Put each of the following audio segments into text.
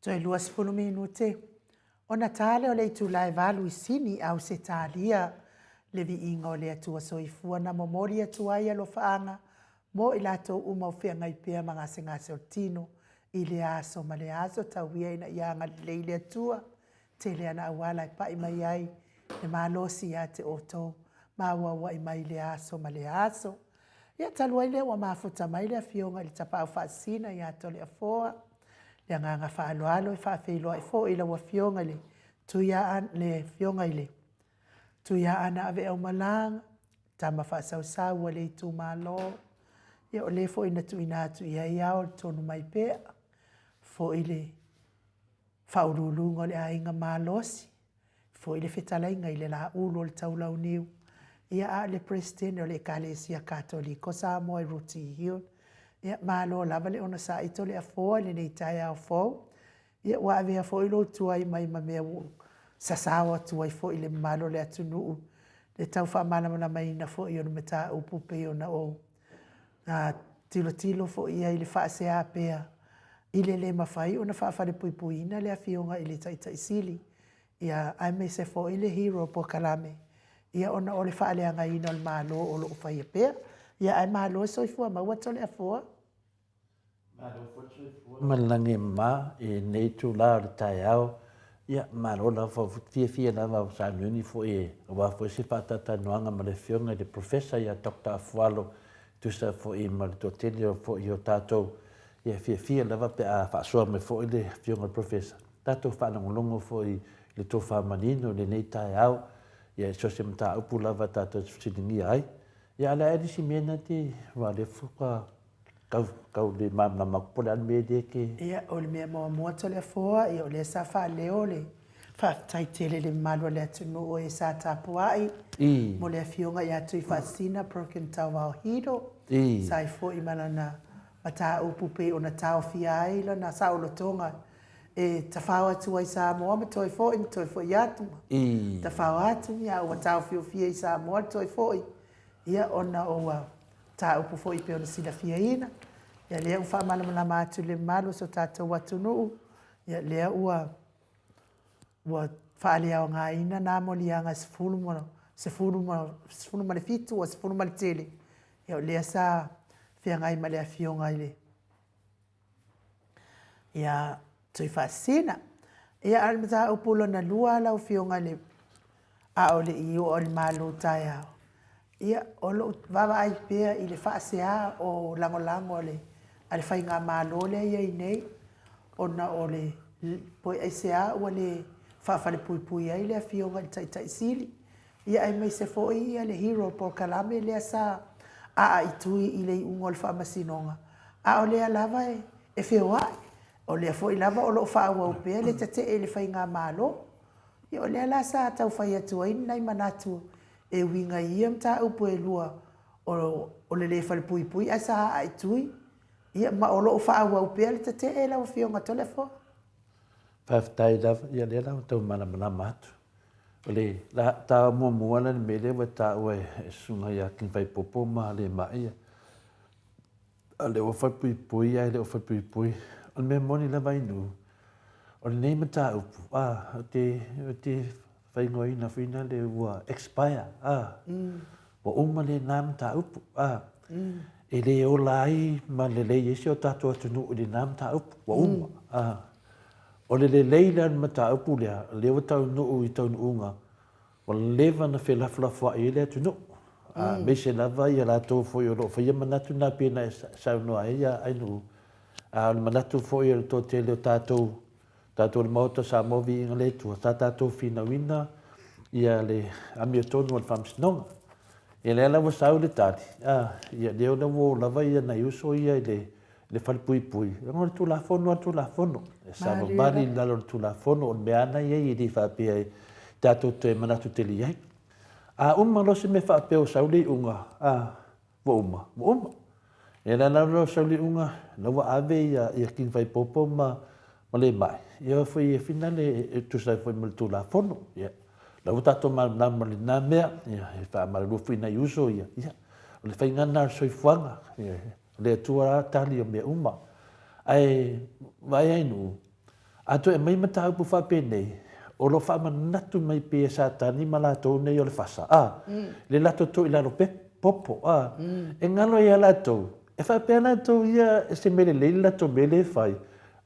Toe 20 minute, ona ta lea o le itula e valu i Sini, Ausetalia, le viiga o le Atua Soifua na momoli atu ai alofaaga mo i latou uma o feagai pea ma gasegase o le tino i lea aso ma lea aso. Tau ia ina ia agalelei le Atua, tele ana auala e pai mai ai le malosi ia te outou ma auauai mai i lea aso ma lea aso. Ia, talu ai lea ua mafuta mai le Afioga i le Tapaau Faasisina ia Toleafoa, le agaga faaaloalo e faafeiloai foi i lau Afioga i le Tuiaana, le Afioga i le Tuiaana Aveaumalaga, tama faasausau a le itumalo, ia o le foi na tuuina atu i ai ao le tonu mai pea, foi le faauluuluga o le aiga malosi, foi le fetalaiga i le Laulu o le Taulauniu, ia a o le Peresetene o le Ekalesia Katoliko Samoa i Rooty Hill. Ia, malo lava le onosai Toleafoa i lenei taeao fou. Ia, ua avea foi lou tuai mai ma mea ua sasao atu ai foi i le mamalu o le atunuu le tau faamalamalamaina foi o le mataupu pei ona ou tilotilo foi i ai i le faasea pea i le le mafai ona faafalepuipuiina le Afioga i le Taitai Sili, ia, aemaise foi le Hero Polokalame, ia, ona o le faaleagaina o le Malo o lo o faia pea. Ia, ae malo le soifua maua Toleafoa. Malo foi le soifua ma le lagi e mama i lenei itula o le taeao. Ia, malo lava, ua fiafia lava o Sauniuni foi aua foi se faatalatalanoaga ma le Afioga i le Professor ia Doctor Afualo e tusa foi ma le toatele foi o tatou. Ia, e fiafia lava pe a faasoa mai foi le Afioga i le Professor, tatou faalogologo foi i le tofa manino i lenei taeao, ia i so o se mataupu lava tatou te fesiligia ai. Ia, a o le a ea le isi mea lena te, aua o lea faatoa Tau, tau le malamalama atu po o le a le mea lea e te. Ia, o le mea muamua Toleafoa, ia o lea sa faaleo le faafetai tele i le mamalu o le atunuu e sa tapuai I. mo le Afioga ia Tuifaasisina Broken Tauvao Hiro, I. sa ai foi ma lana mataupu pei ona taofia ai lana saolotoga e tafao atu ai i Samoa ma toe foi ma toe foi atu ma I. tafao atu, ia a ua taofiofia i Samoa le toe foi, ia ona ua mataupu foi e pei ona silafiaina, ia lea ua faamalamalama atu i le mamalu o si o tatou atunuu, ia lea ua ua faaleaogaina na moliaga e 17 ua 13, ia o lea sa feagai ma le Afioga i le ia Tuifaasisina. Ia, a o le mataupu lona lua lau Afioga i le, a o le i oo i le malu taeao, ia, o lo o vaavaai pea i le faasea o lagolago a le faigamalo lea e i ai nei, ona o le po o aisea ua le faafalepuipui ai le Afioga i le Taitai Sili, ia aemaise foi le Hero Polokalame lea sa aaitui i le iuga o le Faamasinoga, a o lea lava e feoai, o lea foi lava o lo o faaauau pea le tetee i le faigamalo. Ia o lea la sa tau fai atu ai ni nai manatu e uiga i ia mataupu e lua o le le falepuipui ae sa aaitui, ia ma o lo o faaauau pea le tetee lau Afioga Toleafoa. Faafetai lava, ia lea la ua tau malamalama atu. O le ta muamua la le mea lea ua taua e Susuga ia King Faipopo ma Lemaia, a le ua falepuipui ae le o falepuipui. O le mea moni lava Ainuu, o lenei mataupu, a, ou te, ou te faaigoaina foi lea ua expire, a, ua uma lena mataupu, a, e le ola ai ma lelei ai si o tatou atunuu i lena mataupu, ua uma, a. O le lelei la o le mataupu lea, lea ua taunuu i taunuuga, ua leva ona felafolafoai ai le atunuu, aemaise lava ia latou foi o lo o faia manatu na pei ona e saunoa ai Ainuu, a o le manatu foi o le toatele o tatou, tatou o le Maota o Samoa Viiga le Atua, sa tatou finauina ia le amiotonu a le Faamasinoga. Ia lea la ua sau le tali, a, ia lea ua o lava ia nai uso ia i le le falepuipui, ona o le Tulafono lava le Tulafono. E savavali i lalo o le Tulafono, o le mea lava lena e i ai, e le faapea e tatou te manatu tele i ai. A uma loa se mea faapea ua sau le iuga, a, ua uma, ua uma. Ia la la ua sau le iuga, la ua ave ia, ia King Faipopo ma, ma Lemai, ia foi e finale e tusa ai foi ma le Tulafono. Ia, la ua tatou malamalama ma lena mea, ia, e faamalulu foi i nai uso ia, ia, o le faiga lena o le soifuaga. Ia, O le Atua lava tali o mea uma. Ae vaai ai nuu, A toe aumai mataupu faapenei, o lo o faamanatu mai pea e Satani ma latou nei o le fasa, a, le latou toe i lalo popo, a, e galo ai ia latou, e faapea latou ia e se mea lelei le latou mea lea e fai,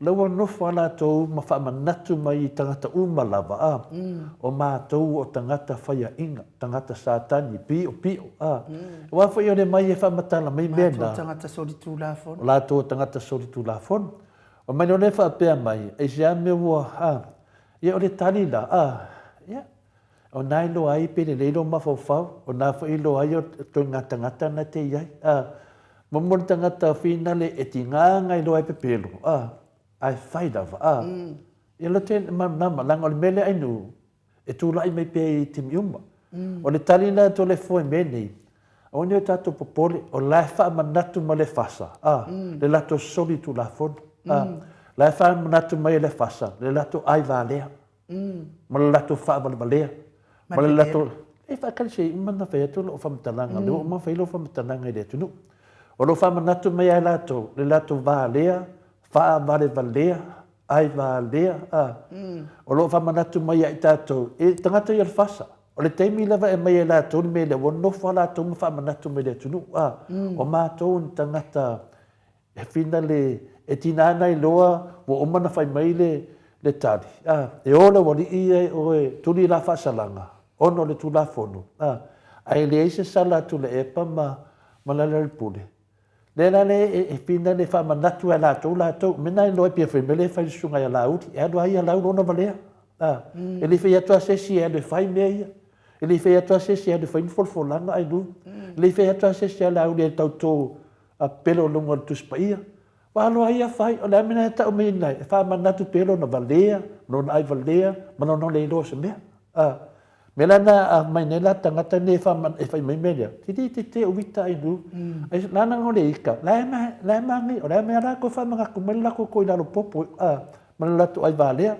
la ua nofo lava latou ma faamanatu mai i tagata uma lava, a, o matou o tagata faiaina, tagata Satani, piopio, a. Aua foi o le mai e faamatala mai mea na. Matou tagata solitulafono. O latou o tagata solitulafono. O mai loa lea faapea mai, aisea mea ua, a, ia o le tali la, a, ia, o na e iloa ai pe lelei lou mafaufau, o na foi e iloa ai o ituaiga tagata na te i ai, a. Muamua le tagata finale e tiga ona iloa e pepelo, a, ae fai lava, a. Ia lote malamalama, leaga o le mea lea ainu, e tulai mai pea i taimi uma. O le tali la atu a le Afoa i mea nei, aua ne i o tatou popole, o la e faamanatu mai le FASA, a, le latou soli tulafono, a, la e faamanatu mai e le FASA le latou ai valea, ma le latou faavalevalea, ma le latou... E faatali se i uma ona fai atu lau faamatalaga, lea ua uma ona fai lau faamatalaga i le atunuu. O lo o faamanatu mai lava e latou le latou valea, faavalevalea, ai valea, a. O lo o faamanatu mai ia i tatou, e tagata ia o le FASA, o le taimi lava e aumai ai latou le mea lea, ua nofo lava latou ma faamanatu mai i le atunuu, a. O matou o ni tagata e finale, e tiga ona iloa ua uma ona fai mai le, le tali, a. E o le aualii ia i o e tuli la faasalaga ona o le Tulafono, a. Ae leai se sala a Tuilaepa ma Lealailepule. Lea la le e pina le faamanatu e latou latou. Mena e iloa pia fai mai le fai le susuga ia Laauli. E alu a ia Laauli ona valea. A. E le fai atu a se isi e alu e fai mea ia. E le fai atu a se isi e alu e fai ni folafolaga ai lu. E le fai atu a se isi a Laauli e tauto a pepelo i luga o le Tusi Paia. Ua alu a ia fai, o le a le mea na e tau mai ai? E faamanatu pea lona valea, lona ai valea, ma lona le iloa o se mea. A. Mea la na aumai nei la tagata nei e fai mai mea lea, te li te te uita ai lu. Ai la na ngole ika, la e ma la e ma ngi, o la e mea la ko fa manga ku mai la ko ko i lalo popo a ma le latou ai valea.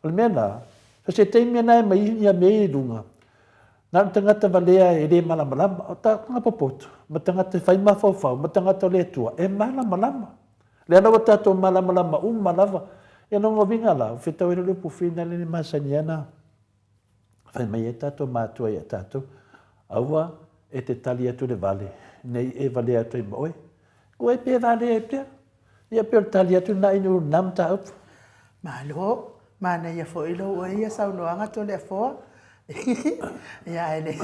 O le mea la, so se taimi na e mai ia mea i luga, na o le tagata valea e le malamalama, o tagata popoto, ma tagata e fai mafaufau, ma tagata o le Atua, e malamalama. Lea la ua tatou malamalama uma lava. Ia lona uiga la, ua fetau ai loa le upu finale le masani ana Fai mai ai tatou matua ia tatou, Aua e te tali atu i le vale, nei e valea atu ai ma oe. Kua e pe valea ai pea. Ia pei o le tali atu lena i lena mataupu. Malo, manaia foi lou ia saunoaga Toleafoa. Ia ae le.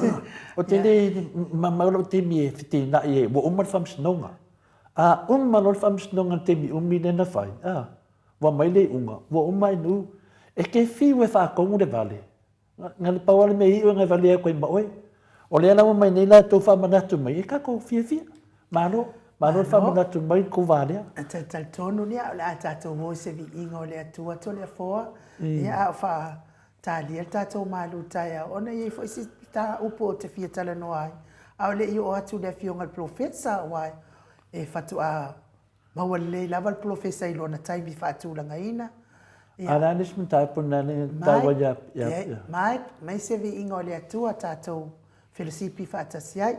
Ou te le mamao lou taimi e feteenai ai, ua uma le faamasinoga. A uma loa le faamasinoga i le taimi umi lea na fai, a, Ua mai le iuga, ua uma ai nuu. E te fiu e faatonu le vale, na le pau lava le mea iu e na valea atu ai ma oe. O lea la ua mai nei latou faamanatu mai, e tatou fiafia. Malo, malo le faamanatu mai le tou valea. E talitonu ia o le a tatou o i se viiga o le Atua Toleafoa, ia a o faatalia le tatou malu taeao, ona e i ai foi si upu ou te fia talanoa ai, a o le i oo atu i le Afioga i le Polofesa, aua e faatoa Maua lelei lava le polofesa i lona taimi faatulagaina. Ia. A o le a le isi mataupu lena e taua ia? Mai, mai se viiga o le Atua tatou felosipi faatasi ai.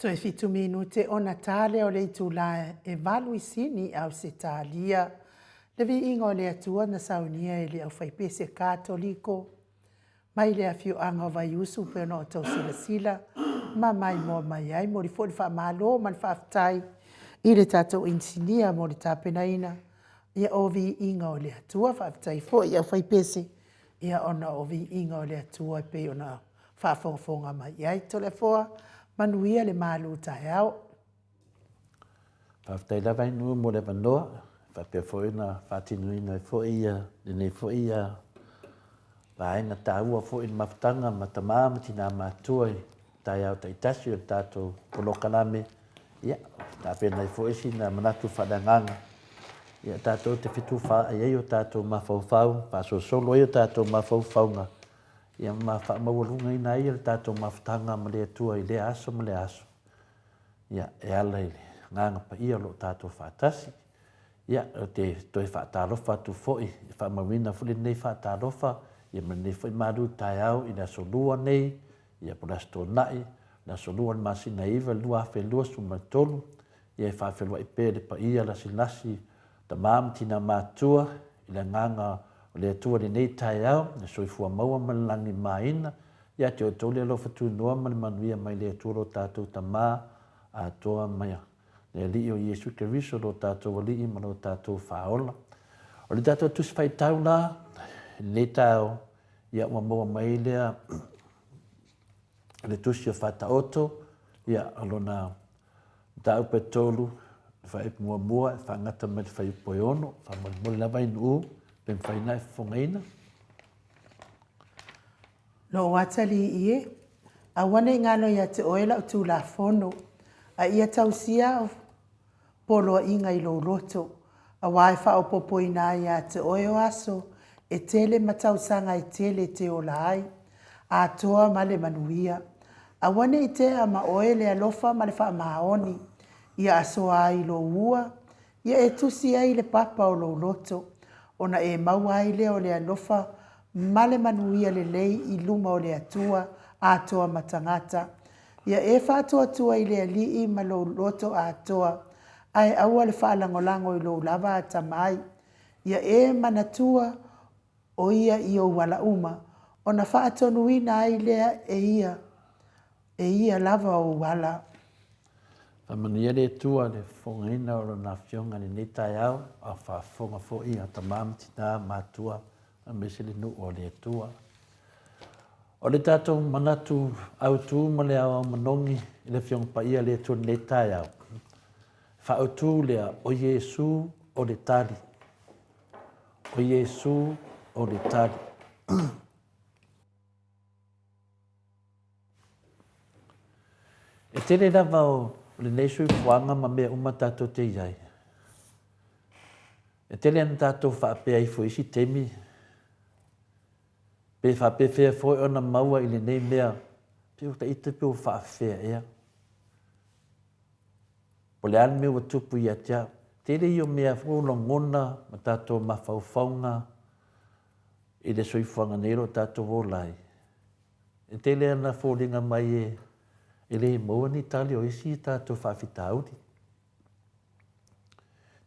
Toe fitu minute ona ta lea o le itulā e valu i Sini, Ausetalia. Le viiga o le Atua na saunia e le aufaipese Katoliko mai le afioaga o Vaiusu pei ona outou silasila ma maimoa mai ai. Momoli foi le faamalo ma le faafetai i le tatou inisinia mo le tapenaina ia o viiga o le Atua. Faafetai foi i aufaipese ia ona o viiga o le Atua e pei ona faafogafoga mai i ai. Toleafoa, manuia le malu taeao. Faafetai lava Ainuu mo le avanoa, faapea foi ona faatinoina ai foi ia lenei foi ia vaega taua foi i le mafutaga ma tama ma tina matutua i taeao taitasi o le tatou polokalame. Ia, tapena ai foi sina manatu faaleagaga ia tatou te fetufaai ai o tatou mafaufau, faasolosolo ai o tatou mafaufauga ia ma faamaualugaina ai le tatou mafutaga ma le Atua i lea aso ma lea aso, ia, e ala i le Agaga Paia o lo o tatou faatasi. Ia, ou te toe faatalofa atu foi, e faamauina foi lenei faatalofa, ia ma lenei foi malu taeao i le aso Lua nei, ia po o le Aso Toonai, le aso Lua o le masina e 9 2023, ia e faafeiloai pea i le paia lasilasi Tama ma tina matutua i le agaga o le Atua i lenei taeao, le soifua maua ma le lagi maina, ia te outou le alofa tunoa ma le manuia mai le Atua lo tatou Tama atoa mai le Alii o Iesu Keriso lo tatou Alii ma lo tatou Faaola. O le tatou Tusi Faitau la i lenei taeao, ia ua maua mai lea le Tusi o Faataoto, ia o lona Mataupu e tolu, le faaiupu muamua e faagata mai le fuaiupu e ono, faamolemole lava i nuu pe mafai ona e fofogaina. Lou atalii e, aua ne i galo ia te oe lau Tulafono, a ia tausia au poloaiga i lou loto, aua e faaopoopoina ai ia te oe o aso e tele ma tausaga e tele e te ola ai, atoa ma le manuia. Aua ne i tea ma oe le alofa ma le faamaoni, ia asoa ai lou ua, ia e tusi ai i le papa o lou loto, ona e maua ai lea o le alofa ma le manuia lelei i luma o le Atua atoa ma tagata. Ia e faatuatua i le Alii ma lou loto atoa, ae aua le faalagolago i lou lava atamai. Ia e manatua o ia i ou ala uma, ona faatonuina ai lea e ia, e ia lava ou ala. Faamanuia le Atua i le fofogaina o Lona Afioga i lenei taeao, a o faafofoga foi a tama ma tina, matua aemaise le nuu o le Atua. O le tatou manatu autu ma le aoao manogi i le Afioga Paia a le Atua i lenei taeao, faautu lea o Iesu o le tali. O Iesū o le tali. E tele lava o lenei soifuaga ma mea uma tatou te i ai. E tele ana tatou faapea ifo i isi taimi, pe faapefea foi ona maua i lenei mea, pe ua ta ita pe ua faafefea ea. Po o le a le mea ua tupu ia te au. Tele ia o mea foi o lagona ma tatou mafaufauga i le soifuaga nei o lo o tatou ola ai. E tele ana foliga mai e, e le maua ni tali o isi tatou faafitauli.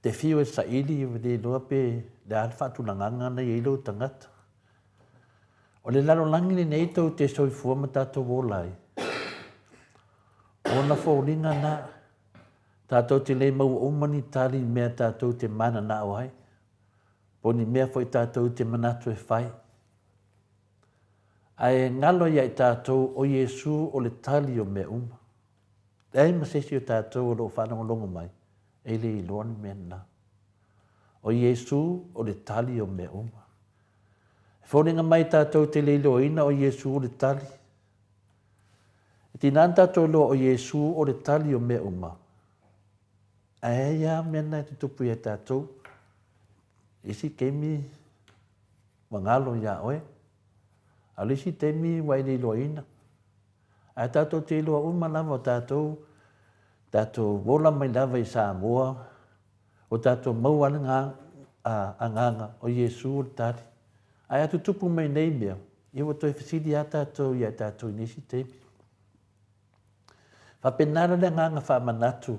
Te fiu e saili e le iloa pe le a le faatulagaga na i ai lou tagata. O le lalolagi lenei tou te soifua ma tatou ola ai, Ona foliga na, tatou te le maua uma ni tali i mea tatou te mananao ai, po o ni mea foi tatou te manatu e fai. Ae galo ia i tatou o Iesu o le tali o mea uma. Leai ma se isi o tatou o lo o faalogologo mai e le iloa le mea lena. O Iesu o le tali o mea uma. E foliga mai tatou te le iloaina o Iesu o le tali. E tiga ona tatou iloa o Iesu o le tali o mea uma, ae ai lava mea na e tutupu ia tatou. Isi taimi ua galo ia oe, a o le isi taimi ua e le iloaina. Ae tatou te iloa uma lava o tatou, tatou ola mai lava i Samoa, ua tatou maua le agaga o Iesu o le tali. Ae a tutupu mai nei mea, ia ua toe fesili lava tatou ia tatou i nisi taimi. Faapena la le agaga faamanatu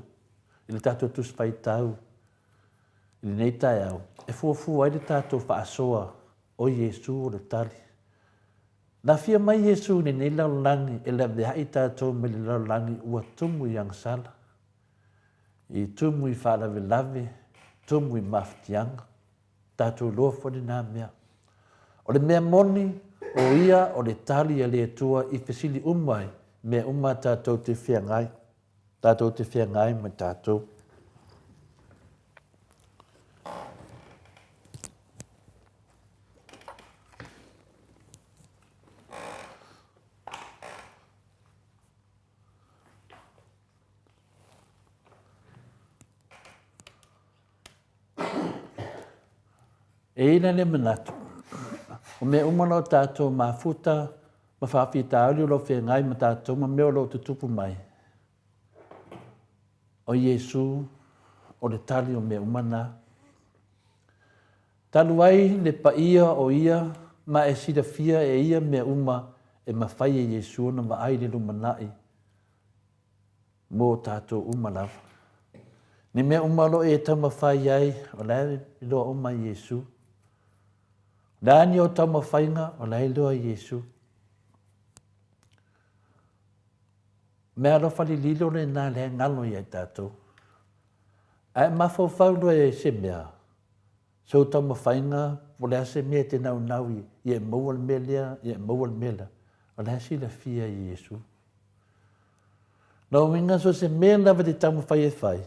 i le tatou Tusi Faitau i lenei taeao e fuafua ai le tatou faasoa o Iesu o le tali. Na afio mai Iesu i lenei lalolagi e laveai tatou mai le lalolagi ua tumu i agasala, i tumu i faalavelave, tumu i mafatiaga. Tatou iloa foi lena mea. O le mea moni, o ia o le tali a le Atua i fesili uma i mea uma tatou te feagai, tatou te feagai ma tatou. E i ai la le manatu, o mea uma la o tatou mafuta ma faafitauli o lo o feagai ma tatou ma mea o lo o tutupu mai, o Iesu o le tali o mea uma na. Talu ai le paia o ia ma e silafia e ia mea uma e mafai e Iesu ona vaai i le lumanai mō tātou uma lava. Ni mea uma o lo o e taumafai ai, o la e iloa uma e Iesu. O le a ni o taumafaiga, o la e iloa e Iesu. Mea alofa lililo lena lea e galo ia i tātou. Ae mafaufau loa i se mea, sou taumafaiga, po o le a se mea e te naunau i, ia e maua le mea lea, ia e maua le mea lea, o la e silafia e Iesu. Lona uiga so o se mea lava e te taumafai e fai,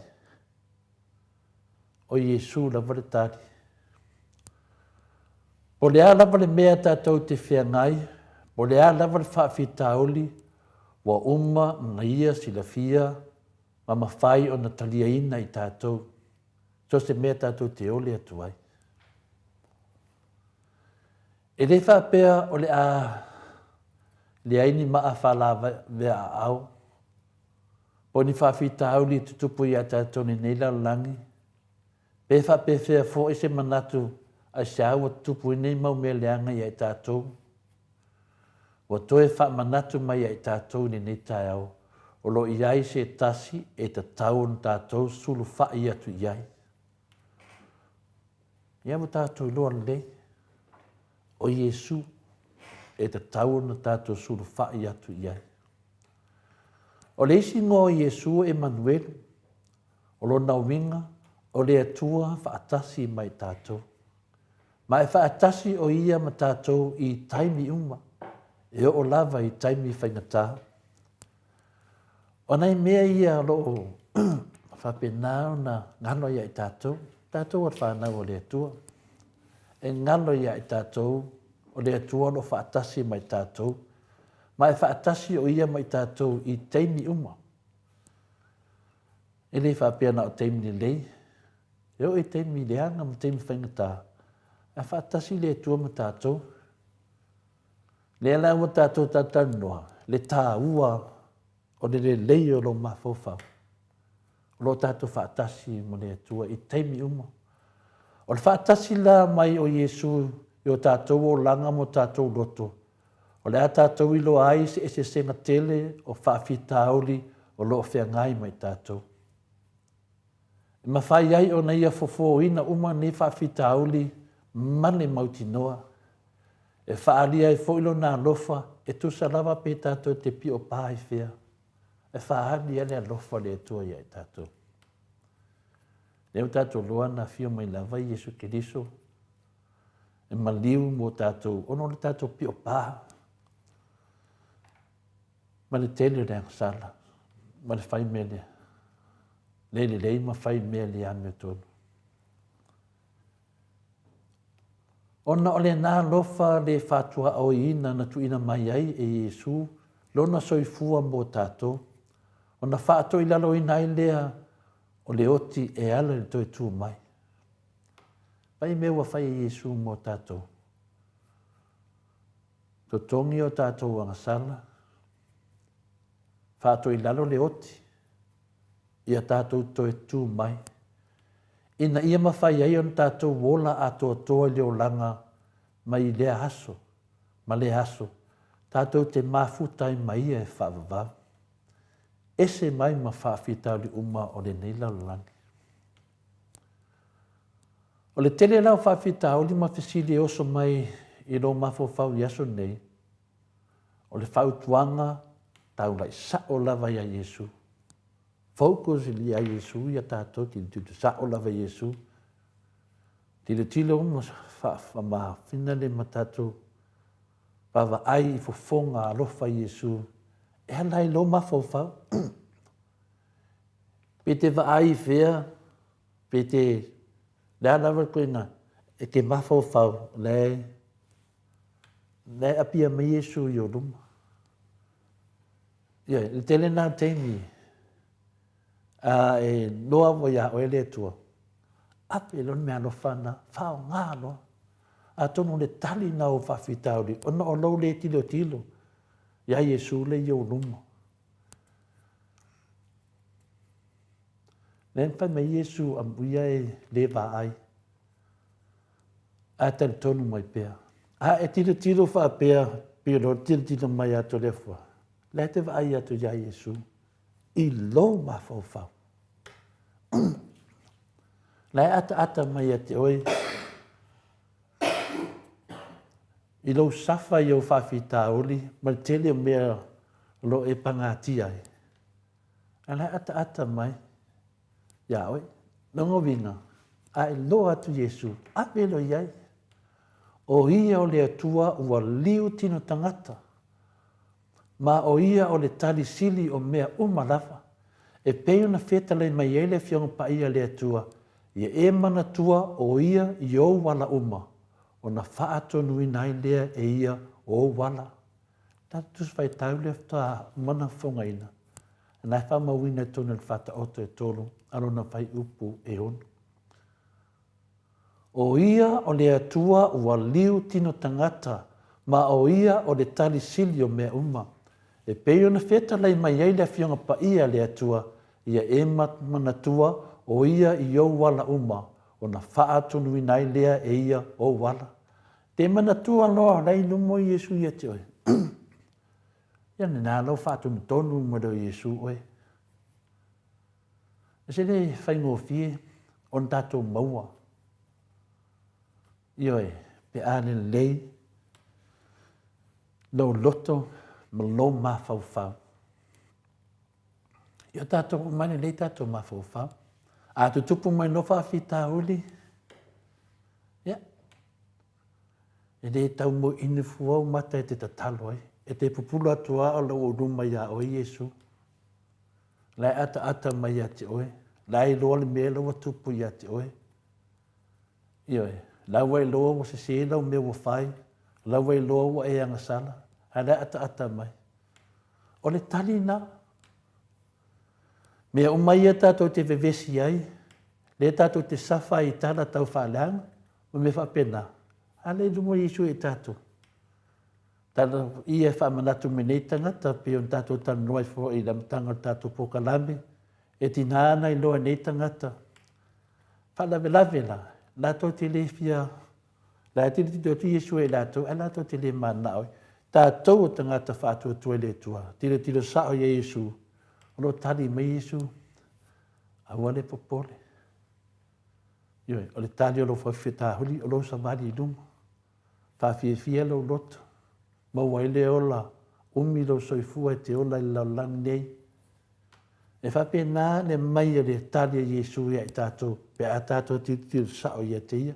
o Iesu lava le tali. Po o le a lava le mea tatou te feagai, po o le a lava le faafitauli, ua uma ona Ia silafia ma mafai ona taliaina i tatou, so o se mea tatou te ole atu ai. E le faapea o le a leai ni maa faalaveaaau po o ni faafitauli e tutupu ia tatou i lenei lalolagi, pe faapefea foi se manatu aisea ua tutupu ai nei mau mea leaga ia i tatou. Ua toe faamanatu mai ia i tatou i lenei taeao o lo o i ai se tasi e tatau ona tatou sulufai atu i ai. Ia ua tatou iloa lelei, o Iesu e tatau ona tatou sulufai atu i ai. O le isi igoa o Iesu o Emanuelu, o lona uiga o le Atua faatasi ma i tatou. Ma e faatasi o Ia ma tatou i taimi uma, e oo lava i taimi faigata. O nai mea ia o lo o faapena ona galo ia i tatou, tatou o le fanau a le Atua. E galo ia i tatou o le Atua o lo o faatasi ma i tatou, ma e faatasi o Ia ma i tatou i taimi uma. E le faapea na o taimi lelei, e oo i taimi leaga ma taimi faigata, ae faatasi le Atua ma tatou. Lea la ua tatou talatalanoa le taua o le lelei o lou mafaufau. O lo o tatou faatasi ma le Atua i taimi uma. O le faatasi la mai o Iesu i o tatou olaga ma o tatou loto, o le a tatou iloa ai se eseesega tele o faafitauli o lo o feagai ma i tatou. E mafai ai ona ia fofōina uma nei faafitauli ma le mautinoa, e faaalia ai foi lona alofa e tusa lava pe tatou te pio pā i fea, e faaali ai le alofa o le Atua ia i tatou. Lea ua tatou iloa na afio mai lava Iesu Keriso e maliu mo tatou ona o le tatou pio pā ma le tele o le agasala ma le fai mea lea le lelei ma fai mea le amiotonu. Ona o lena alofa le faatuaoiina na tuuina mai ai e Iesu lona soifua mo tatou, ona faatoilaloina ai lea o le oti e ala i le toe tu mai. Pai mea ua fai e Iesu mo tatou. Totogi o tatou agasala, faatoilalo le oti, ia tatou toe tu mai, ina ia mafai ai ona tatou ola atoatoa i le olaga mai lea aso ma lea aso, tatou te mafuta ai ma Ia e faavavau. Ese mai ma faafitauli uma o lenei lalolagi. O le tele la o faafitauli ma fesili e oso mai i lou mafaufau i aso nei, o le fautuaga taulai sa'o lava iā Iesu. Focus iā Iesu ia tatou tilotilo sa'o lava i Iesu. Tilotilo uma faamafina le ma tatou vaavaai i fofoga alofa Iesu e ala i lou mafaufau. Pe te vaai i fea, pe te le a lava le koina, e te mafaufau la e la e apia mai Iesu i ou luma. Ia, le tele na o taimi a e loa ua iā oe le Atua, ave loa le meaalofa na, faaaoga loa. Atonu o le tali na o faafitauli, ona o lou le tilotilo iā Iesu lea i ou luma. Lea na fai mai Iesu, amuia e le vaai, ae talitonu mai pea. A e tilotilo faapea, pei o le tilotilo mai atu o le Afua, la e te vaai atu iā Iesu i lou mafaufau. La e ataata mai ia te oe i lou safa i ou faafitauli ma le tele o mea o lo o e pagatia ai. A la e ataata mai iā oe. Lona uiga, a e iloa atu Iesu, ave loa i ai. O ia o le Atua ua liu tino tagata, ma o ia o le tali sili o mea uma lava, e pei ona fetalai mai ai le Afioga Paia a le Atua, ia e manatua o ia i ou ala uma, ona faatonuina ai lea e ia o ou ala. Tatou Tusi Faitau lea faatoa uma ona fofogaina, na e faamauina i totonu o le Faataoto e tolu a lona fuaiupu e ono. O ia o le Atua ua liu tino tagata, ma o ia o le tali sili o mea uma. E pei ona fetalai mai ai le Afioga Paia a le Atua, ia e manatua o ia i ou ala uma, ona faatonuina ai lea e ia ou ala. Te manatua loa la i luma o Iesu ia te oe. Ia lena lau faatonutonu ma le o Iesu oe. E se le faigofie ona tatou maua. Ioe, pe a lelei lou loto ma lou mafaufau. Ia tatou uma lelei tatou mafaufau. A tutupu mai loa faafitauli, ia, e le tau moeinu fua ou mata e te tatalo ai. E te pupula atu lava o lou luma iā oe Iesu. La e ataata mai ia te oe. La e iloa le mea la ua tupu ia te oe. Ioe, la ua iloa ua sese lau mea ua fai, la ua iloa ua e agasala, ae la e ataata mai. O le tali lena. Mea uma ia tatou te vevesi ai, lea tatou te safa ai i tala tau faaleaga, ma mea faapena, a lea i luma o Iesu ia i tatou. Tala ia e faamanatu mai nei tagata, pei ona tatou talanoa ai foi i le amataga o le tatou polokalame, e tiga ona iloa e nei tagata. Faalavelave la, latou te le fia, la e tilotilo atu Iesu ia i latou, ae latou te le mananao ai. Tatou o tagata faatuatua i le Atua, tilotilo sao ia Iesu, o lo o tali mai Iesu, aua le popole. Ioe, o le tali o lou faafitauli, o lou savali i luma. Faafiafia lou loto, maua ai le ola, umi lou soifua e te ola i le lalolagi nei. E faapena le mai o le tali a Iesu ia i tatou pe a tatou tilotilo sao ia te ia.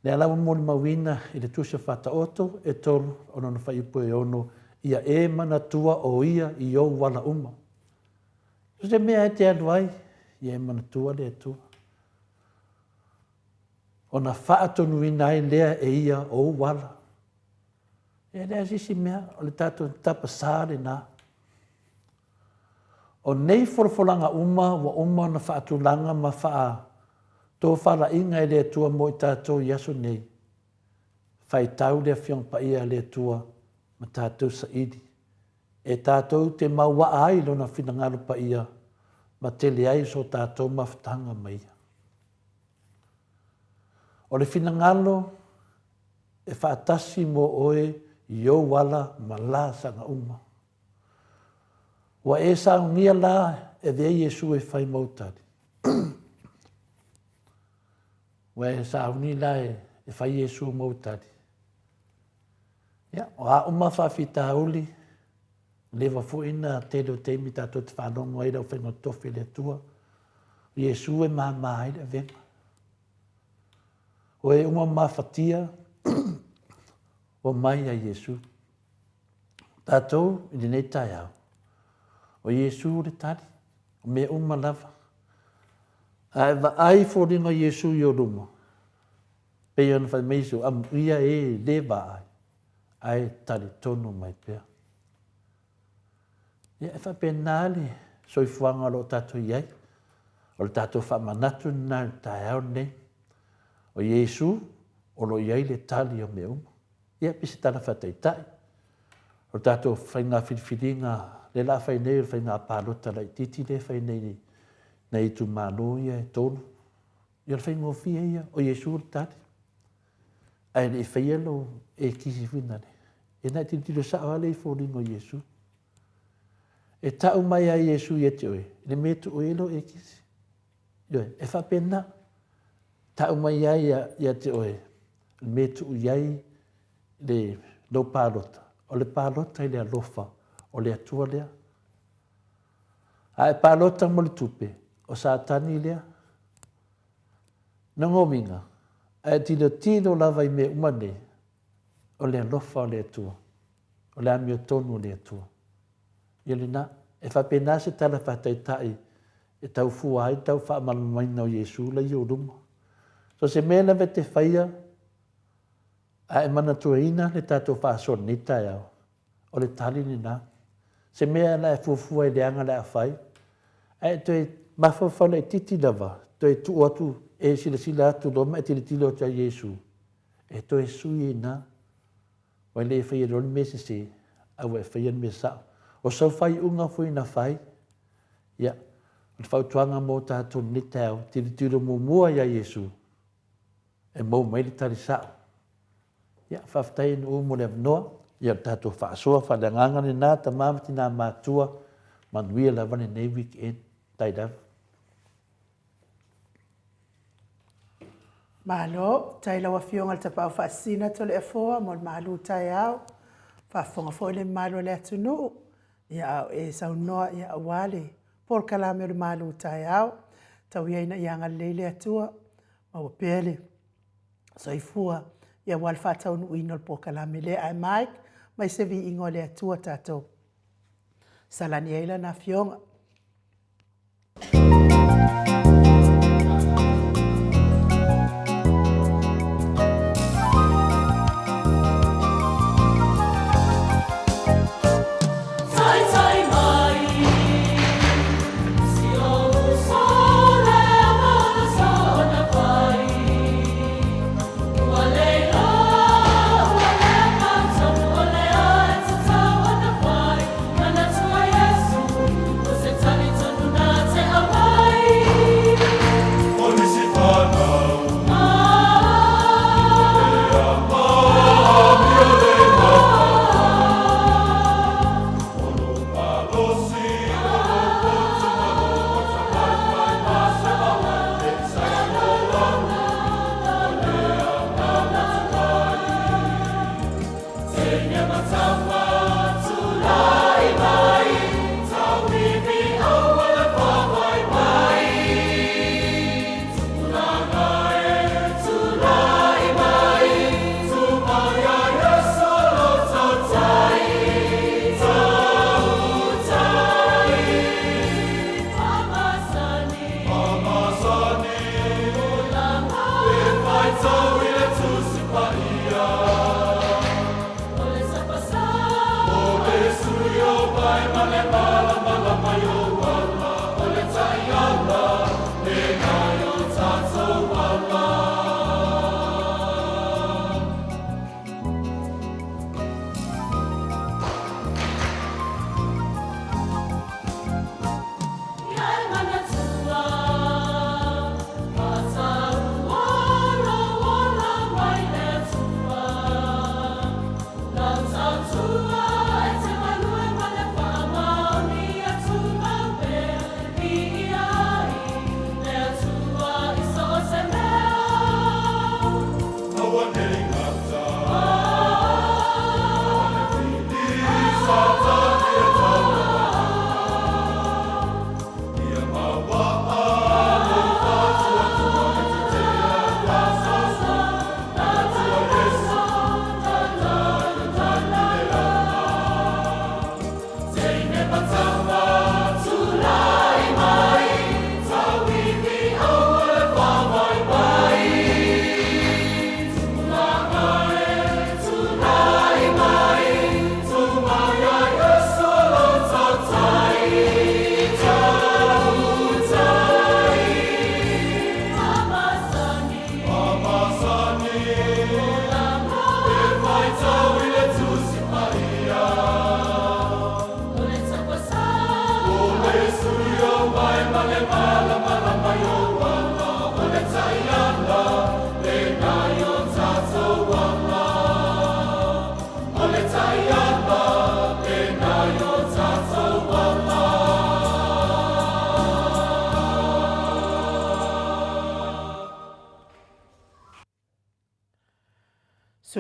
Lea la ua molimauina i le Tusi o Faataoto e tolu o lona fuaiupu e ono, Ia e manatua o ia i ou ala uma. So se mea e te alu ai, ia e manatua le Atua. Ona faatonuina ai lea e ia o ou ala. E leai se isi mea, o le tatou tapasā lena. O nei folafolaga uma ua uma ona faatulaga ma faatofalaiga e le Atua mo i tatou i aso nei, faitau le Afioga Paia a le Atua ma tatou saili, e tatou te mauaa ai Lona finagalo paia ma tele ai so tatou mafutaga ma Ia. O le finagalo e faatasi mo oe i ou ala ma laasaga uma. Ua e saunia la e avea Iesu e fai mau tali. Ua e sauni la e fai Iesu mau tali. Ia, o a uma faafitauli, leva foi na tele o taimi tatou te faalogo ai le aufaiga totofi a le Atua, o Iesu e māmā ai le avega. O e uma mafatia, ua mai ia Iesu. Tatou i lenei taeao, o Iesu le tali, o mea uma lava. A e vaai i foliga o Iesu i ou luma, pei ona fai mai Iesu, amuia e le vaai, ae talitonu mai pea. Ia, e faapena le soifuaga o lo o tatou i ai. O le tatou faamanatu lena i le taeao lenei. O Iesu o lo o i ai le tali o mea uma. Ia, pei se tala faataitai. O le tatou faiga filifiliga lea la a fai nei o le faiga palota laitiiti lea e fai nei i nai itumalo ia e tolu. Ia o le faigofie ia, o Iesu le tali. Ae le i faia lou ekisi foi lale, ia na e tilotilo sao lava lea i foliga o Iesu. E tau mai lava Iesu ia te oe, le mea e tuu ai lou ekisi. Ioe, e faapena. Tau mai lava ia, ia te oe, le mea e tuu i ai le, lou palota, o le palota i le alofa o le Atua lea. A e palota mo le tupe, o Satani lea. Lona uiga, a e tilotilo lava i mea uma nei, o le alofa o le Atua, o le amiotonu o le Atua. Ia lena, e faapena se tala faataitai e tau fua ai le tau faamalamalamaina o Iesu la i ou luma. So o se mea lava e te faia, a e manatuaina le tatou faasoa i lenei taeao, O le tali lena. Se mea la e fuafua i le aga o le a fai, ae e toe mafaufau laitiiti lava, toe tuu atu, e silasila atu loa ma e tilotilo atu ia Iesu, e toe sui ai ina. Ua le faia loa le mea sese, a ua e faia le mea sao. O sau faaiuga foi na fai, ia, o le fautuaga mo tatou i lenei taeao, tilotilo muamua ia Iesu, e maua mai le tali sao. Ia, faafetai e Nuu mo le avanoa. Ia, o le tatou faasoa faaleagaga lena, tama ma tina matutua, manuia lava lenei weekend. Tai lava. Malo, tai lau Afioga i le Tapaau Faasisina Toleafoa mo le malu taeao. Faafofoga foi le mamalu o le atunuu, ia a o e saunoa ia aua le polokalame o le malu taeao. Tau ia ina ia agalelei le Atua, maua pea le soifua ia aua le faataunuuina o le polokalame lea. Ae Mike, mai se viiga o le Atua tatou salani ai lana Afioga.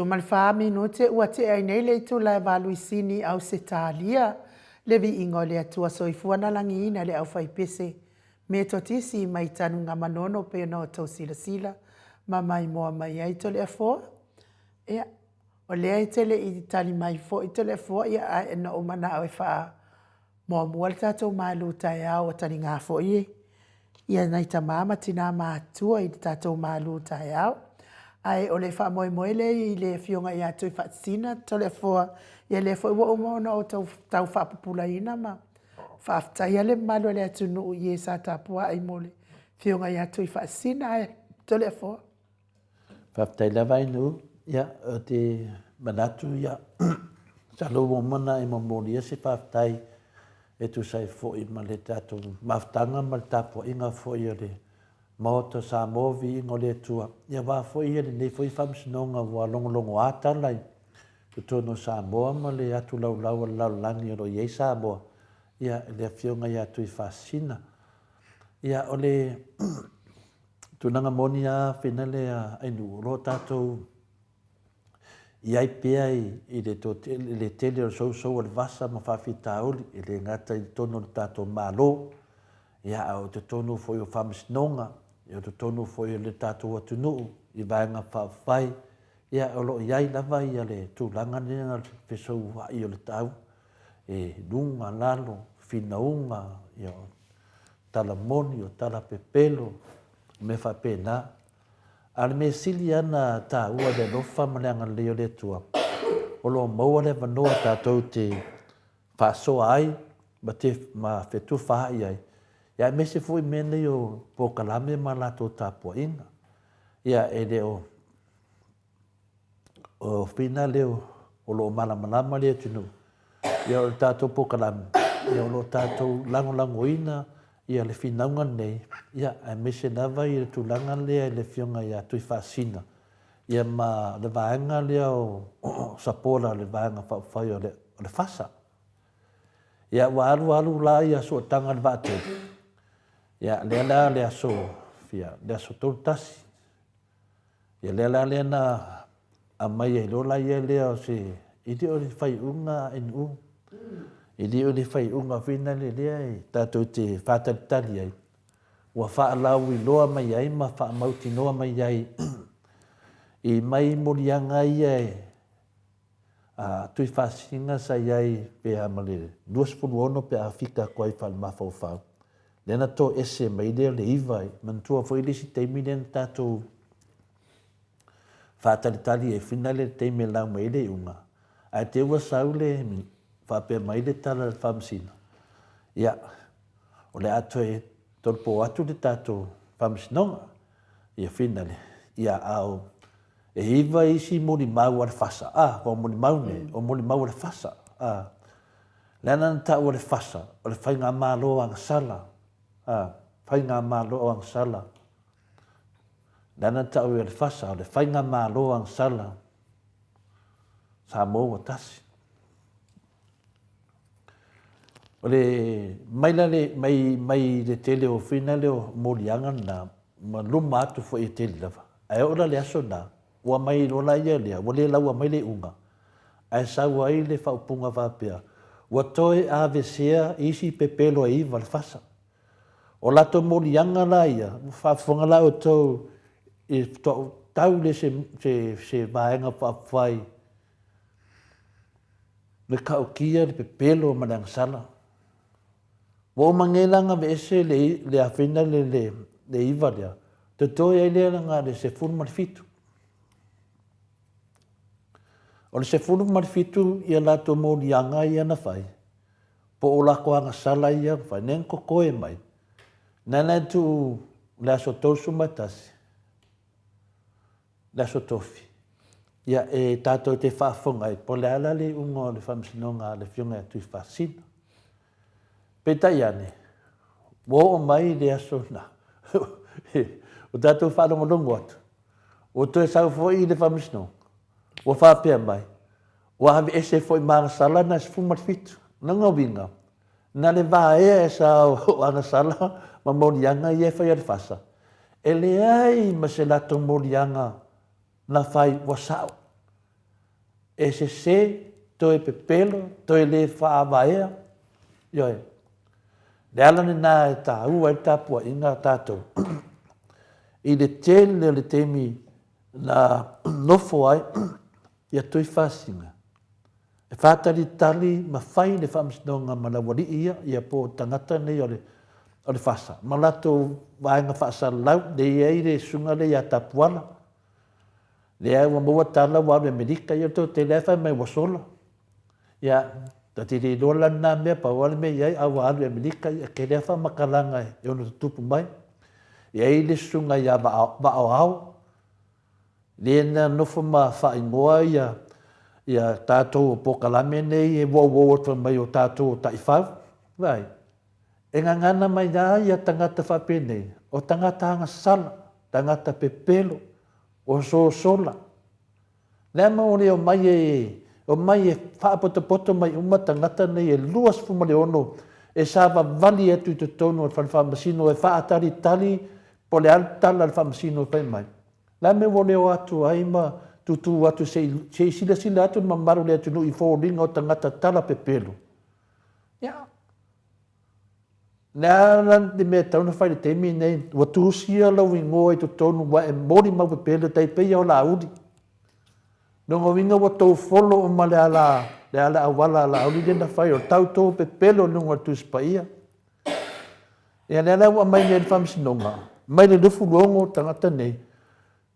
74 minute ua tea ai nei le itula e Valuisini Ausetalia, le viiga o le Atua Soifua na lagiina le aufaipese Metotisi mai Tanugamanono pei ona outou silasila ma maimoa mai ai Toleafoa. Ia, o lea e te le i tali mai foi Toleafoa, ia ae na ou manao e faa Muamua le tatou malu taeao ua taliga foi ia nai tama ma tina matutua i le tatou malu taeao. Ae o le faamoemoe lea i le afioga ia Tuifaasisina Toleafoa, ia lea foi ua uma ona outou tau faapupulaina ma faafetaia le mamalu o le atunuu i e sa tapuai mo le afioga ia Tuifaasisina. Ae Toleafoa. Faafetai lava Ainuu. Ia, ou te manatu, ia, masalo ua uma ona e momolia se faafetai e tusa ai foi ma le tatou mafutaga ma le tapuaiga foi a le Maota o Samoa, viiga o le Atua. Ia aua foi ia lenei foi faamasinoga ua logologoa tala i totonu o Samoa ma le atu laulau a le lalolagi o lo o i ai Samoa, ia, i le Afioga ia Tuifaasisina. Ia, o le Tulaga moni lava fina lea Ainuu, o lo o tatou i ai pea i le le tele o le sousou o le vasa ma faafitauli, e le gata i totonu o le tatou Malo, ia a o totonu foi o Faamasinoga, ia o totonu foi o le tatou atunuu i Vaega Faaupufai, ia o lo o i ai lava ia le tulaga lea o le fesoua'i o le tau e luga, lalo, finauga, ia tala moni, o tala pepelo, o mea faapena. A o le mea sili lava ona taua i le alofa ma le agalelei o le Atua, o lo o maua le avanoa tatou te faasoa ai ma te ma fetufaai ai, ia aemaise foi mea nei o polokalame ma latou tapuaiga. Ia e le o O fina lea o lo o malamalama le atunuu, ia o le tatou polokalame, ia o lo o tatou lagolagoina ia le finauga lenei, ia aemaise lava ia le tulaga lea i le Afioga ia Tuifaasisina, ia ma le vaega lea o Sapola le Vaega Faaupufai o le FASA. Ia ua alu alu la ia sootaga a le Vaatele, ia lea la le aso fia, le aso 31, Ia lea la lea na aumai ai loa la ia lea o se, e le o le faaiuga a NU, e le o le faaiuga foi lea lea e tatou te faatalitali ai, ua faalauiloa mai ai ma faamautinoa mai ai i mai moliaga ia e a Tuifaasisina sa i ai pe a ma le 26 pe a fika atu ai faale-mafaufau, lea na toese mai lea le iva, manatua foi le isi taimi lea na tatou faatalitali ai foi lea le taimi e lau mai ai le iuga, ae te ua sau le faapea mai le tala a le Faamasino, ia, o le a toe tolopo atu le tatou Faamasinoga, ia finale, ia, a o E iva isi molimau a le FASA, a, o molimau nei, o molimau a le FASA, a. Leaga na taua le FASA, o le Faigamalo Agasala, a, Faigamalo Agasala. Leaga na taua le FASA, o le Faigamalo Agasala, Samoa ua tasi. O le, mai la le, mai, mai le tele o fina lea o moliaga lena, ma luma atu foi e tele lava. Ae oo la le aso lena, ua mai loa la ia lea, ua le laua mai le iuga, ae sau ai le faaupuga faapea, ua toe avesea isi pepelo e iva le fasa. O latou moliaga la ia, ua faafofoga la outou i le faatoa tau lea se, se, se vaega faaupufai le tautia, le pepelo ma le agasala. Ua uma nei la ona aveese le, le afena le, le, le iva lea, totoe ai lea na le 17. O le 17 ia latou moliaga ia na fai, po o latou agasala ia na fai, lea na totoe mai, na la tuu le aso 31, le Aso Tofi. Ia, e tatou te faafofoga ai, po o le a la le iuga o le faamasinoga a le Afioga ia Tuifaasisina. Peitai ane, ua oo mai le aso lena, ua tatou faalogologo atu, ua toe sau foi le faamasinoga, ua faapea mai, ua aveese foi ma agasala na 17. Lona uiga, Na le vaea e sa o agasala ma moliaga ia e fai a le FASA, e leai ma se latou moliaga na fai ua sao. E sese, toe pepelo, toe le faavaea, ioe. Le ala lena e taua ai le tapuaiga a tatou i le tele o le taimi na nofo ai ia Tuifasina e faatalitali ma fai le faamasinoga ma le aualii ia, ia po o tagata nei o le, o le FASA ma latou vaega faasalalau, lea e i ai le susuga lea ia Tapuala, lea ua maua tala ua alu i Amerika, ia o le toatele lava e fai mai ua sola. Ia, ta te le iloa la lena mea, pau lava le mea e i ai, a ua alu i Amerika, ia e tele lava faamatalaga e ono tutupu mai. E i ai le susuga ia Vaaoao, lea na nofo ma faaigoa ia, ia tatou o polokalame nei e uouou atu mai o tatou o taifau. Vaai, e gagana mai lava ia tagata faapenei, o tagata agasala, tagata pepelo, o sosola. Le ma o le omai e omai e faapotopoto mai uma tagata nei e 26 e savavali atu i totonu o le fale faamasino e faatalitali po o le a le tala a le faamasino e fai mai. Le a mea ua le o atu ai ma tutū atu se i, se i silasila atu le mamalu o le atunuu i foliga o tagata tala pepelo. Ia, le a la le mea e tatau ona fai i le taimi lenei? Ua tusia lou igoa i totonu ua e molimau pepelo tai pei o Laauli. Lona uiga ua tou follow uma le ala, le ala auala a Laauli lea na fai o le tauto pepelo i luga o le Tusi Paia. Ia lea la ua aumai nei e le Faamasinoga, mai le 26 tagata nei,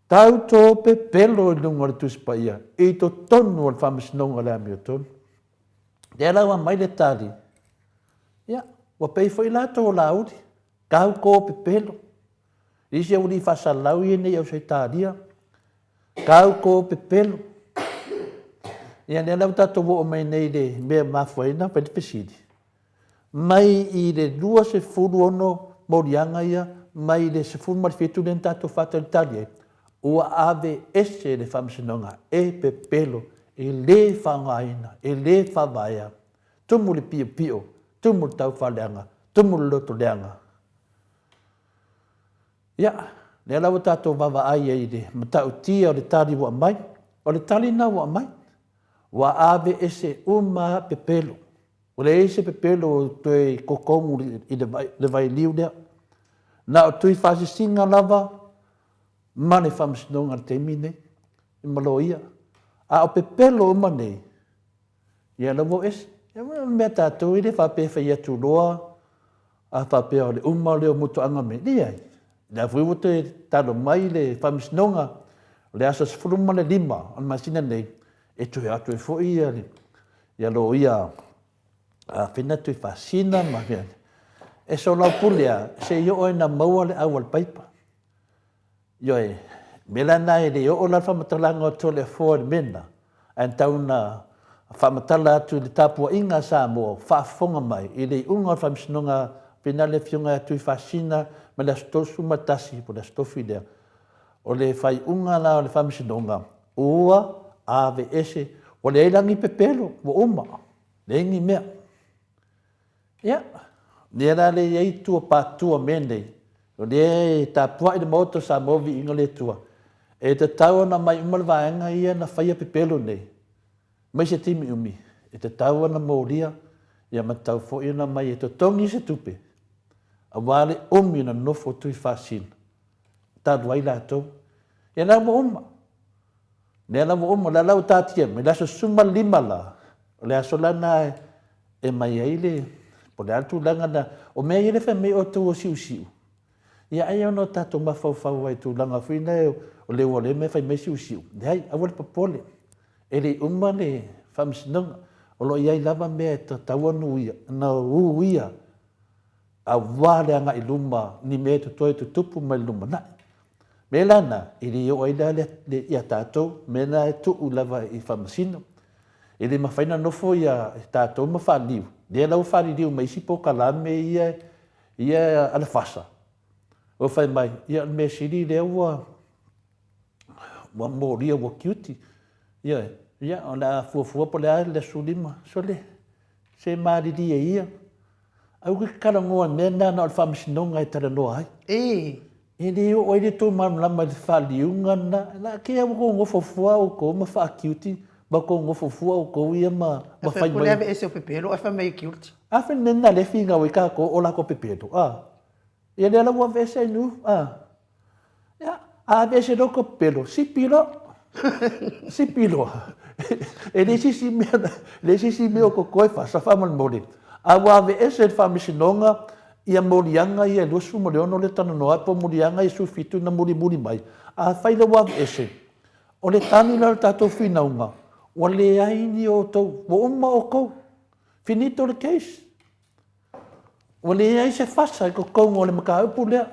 tauto pepelo i luga o le Tusi Paia i totonu o le Faamasinoga o le Amiotonu. Lea la ua aumai le tali, ia, ua pei foi latou o Laauli, tauto pepelo. Isi aualii faasalalau ia nei Ausetalia, tauto pepelo. Ia lea la ua tatou oo mai nei i le mea e mafua ai ona fai le fesili, mai i le 26 moliaga ia mai le 17 lea na tatou faatalitali ai, ua ave ese le Faamasinoga e pepelo, e le faaaogaina, e le faavaea. Tumu le piopio, tumu le taufaaleaga, tumu le lotoleaga. Ia, lea la ua tatou vaavaai ai i le matautia o le tali ua aumai. O le tali lena ua aumai, ua ave ese uma lava pepelo. Ua leai se pepelo o toe i totonu i le vailiu lea. Na o Tuifaasisina lava ma le Faamasinoga i le taimi lenei, ma loia. A o pepelo uma nei, ia la ua o ese. Ia o le mea tatou e le faapea e fai atu loa, a faapea o le uma lea o mutuaga mea. Leai, lea foi ua toe talo mai le Faamasinoga, o le aso 15 o le masina nei, e toe o atu ai foi ia, ia loia a Fina Tuifasina ma mea. E soalaupule lava, se i oo ina maua le au a le paipa. Ioe, mea la na e le oo la le faamatalaga o Toleafoa i le mea lena, ae tau na faamatala atu i le tapuaiga a Samoa o faafofoga mai i le iuga o le Faamasinoga pena le Afioga ia Tuifasina mai le aso 31 po o le aso Tofi lea. O le faaiuga la o le Faamasinoga ua aveese, ua leai la ni pepelo, ua uma, leai ni mea. Ia, lea la lea e i ai tua patua o mea nei, o lea e tapuai le Maota o Samoa viiga o le Atua, e tatau ona aumai uma le vaega ia na faia pepelo nei, mai se taimi umi, e tatau ona molia, ia ma tatau foi ona aumai e totogi se tupe, aua le umi ona nonofo o Tuifaasina, talu ai latou. Ia la ua uma. Lea la ua uma, lea la ua taatia mai, le aso 15 la, o le aso la lena e mai ai le, po o le a le tulaga lena. O mea ia lea fai mai outou o siusiu, ia ai ona o tatou mafaufau ai i tulaga foi lea o le ua lea fai mai siusiu. Leai, aua le popole, e le i uma le faamasinoga. O lo o i ai lava mea e tatau ona uia aua le agai i luma ni mea e totoe tutupu mai le lumanai. Mea la na, e le oo ai la ia tatou, mea la e tuu lava i faamasino. E le mafai ona nofo ia tatou ma faaliliu, lea la ua faaliliu ma isi polokalame ia, ia a le FASA. Ua fai mai, ia o le mea sili lea ua ua molia ua tiuti. Ioe, ia o le a fuafua po o le a le aso 15, sole, se malilie ia. Aua e te talanoa i mea na, na o le faamasinoga e talanoa ai. E. E le oo ai le tou malamalama i le faaliuga lena. La, ke ua tou nofo fua outou ma faatiuti Ma kou nofo fua outou ia ma ma fai mai. Aveese o pepelo ae fai mai e guilty. A fai nena le finau ai tatou o latou pepelo a. Ia lea la ua aveese ai nu a. Ia a aveese loa tou pepelo sipi loa. Sipi loa. E leai se isi mea leai se isi mea o totoe fasa faamolemole. A ua aveese e le Faamasinoga ia moliaga ia e 26 lea talanoa atu po o moliaga ia 17 na mulimuli mai, afai la ua aveese, O le tali la o le tatou finauga, ua leai ni outou, ua uma outou, finito le case. Ua leai se fasa i totonu o le mataupu lea.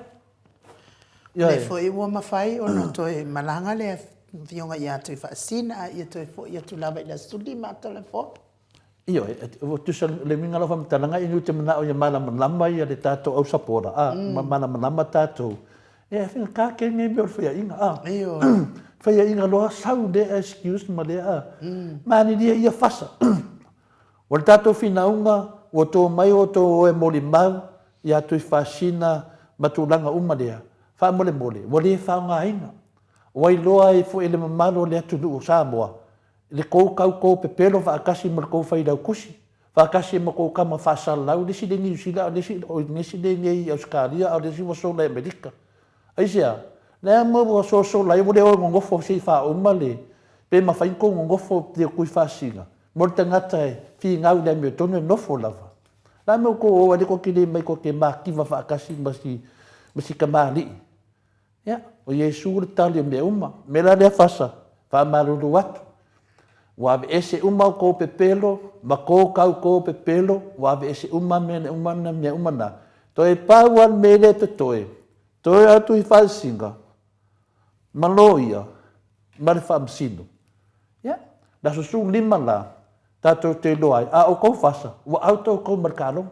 O lea foi ua mafai ona toe malaga le Afioga ia Tuifaasisina a ia toe foi atu lava i le aso 15 Toleafoa. Ioe, ua tusa le uiga o lau faamatalaga ina ou te manao ia malamalama ia le tatou au sapola, a, ma malamalama tatou. E faigata tele nei mea o le faiaiga, a. Ioe. Faiaiga loa sau lea excuse ma lea, a. Malilie ia fasa. O le tatou finauga, ua to mai outou o e molimau ia Tuifaasisina ma tulaga uma lea, faamolemole, ua le faaaogaina. Ua iloa ai foi e le mamalu o le atunuu o Samoa, le tou tau tou pepelo faatasi ma le tou failautusi, faatasi ai ma tou tama faasalalau, le isi lea i Niu Sila, a o le isi, oi, le isi lea nei i Ausetalia, a o le isi ua sola i Amerika. Aisea? Le a mea ua sosola ai, ua le o e nonofo se i faauma le, pe mafai ona tou nonofo i le Tuifaasisina, mo le tagata e finau i le amiotonu e nofo lava. Le a mea ua tou o ai, lea tou te le omai tou te mativa faatasi ma si, ma si tamalii. Ia, o Iesu le tali o mea uma. O le mea la lea Fasa, faamalulu atu, ua aveese uma outou pepelo ma kou kau kou pepelo, ua aveese uma mea uma na, mea uma na. Toe pau lava le mea lea e totoe, toe atu i faasiga ma loia ma le faamasino. Ia, le aso 15 la, tatou te iloa ai, a o kou fasa, ua out outou ma le taaloga.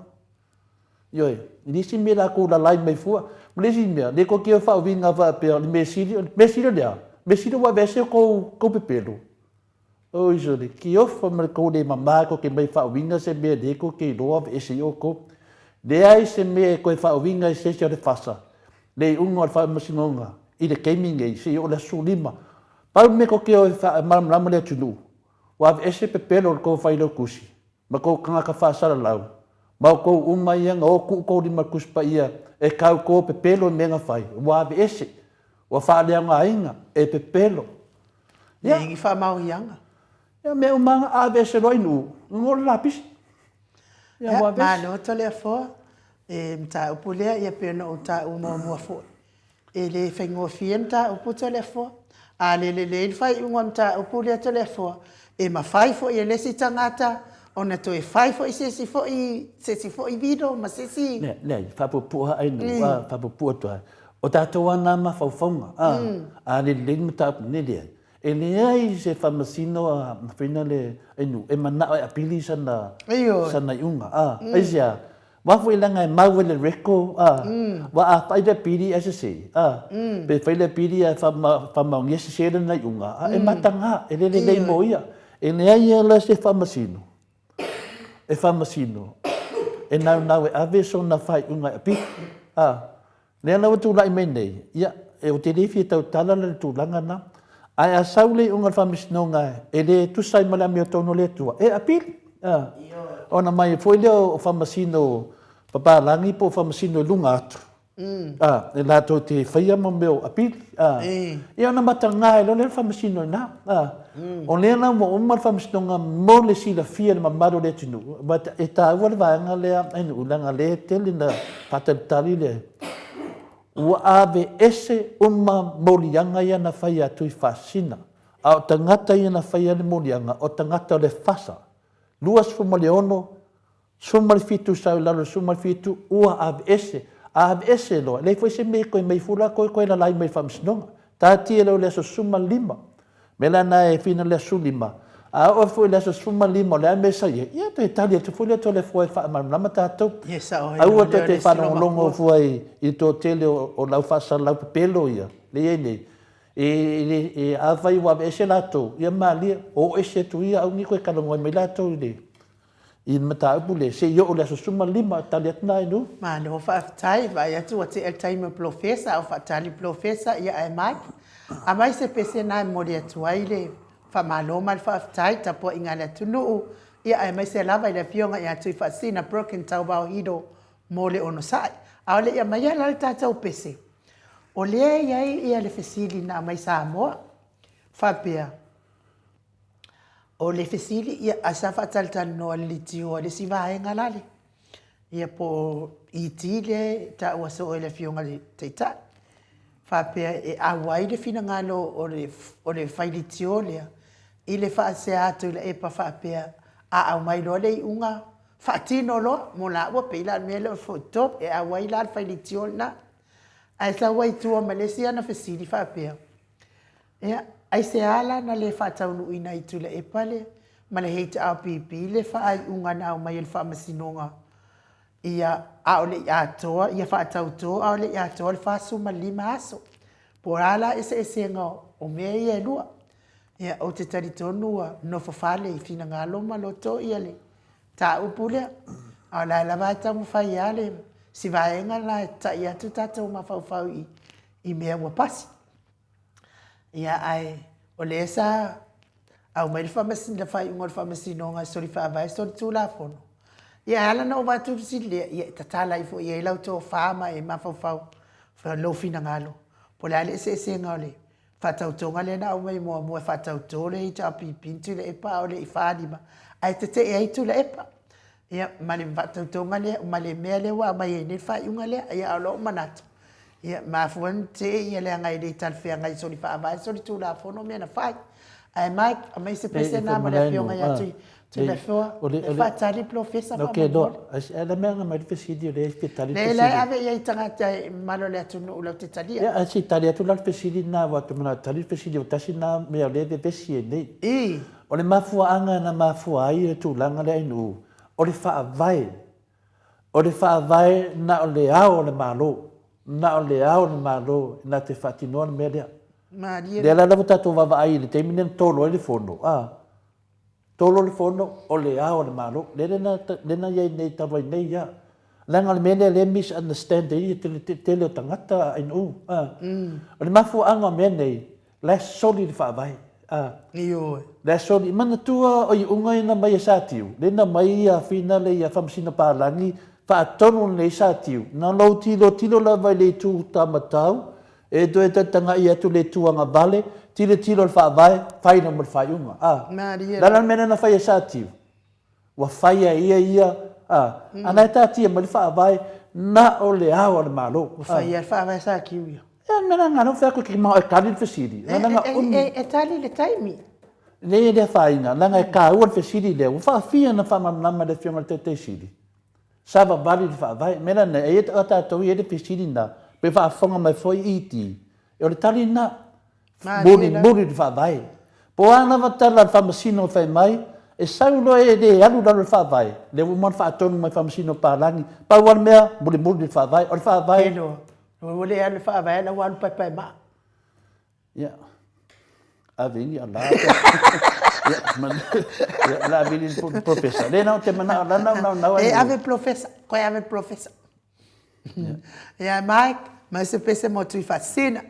Ioe, i nisi mea latou lalai mai fua. Ma le isi mea, le tou te faauiga faapea o le mea sili, o le mea sili o le a? Mea sili ua aveese tou, tou pepelo. Oi sole, tiofa ma le tou le mama tou te mai faauiga se mea lea tou te iloa aveese ai outou. Leai se mea e toe faauiga i se isi o le fasa, le iuga o le faamasinoga i le taimi nei seia oo i le aso 15. Pau le mea tou te o e faamalamalama le atunuu, ua aveese pepelo o le tou failautusi, ma kou tagata faasalalau, ma outou uma ia na o tuu tou lima Tusi Paia e tau tou pepelo i mea na fai, ua aveese, ua faaleaogaina, e pepelo. Ia. Nei ni faamaoniaga. Ia, mea uma na aveese loa i Nuu, ngo le lapisi. Ia, ua aveese. Malo Toleafoa, e mataupu lea, ia pei ona ou taua muamua foi, E le faigofie le mataupu Toleafoa. A le lelei le faaiuga o le mataupu lea Toleafoa, e mafai foi e le isi tagata ona toe fai foi se isi foi, se isi foi vilo ma se isi... Leai, faapuupuu lava Ainuu, a, faapuupuu atu lava. O tatou lava na mafaufauga, a, a le lelei le mataupu lenei, leai. E leai se faamasino a Faina le Ainuu e manao e apili sana, sana iuga, a. Aisea? Aua foi leaga e mau ai le record, a, aua a fai le apili ae sese, a, pe fai le apili ae faamaonia sese lana iuga, a, e mataga, e le lelei mo ia. E leai lava la se faamasino, e faamasino, e naunau e ave sona faaiuga e apili, a. Lea la ua tulai mai nei, ia, ou te le fia tautala la i le tulaga lena, ae a sau le iuga o le Faamasinoga e le tusa ai ma le amiotonu a le Atua, e apili. A, ona mai foi lea o Faamasino papalagi po o Faamasino i luga atu, a, e latou te faia mo mea o apili. A, ia ona mataga ai loa lea o le Faamasino i ina. A, o lea la ua uma le Faamasinoga mo le silafia e le mamalu o le atunuu, but e taua le vaega lea e nuu, leaga o lea e tele ina faatalitali le, ua aveese uma moliaga ia na fai a Tuifaasisina, a o tagata ia na faia le moliaga, o tagata o le FASA, 26 17 sau i lalo i le 17 ua aveese, a aveese loa, e leai foi se mea e toe mai fua latou e toe lalai mai i le faamasinoga. Taatia loa i le aso 15, mea la lena e fina i le aso 15, a oo foi i le aso 15 o le a le mea sa i ai, ia toe tali atu foi lea Toleafoa e faamalamalama tatou. Aua tou te faalogologo fua i le toatele o lau faasalalau pepelo ia, lea e i ai nei, e, afai ua aveese latou, ia malie, o ese atu ia, aua ne i toe talanoa mai latou i le I le mataupu lea, se i oo i le aso 15, tali atu na Inu. Malo faafetai, vaai atu ua tea le taimi o Polofesa, a o faatali Polofesa, ia ae mai. Aumai se pese na e momoli atu ai le Faamalo ma le faafetai tapuaiga a le atunuu, ia aemaise lava i le Afioga ia Tuifaasisina Broken Tauvao Hiro mo le onosai. A o le i aumaia la le tatou pese, o lea e i ai ia le fesili na aumai Samoa, faapea, o le fesili, ia, ae sa faatalatalanoa i le litio a le isi vaega lale, ia po o ET lea e taua soo e le Afioga i le Taitai, faapea e auai le finagalo o le failitio lea i le faasea a Tuilaepa faapea, a aumai loa le iuga, faatino loa mo laua, pei la o le mea lea o le 43, e auai la le failitio lena. Ae sau ai i tua ma le isi ana fesili faapea, Ia, aisea la na le faataunuuina ai Tuilaepa le ma le HRPP le faaiuga na aumai e le Faamasinoga ia a o le i atoa, ia faatauto a o le i atoa le 45 aso? Po o a la eseesega o mea ia e lua? Ia, ou te talitonu ua nofo fale i finagalo ma loto ia le mataupu lea, a o la e lava e taumafai lava le si vaega lena e tatai atu tatou mafaufau i mea ua pasi. Ia, ae o lea sa aumai le le faaiuga o le Faamasinoga e soli faavae solitulafono. Ia, e ala ona ou avatu le fesili lea, ia e tatala ai foi i ai lau tofa ma e mafaufau i lou finagalo, po o le a le eseesega o le faatautoga lea na aumai muamua e faatauto le HRPP ma Tuilaepa a o le i 45 ae tetee ai Tuilaepa. Ia, ma le faatautoga lea, ma le mea lea ua aumai ai nei le faaiuga lea. Ia, a o lou manatu, ia, e mafua ona tetee ia leaga e le talafeagai soli faavae solitulafono mea na fai. Ae Mike, aumai se pese lena mo le Afioga ia Tuilaepa, e faatali le polofesa faamolemole. Ae o le mea na aumai le fesili o lea e fia tali le fesili. Leai, la e ave i ai i tagata i mamalu o le atunuu latou te talia. Ia, ae se i tali atu la le fesili lena aua ou te manao e tali le fesili, o tasi lena mea o lea e vevesi ai nei. I. O le mafuaaga na mafua ai le tulaga lea Ainuu, o le faavae. O le faavae na o le ao o le Malo, na o le ao o le Malo na te faatinoa le mea lea. Malie. Lea la ua tatou vaavaai i le taimi lea na tolo ai le fono, a, tolo le fono, o le ao o le Malo. Lea na, lea na i ai nei talu ai nei ia. Leaga o le mea lea lea e misunderstand ai le tele o tagata Ainuu, a. O le mafuaaga o mea nei, La e soli le faavae. A. Ioe. La e soli. Manatua o iuga ia na mai e Satiu, lea na mai ia finale ia Faamasino Palagi, faatonu lenei Satiu, na lou tilotilo lava i le itu tamatau, e toe tagatagai atu i le itu agavale, tilotilo i le faavae, fai loa ma le faaiuga. A. Malie. Le a la le mea lea na fai e Satiu? Ua fai e ia ia, a, a na e taatia mai le faavae, na o le ao a le Malo. Ua fai lava le faavae sa kiu ia. Ia, me la ngana fai atu ki mao e tali le fesili. E, e, e, e tali le taimi. Nei e le afaina, leaga e taua le fesili lea, ua faafia ona faamalamalama e le Afioga i le Taitai Sili. Sa vavali le faavae. Me la nei, e ia tatou i ai le fesili na, pe faafofoga mai foi ED, o le tali lena. Mulimuli le faavae. Po o a lava tala a le Faamasino e fai mai, e sau loa e le alu i lalo o le faavae, lea ua uma ona faatonu mai Faamasino Palagi, pau lava le mea, mulimuli le faavae. O le faavae. Kelo, ua le alu i le faavae, la ua alu paepaemaa. Ia, ave i ala. Ia, ia, la ave i le polofesa. Le na ou te manao, la na naunau ai. E ave polofesa, koe ave polofesa. Ia, Mike, mai se pese mo Tuifaasisina.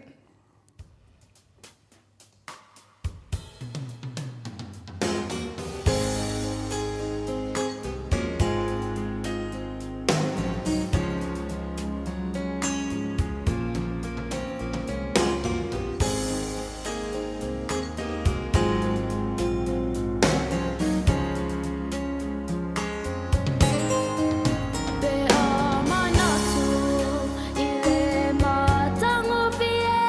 Pe a manatu i le matagofie.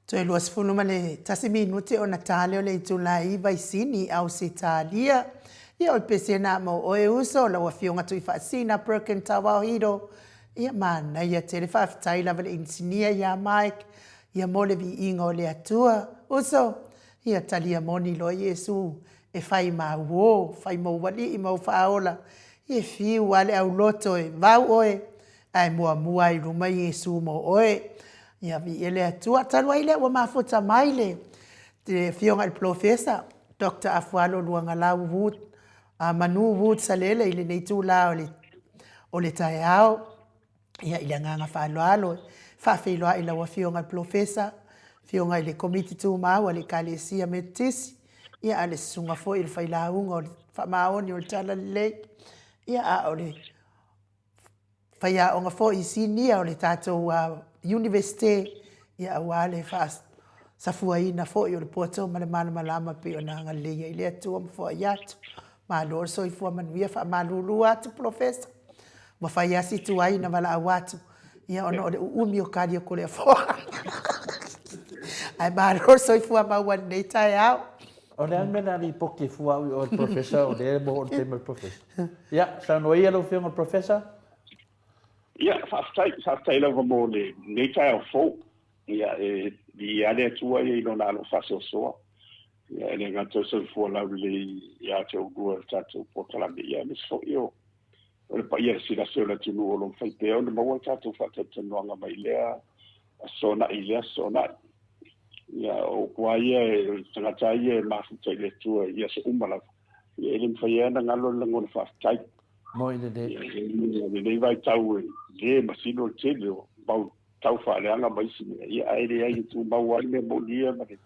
Toe 21 minute ona ta lea o le itula e 9 i Sini, Ausetalia. Ia, o le pese na mo oe uso, lau Afioga Tuifaasina Perkin Tawao Hiro. Ia, manaia tele. Faafetai lava i le inisinia ia Mike, ia mo le viiga o le Atua. Uso, ia talia moni loa Iesu e fai mauō, fai mou alii ma ou faaola. Ia e fiu lava le auloto e vau oe, Ae muamua i luma Iesu mo oe. Ia viia le Atua. Talu ai lea ua mafuta mai le Afioga i le Polofesa Doctor Afualo Luagalau Wood, Manu Wood Salele i lenei itula o le taeao. Ia i le agaga faaaloalo e faafeiloai i lau Afioga i le Polofesa, Afioga i le Komiti Tumau a le Ekalesia Metotisi, ia a o le Susuga foi i le Failauga o le Faamaoni o le Talalelei, ia a o le faiaoga foi sinia o le tatou Iunivesite, ia aua le faasafuaina foi o le poto ma le malamalama pei ona agalelei ai le Atua ma foai atu. Malo le soifua manuia, faamalulu atu Polofesa, ua fai lava si tuai na valaau atu, ia ona o le uumi o kali o Toleafoa. Ae malo le soifua maua i lenei taeao. O le a le mea o le a lipoti fua au i o i le Professor o lea e maua o le taimi o le Professor. Ia, saunoa ia lau Afioga i le Professor. Ia, faafetai, faafetai lava mo lenei taeao fou. Ia, e viia lava le Atua ia i Lona alo faasoasoa. Ia, e le gata o le soifua laulelei ia te oulua i le tatou polokalame, ia aemaise foi o le paia lasilasi o le atunuu o lo o mafai pea ona maua le tatou faatalatalanoaga mai lea aso na'i i lea aso na'i. Ia, o upu lava ia, o le tagata lava ia e mafuta i le Atua i aso uma lava, ia e le mafai lava ona galo le lagona faafetai. Moi lelei. Ia, i lenei vaitau e le masino le tele o mau tau faaleaga ma isi mea, ia, ae leai e tumau lava le mea moni ia ma le,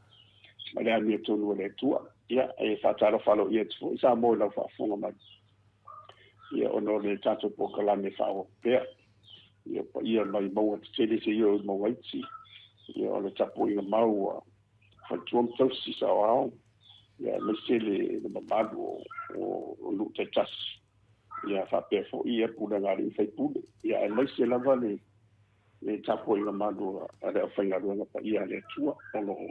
ma le amiotonu a le Atua. Ia, e faatalofa aloaia atu foi Samoa i lau faafofoga mai, ia, ona o le tatou polokalame faaauau pea. Ia paia mai mauga tetele seia oo i mauga iti, ia o le tapuaiga mau a faletua ma tausi saoao, ia aemaise le, le mamalu o, o, o nuu taitasi, ia faapea foi ia pulega a alii ma faipule, ia aemaise lava le, le tapuaiga malu a le aufaigaluega paia a le Atua o lo o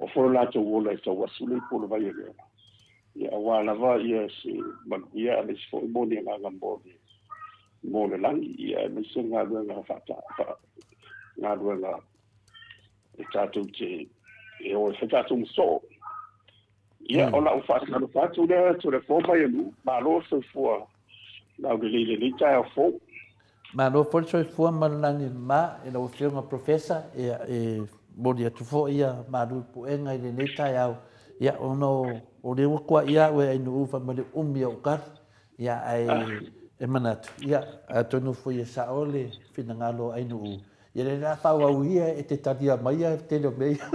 ofo lo latou ola e tauasu le ipu o le vai o le ola, ia aua lava ia se manuia aemaise foi mo ni agaga mo le mo le lagi, ia aemaise galuega faata, fa, galuega e tatou te e o e fai tatou ma soo. Ia, o lau faatalofa atu lea Toleafoa Maianuu, malo le soifua laulelei i lenei taeao fou. Malo foi le soifua ma le lagi mama i lau Afioga Professor, ia e momoli atu foi ia malu i puega i lenei taeao, ia ona o lea ua tuai au e Ainuu fai mai le umi o ou tali, ia ae e manatu, ia atonu foi e sao le finagalo o Ainuu, Ia lea la faaauau ia e te talia mai ia le tele o mea ia.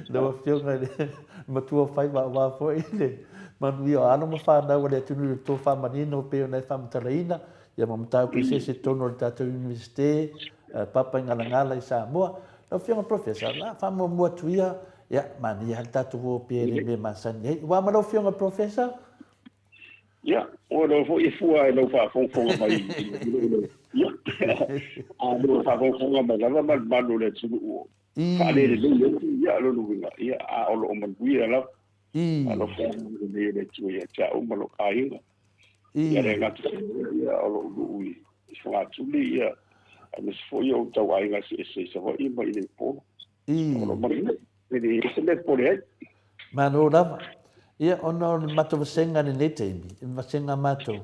Lau Afioga i le Matua Faiva aua foi le manuia o alo ma fanau a le atunuu i le tofa manino pei ona e faamatalaina ia ma mataupu eseese i totonu o le tatou Iunivesite, Papaigalagala i Samoa. Lau Afioga i le Professor, la faamuamua atu ia, ia manaia lava le tatou o pea i le mea masani ai. Ua ma lau Afioga i le Professor? Ia, o lea foi e fua i lau faafogafoga mai ia, a lau faafogafoga mai lava ma le mamalu o le atunuu o faalelelei atu, ia, lona uiga, ia, a o lo o manuia lava. Alofa lelei o le Atua ia te au ma lou aiga. Ia le gata ia o lou nuu i Fogatuli, ia, aemaise foi o ou tauaiga eseese i Savaii ma i inei i Upolu. O lo o manuia. E leai se mea e popole ai. Malo lava. Ia, ona o le matou vasega i lenei taimi, le vasega a matou,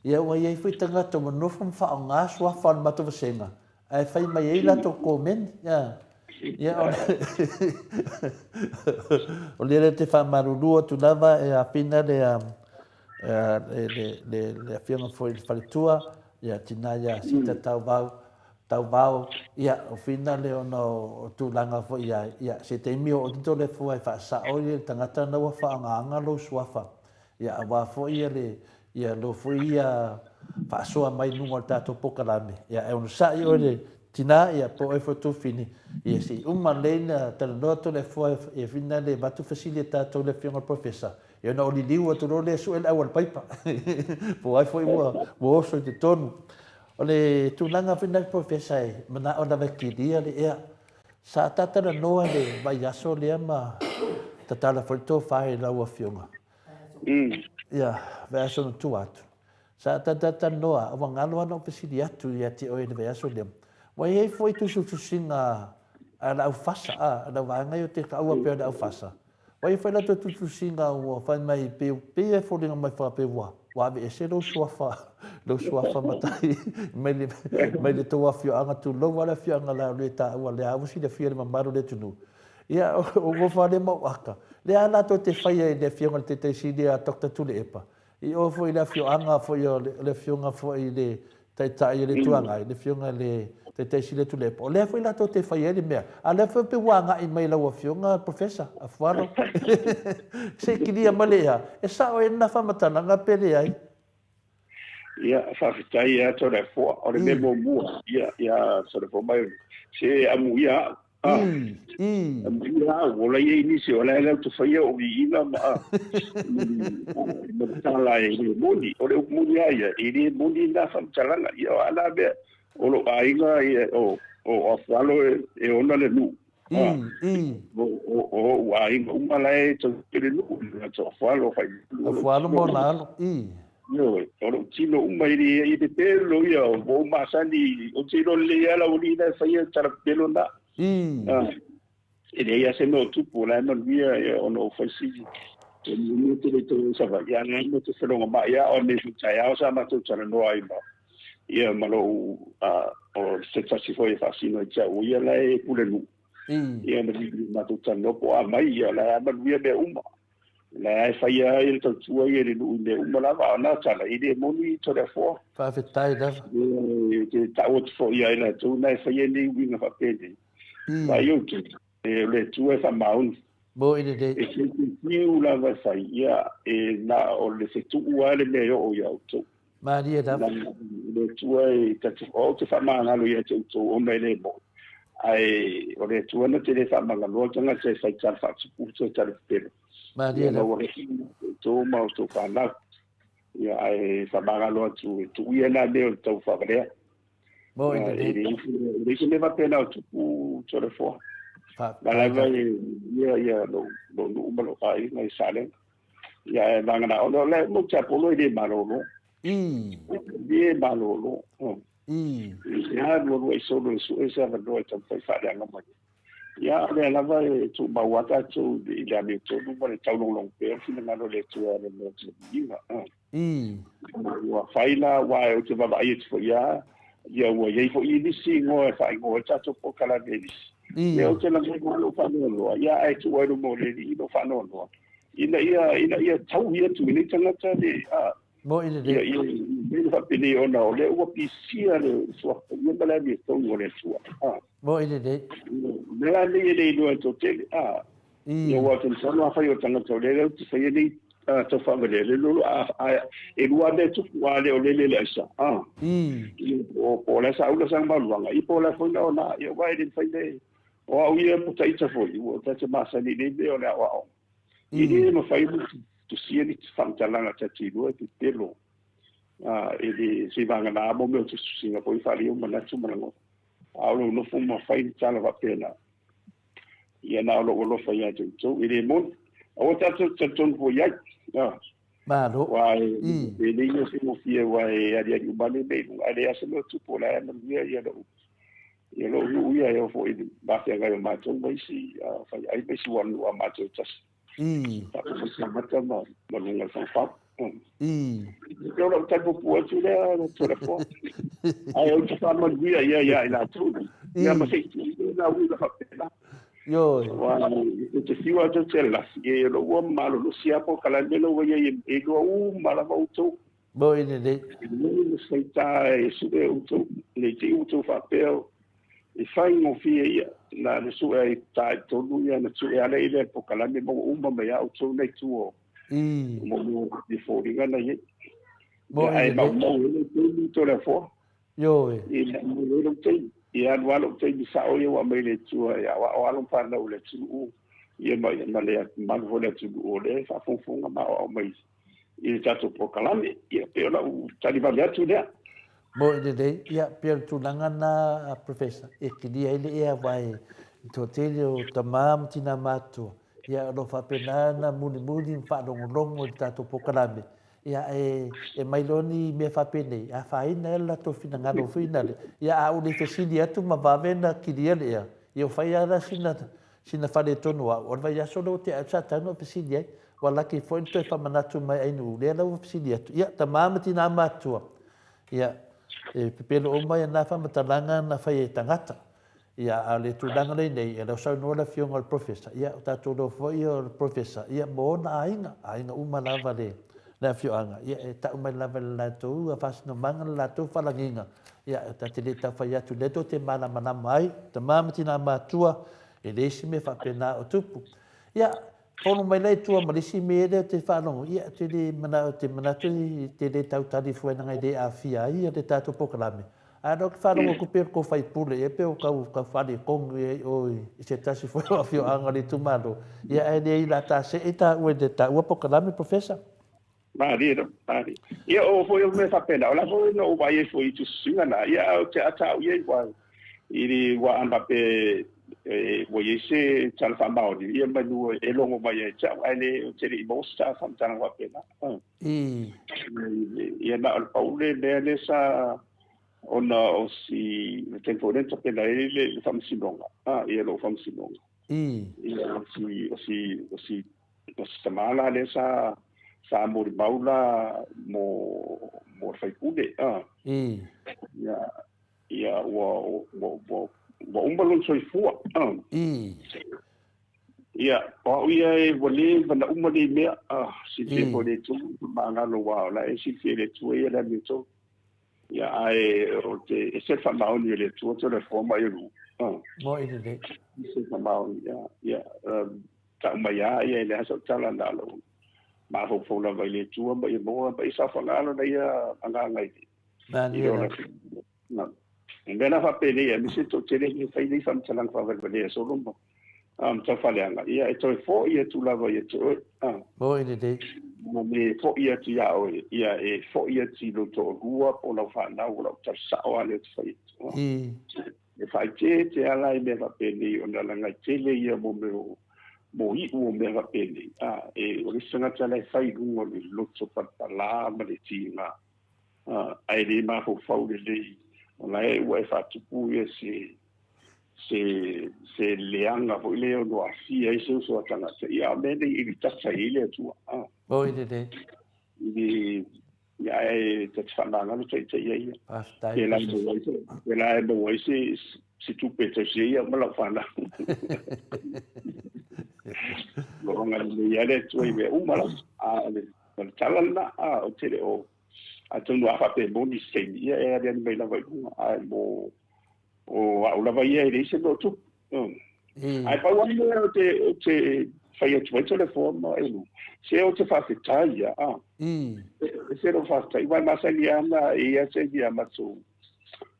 ia ua i ai foi tagata ua nofo ma faaaoga suafa o le matou vasega, ae fai mai ai latou komeni. Ia, ia o le o lea te faamalulu atu lava e afina le, le, le, le afioga foi i le faletua, ia tina ia Sita Tauvau, Tauvao, ia, o Whina le ona o tulaga foi ia, ia, se taimi o oto le fua e faasao ia le tagata na ua faaaogaina lou suafa, ia, aua foi ia le, ia, lou foi ia faasoa mai luga o le tatou polokalame, ia, e onosai oe le tina, ia, po o oe foi Tufini, ia, se i uma lelei na talanoa atu le fua e Whina le avatu fesili a tatou i le afioga i le Professor, ia, ona o liliu atu loa lea e sue le au a le paipa, po o ai foi ua oso i totonu. O le tulaga foi lena Professor e manao lava e kilia le ea. Sa ta talanoa i le vaiaso lea ma tatala foi le tofa i lau Afioga. Ia, vaiaso na tua atu. Sa ta talanoa, ua galo lava na ou fesili atu ia te oe i le vaiaso lea. Ua i ai foi tusitusiga a le aufasa, a le vaega ia ou te taua pea o le aufasa. Ua i ai foi latou tusitusiga ua fai mai, pei, pei e foliga mai faapea ua, ua aveese lou suafa, lou suafa matai mai le, mai le tou afioaga, tulou lava le afioaga la o le taua, lea ua silafia e le mamalu o le atunuu. Ia, ua nofo lava lea ma ou ata. Lea lava latou te faia i le afioga i le Taitaisili ia Doctor Tuilaepa, I o foi i le afioaga foi o le afioga foi i le Taitai o le Itu Agai, le afioga i le Taitai Sili o Tuilaepa, o lea foi latou te faia ai le mea, a o lea foi pei ua agai mai i lau afioga Professor Afualo. Se i kilia mai le ea, e sao ai lena faamatalaga pe leai? Ia, faafetai ia Toleafoa. O le mea muamua, ia, ia Toleafoa mai, se amuia au. Amuia au, o la e i ai nisi o la e latou te faia o viiga ma, ma le tala e le moni. O le upu moni lava ia, e le moni lena faamatalaga. Ia, o a la mea, o lou aiga, ia, o, o Afualo e ona le nuu. O ou aiga uma la e tausia le nuu, o Afualo, Faimanu. Afualo ma ona alo. Ioe, o lou tino uma e le e pepelo ia, ua ou masani, ou te iloa lelei lava lau alii la e faia le tala pepelo lena. E leai lava se mea o tupu, o la e manuia ia, ona ou fai sili. E muamua tele i tau Savaii, a o la e matou felogama'i lava, o ananei foi i le taeao sa matou talanoa ai ma, ia, ma lou, o se tasi foi e faasino ia te au, o ia la e pulenuu. Ia, na matou talanoa po o a mai, ia, o la e manuia mea uma. La e faia ai le tautua ia i le nuu i mea uma lava, a o na tala, e le moni Toleafoa. Faafetai lava. E te tau atu foi ia i latou na e faia nei uiga faapenei. Vaai outou, o le Atua e faamaoni. Moni lelei. E fiufiu lava e fai, ia, e na o le fetuu lava le mea e oo ia outou. Malie lava. O le Atua e tatou, ou te faamagalo ia te outou ona e le moni. Ae o le Atua na te le faamagaloa le tagata e fai tala faatupu toe tala pepelo. Malie lava. Maua outou ma outou fanau. Ia, ae faamagalo atu e tuu ia na mea o le tau faavalea. Moni lelei. E leai se mea faapena o tupu Toleafoa. Na lava ia ia lou nuu ma lou aiga i Salega. Ia ae vagana ona o le mau tiapolo e le malolo. E le malolo. E alu alu ai solo e sue se avanoa e taumafai faaleaga mai. Ia o lea lava e tumau lava tatou i le amiotonu ma le taulogologo pea o le finagalo o le Atua e ala i le viiga. Ua fai la, aua ou te vaavaai atu foi lava, ia ua i ai foi nisi igoa e faaigoa ai le tatou polokalame e nisi. Ia ou te lagona lava lou faanoanoa, ia ae tuu ai i luma o le Alii lou faanoanoa, ina ia, ina ia taui atu i nei tagata le, a, Moni lelei. ia, ia, ia faapenei ona o lea ua pisia le suafa ia ma le amiotonu o le Atua. A. Moni lelei. O mea la nei e le iloa e toatele, a. Ia aua ou te masalo afai o tagata o lea ou te faia nei tau faavalea le lolo a e lua mea tupu a le o lele le aisa a o po o le sa ula sang maluanga i po la foi na ona ia wa e le fai le o au ia po taita foi ua ta te masani le mea o le aoao i le mafai tusia ni faamatalaga ta te iloa e pepelo a e le se vagana mo mea o tusitusiga foi faaalia o manatu ma lagona a o lou nofo ma fai ni tala faapena Ia na o lou alofa ia te outou, e le moni. Aua tatou te talitonu foi i ai. Malo. Aua e le ia faigofie aua e aliali uma lava mea i luga, ae leai lava se mea o tupu, o la e manuia ia lou ia lou nuu ia e oo foi i le mafeagai o matou ma isi faiai ma isi nuu a matou e tasi. Faafofoga ma ma luga o le fanafau. E o lau tali puupuu atu lea Toleafoa. Ae ou te faamanuia ia ia i latou. Ia ma se i tuu na uiga faapena. Ioe. Aua e te fiu lava tou te lafi, e o lou ua malolosi lava polokalame lea ua i ai e iloa uma lava outou. Moni lelei. E leai ma se ita e sue outou, ne i te i outou faapea e faigofie ia, na le sue ai ta i totonu ia, na sue lava lea i le polokalame ma ua uma mai lava outou na i tua o mo le foliga na i ai. Moni Ae lelei. maumau ai lou taimi Toleafoa. Ioe. E maumau ai lou taimi. E alu lava lou taimi sao ia ua aumai e le Atua e aoao alo ma fanau i le atunuu ia ma le mamalu foi o le atunuu o lea e faafogafoga ma aoao mai i le tatou polokalame. Ia, pei o lau tali vave atu lea. Moni lelei, ia, pei o le tulaga lena Professor, e kilia ai le ea aua e Toatele o tama ma tina matutua, ia o lo o faapena ona mulimuli ma faalogologo i le tatou polokalame, ia e, e mai loa ni mea faapenei, e afaina ai lo latou finagalo foi nale, ia a ou le fesili atu ma vave ona kilia le ea, ia ua fai lava la sina, sina faaletonu o au, o le vaiaso lea ua tea atu sa tatau ona ou fesili ai, ua laki foi le toe faamanatu mai Ainuu, lea la ua fesili atu, ia tama ma tina matutua, ia e pepelo uma ia na faamatalaga na fai e tagata. Ia, a o le tulaga lea nei, ia lea ua saunoa le Afioga i le Professor, ia, o tatou iloa foi o le Professor, ia, ma ona aiga, aiga uma lava le, le afioaga, ia, e tau mai lava i le latou faasinomaga le latou falagiga, ia, ta te le tau fai atu, lea tou te malamalama ai, tama ma tina matua, e leai se mea faapena o tupu. Ia, fono mai la i tua ma le isi mea lea ou te faalogo, ia, ou te le manao, ou te manatu e te le tau tali fua leaga e le aafia ai le tatou polokalame, Ae na ou te faalogo atu pei o le tou faipule ea pei o tau tau faaletonu ea i o i se tasi foi o afioaga o le itumalo. Ia ae leai la ta see taua i le taua polokalame Professor. Malie lava, malie. Ia o foi o mea faapena, o la foi na ou vaai ai foi i tusitusiga na, ia ae ou te ata au i ai aua i le ua ana faapea e ua i ai se tala faamaoni, ia manu e logo mai ia te au, ae le ou te le i maua se tala faamatalaga faapena. Ia na o le pau le mea lea sa ona o si le taimi foi lea na tapena ai le faamasinoga, ia lou faamasinoga. Ia o si o si o si o si tama la lea sa sa molimau la mo mo le faipule. Ia ia ua ua ua ua uma lona soifua. Ia, o au ia e ua leva na uma nei mea, ah, silafia foi e le Atua, magalo aua o la e silafia e le Atua ia le amiotonu. Ia, ae o te ese le faamaoni o le Atua Toleafoa ma Iesu. Ah. Moe lelei. Ese le faamaoni, ia, ia, um, tau mai lava ia e leai sau tala na o lou mafaufau lava i le Atua ma ia maua ma ia saofaga lona ia agaga i i lona Na, o mea la faapenei aemaise toatele e fai nei faamatalaga faavalevalea solo ma ma taufaaleaga, ia e toe foi atu lava ia te oe. Moi lelei. Ma le foi atu iā oe, ia e foi atu i lou toalua po o lau fanau, o lau tala sao lava lea ou te fai atu. E faaeteete lava la i mea faapenei ona leaga e tele ia mo mea o mo iu o mea faapenei. E, o le isi tagata la e fai i luga o le loto palapala ma le tiga ae le mafaufau lelei, o la e ua e faatupu ia se se se leaga foi lea ono aafia ai se uso a tagata. Ia, a o mea nei i litata i ai le Atua. Oi lelei. I le ia ae ta te faamagalo taitai ai ia. Faafetai. Pēlā e maua ai se, pēlā e maua ai se, se tupe e tausi ai au ma lau fanau. O lo o agalelei lava le Atua i mea uma lava. A o le, o le tala lena, a, ou te le o, atonu a faapea e moni se taimi, ia e aliali mai lava i luga, ae mo, o au lava ia e leai se mea o tupu. Ae pau lava le mea ou te, ou te fai atu ai Toleafoa ma Elu, se ou te faafetai ia, a. E se lou faafetai, aua e masani lava ona e i ai se taimi a matou,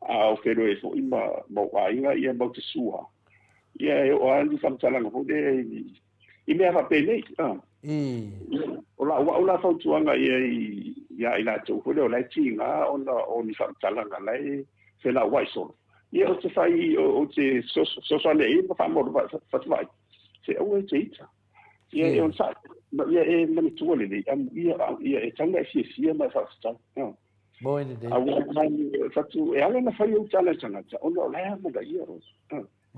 a o feiloai ai foi ma, ma ou aiga, ia matou te sua, ia e oo lava ni faamatalaga foi lea i, i mea faapenei. O lau au la fautuaga ia ia i latou foi lea o la e tiga ona o ni faamatalaga la e felauai solo. Ia ou te fai, ou te fesoasoani ai ma faamaualufatuai, se aua e te ita. Ia e onosai, ma ia e manatua lelei, amuia, ia e tatau ona e fiafia ma e faafetai. Moe lelei. Aua e ala ona fai ou tala e tagata, ona o la e amanaia oe.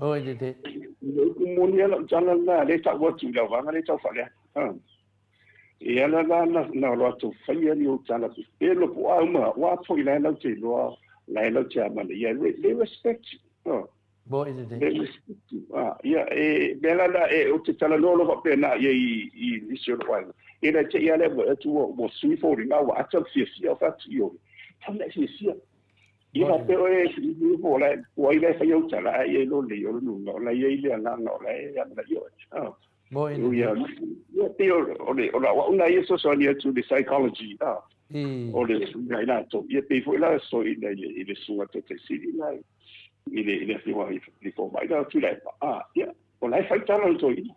Oi lelei. O le upu moni lava lau tala lena, lea e tau atu i lau vaga lea e tau faaleaga. E ala la na o latou faia ni ou tala pepelo po o a uma, ua foi la e lau te iloa, la e lau te amanaia, they respect you. Moi lelei. They respect you. Ia, e mea la na, e, ou te talanoa loa faapena i ai i nisi o lou aiga. Ia na te i a lea ua atu ua sui foliga ua ata le fiafia o fatu i ole. Tau na e fiafia. Ia faapea oe e silafia po o la o ai la e fai au tala, ae ia iloa lelei o le nuga, o la e i ai le agaga o la e amanaia oe. Moi lelei. Ia pei o le o lau au na ia fesoasoani atu i le psychology o le suiga i latou. Ia pei foi la soina i le susuga Taitaisili la i le afioga i le fomai la o Tuilaepa. Ia, o la e fai tala le toeaina.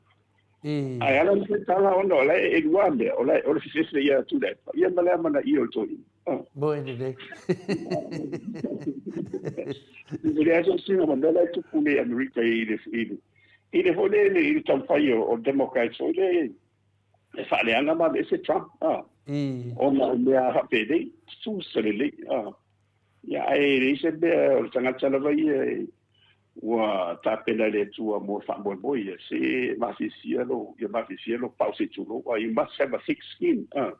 Ae ala ona fai tala ona o la e ʻelua mea, o la o le fefefe ia Tuilaepa, ia ma le amanaia o le toeaina. Moi lelei. E leai se usiga ma mea la e tupu nei i Amerika i le i le I le foi lea i le taumafai o Democrats foi lea e faaleaga ma aveese Trump, a. Ona o mea faapenei, tutusa lelei, a. Ia, ae leai se mea, o le tagata lava ia ua tapena e le Atua mo le faamoemoe ia, se mafiafia lo, ia mafiafia lo pau se i tulou, a. You must have a thick skin, a.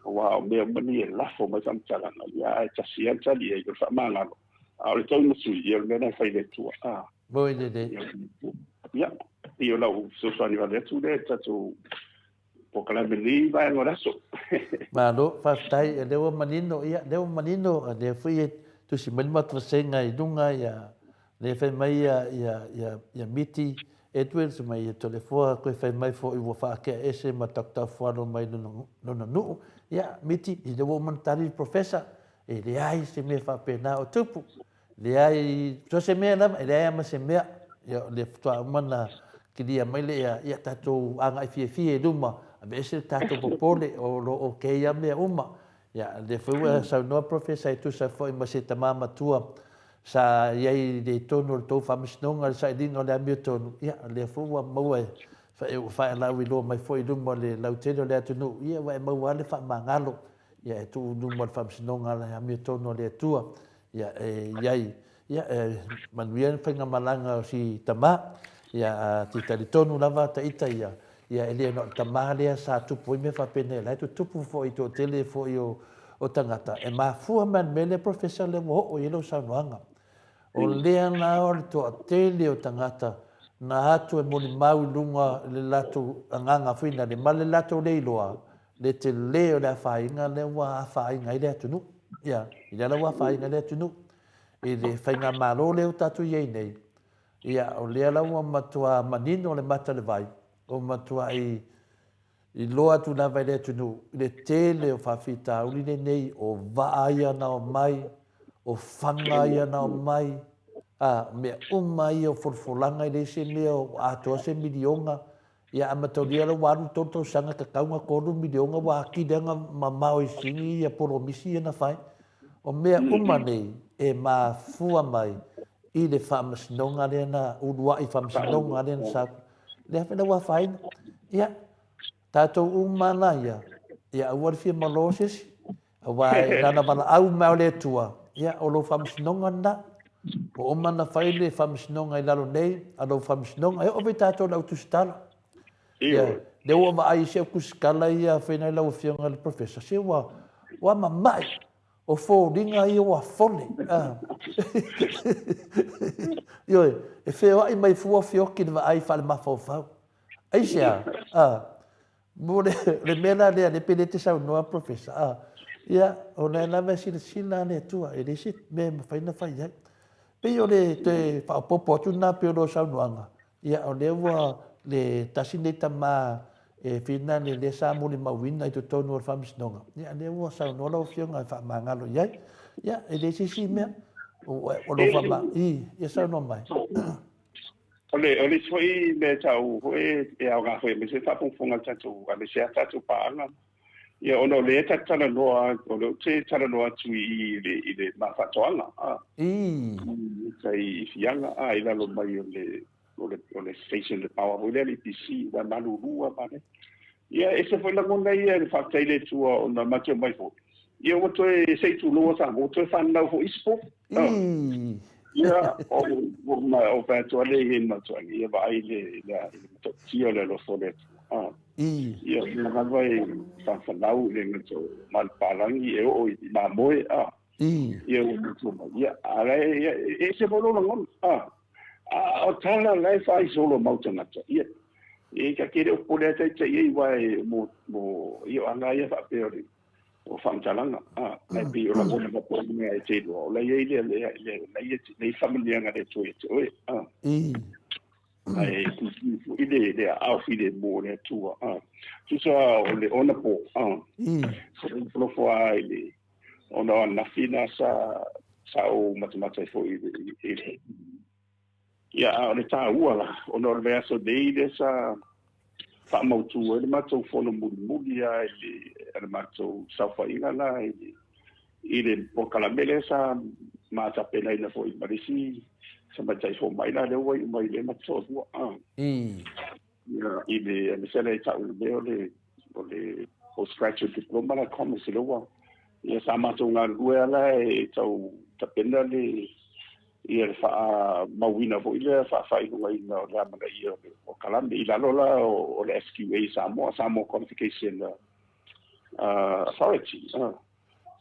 Aua o mea uma nei e lafo mai faamatalaga, ia, ae tasi lava le tali i ai, o le faamagalo. A o le tau ma sui, ia o le mea lena e fai e le Atua, a. Moi lelei. Ia, pei o lau fesoasoani vave atu lea i le tatou polokalame i lenei vaega o le aso. Malo, faafetai, o lea ua manino, ia, lea ua manino, o lea foi e tusi mai le matou vasega i luga, ia, lea fai mai ia, ia, ia, ia Miti Edwards ma ia Toleafoa toe fai mai foi ua faatea ese ma Tautafualo mai lona, lona nuu. Ia, Miti, ia lea ua uma ona tali le Professor, e leai se mea faapena o tupu. Leai, so se mea lava, e leai lava ma se mea. Ia, o lea faatoa uma ona kilia mai le ea, ia tatou agai fiafia i luma, aveese le tatou popole, o lo o okay lava mea uma. Ia, o lea foi ua saunoa Professor e tusa foi ma se tama matua sa i ai i le totonu o le tou faamasinoga i le sailiga o le amiotonu, ia, o lea foi ua maua e, ua faelauiloa mai foi i luma o le lautele o le atunuu, ia ua e maua lava le faamagalo, ia e tuu i luma o le faamasinoga a le amiotonu a le Atua. Ia, e i ai, ia, e manuia le faigamalaga o si tama, ia, a te talitonu lava ta ita ia, ia, e le na o le tama lea sa tupu ai mea faapenei, o la e tutupu foi i toatele foi o, o tagata, e mafua mai le mea lea, Professor, lea ua oo i ai lau saunoaga. O lea la o le toatele o tagata na atu e molimau i luga i le latou agaga foi nale, ma le latou le iloa, le tele o le afaina lea ua afaina ai le atunuu. Ia, i lea la ua afaina ai le atunuu. I le faigamalo lea ua tatou i ai nei, ia, o lea la ua matua manino le mata o le vai, ua matuai iloa atu lava i le atunuu i le tele o faafitauli lenei, o vaa ia na omai, o faga ia na omai, a, o mea uma ia o folafolaga e leai se mea ua atoa se miliona. Ia amatalia la ua alu le tolu tausaga tatau na $3 miliona ua atili ai ona mamao i sini ia polomisi ia na fai. O mea uma nei e mafua mai i le faamasinoga lea na uluai faamasinoga lea na sa lea foi la ua afaina. Ia tatou uma la ia, ia aua le fia malo se isi, aua e lana valaau mai o le Atua, ia o lou faamasinoga lena. Ua uma ona fai le faamasinoga i lalo nei a lou faamasinoga, e oo foi tatou i le au tusitala. Ia, lea ua vaai i si au tusitala ia fai nei lau Afioga i le Professor, se ua, ua mamai, o foliga ia ua fole. Ah. Ioe, e feoai mai fua feoki i le vaai faalemafaufau. Aisea? Ah. Mo le, le mea la lea, le pe le te saunoa Professor, ah, ia, o lea lava e silasila le Atua, e leai se mea e mafai ona fai ai. Pei o le toe faaopoopo atu lena pei o lou saunoaga, ia, o lea ua le tasi lenei tama e fina le lea sa molimauina i totonu o le faamasinoga, ia, lea ua saunoa lau Afioga e faamagalo i ai. Ia, e leai se isi mea, o, o lou faama, i, ia saunoa mai. O le, o le isi foi mea tau foi e aoga foi aemaise le faafogafoga a le tatou, aemaise a tatou paaga. Ia, ona o lea e tatou talanoa, o lea ou te talanoa atu i i le, i le ma faatoaga, a. I. I i Fiaga, a, i lalo mai o le, o le, o le station, le power foi lea, le EPC, ua malulu lava ma le. Ia, e ese foi lagona ia i le faafetai i le Atua ona matou omai foi. Ia ua toe, se i tulou a Samoa, ua toe fanau foi isi povi. Ia, o, o, ma, o fai atu lea i ai matou, ia vaai le, le, le matautia o le alofa o le Atua. Ah. Ia, o lava e fanfanau i le gata o malupalagi e oo i mamoe. Ah. Ia, ua matou mai. Ia, a la e, ia, e ese foi lou lagona. Ah. A o tala la e faaisolo mau tagata. Ia, e ta te le o popole lava ita i ai aua e mo, mo, ia o aga ia faapea o le, o faamatalaga. A, ae pei o lagona faapea o mea e te iloa, o la e i ai le, le, le, la e i ai faamanuiaga a le Atua ia te oe. A. Ae tuitui foi le, le aao filemu o le Atua. A. Tusa o le onapo, a. Fonofonofoa ai le, ona o ananafi na sa, sa ou matamata ai foi i le, i le, ia, a o le taua la, ona o le vaiaso nei lea sa faamautu ai le matou fono mulimuli lava i le, le matou saofaiga la i le, i le polokalame lea sa ma tapenaina foi ma le isi Tamaitai fomai la lea ua iu mai lea ma toalua. Ia, i le aemaise lea e tau i le mea o le o le postgraduate diploma la commerce lea ua ia sa matou galulue lava la e tau tapena le ia le faamauina foi lea faafaailogaina o le amanaia o le polokalame i lalo la o le SQA Samoa, Samoa Qualification Authority.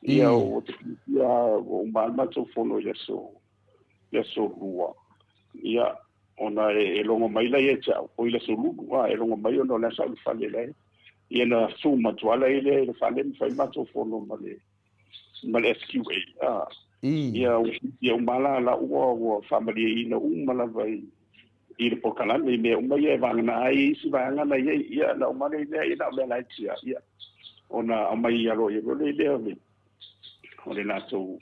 Ia ua te ia ua uma le matou fono i le aso le aso Lua. Ia, ona e logo mai la ia te au, o i le aso Lulu, a, e logo mai ona o la sa ou i le fale la e. Ia na zoom atu lava la i le fale ma fai matou fono ma le ma le SQA. A, ia, ia uma la la ua ua faamalieina uma lava i i le polokalame i mea uma ia e vagana ai isi vaega na i ai. Ia, na uma nei mea, ia na o mea laiti lava. Ia, ona aumai aloaia loa lea o le o le latou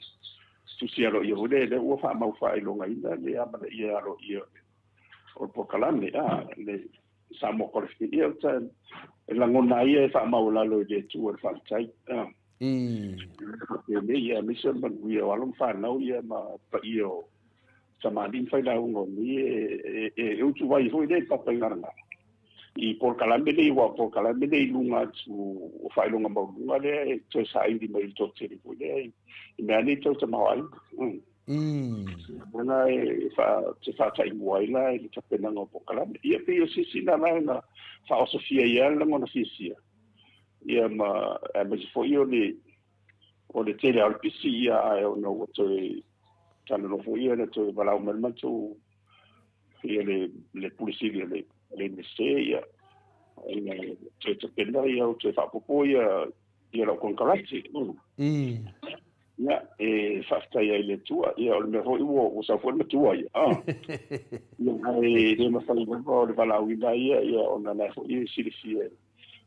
tusi aloaia foi lea, lea ua faamau faailogaina le amanaia aloaia o le polokalame, a, le Samoa Qualification. Ia, ta, e lagona ai e faamaualalo i le Atua le faafetai. A. Faapena, ia, aemaise o le manuia o alo ma fanau, ia, ma paia o tamalii ma failauga o nei e utuvai foi lea i papa i Galagala. I polokalame nei, aua o polokalame nei i luga atu o faailoga maualuga lea e toe saili mai i le toatele foi lea i mea nei tau tamaoaiga. Lena e te faataimua ai la i le tapenaga o polokalame. Ia pei o se isi lena vaega faaosofia ai lava le lagona fiafia. Ia ma aemaise foi o le o le tele lava o le pisi ia ae ona ua toe talanoa foi ia na toe valaau mai le matou ia le le Pule Sili o le le Iunivesite ia ina toe tapena ia o toe faaopoopo ia ia lau konekarate. Ia e faafetai ai i le Atua ia o le mea foi ua ua sau foi le matua ia. Ah. Ia ae le mafai lava o le valaauina ia ia ona la foi e silafia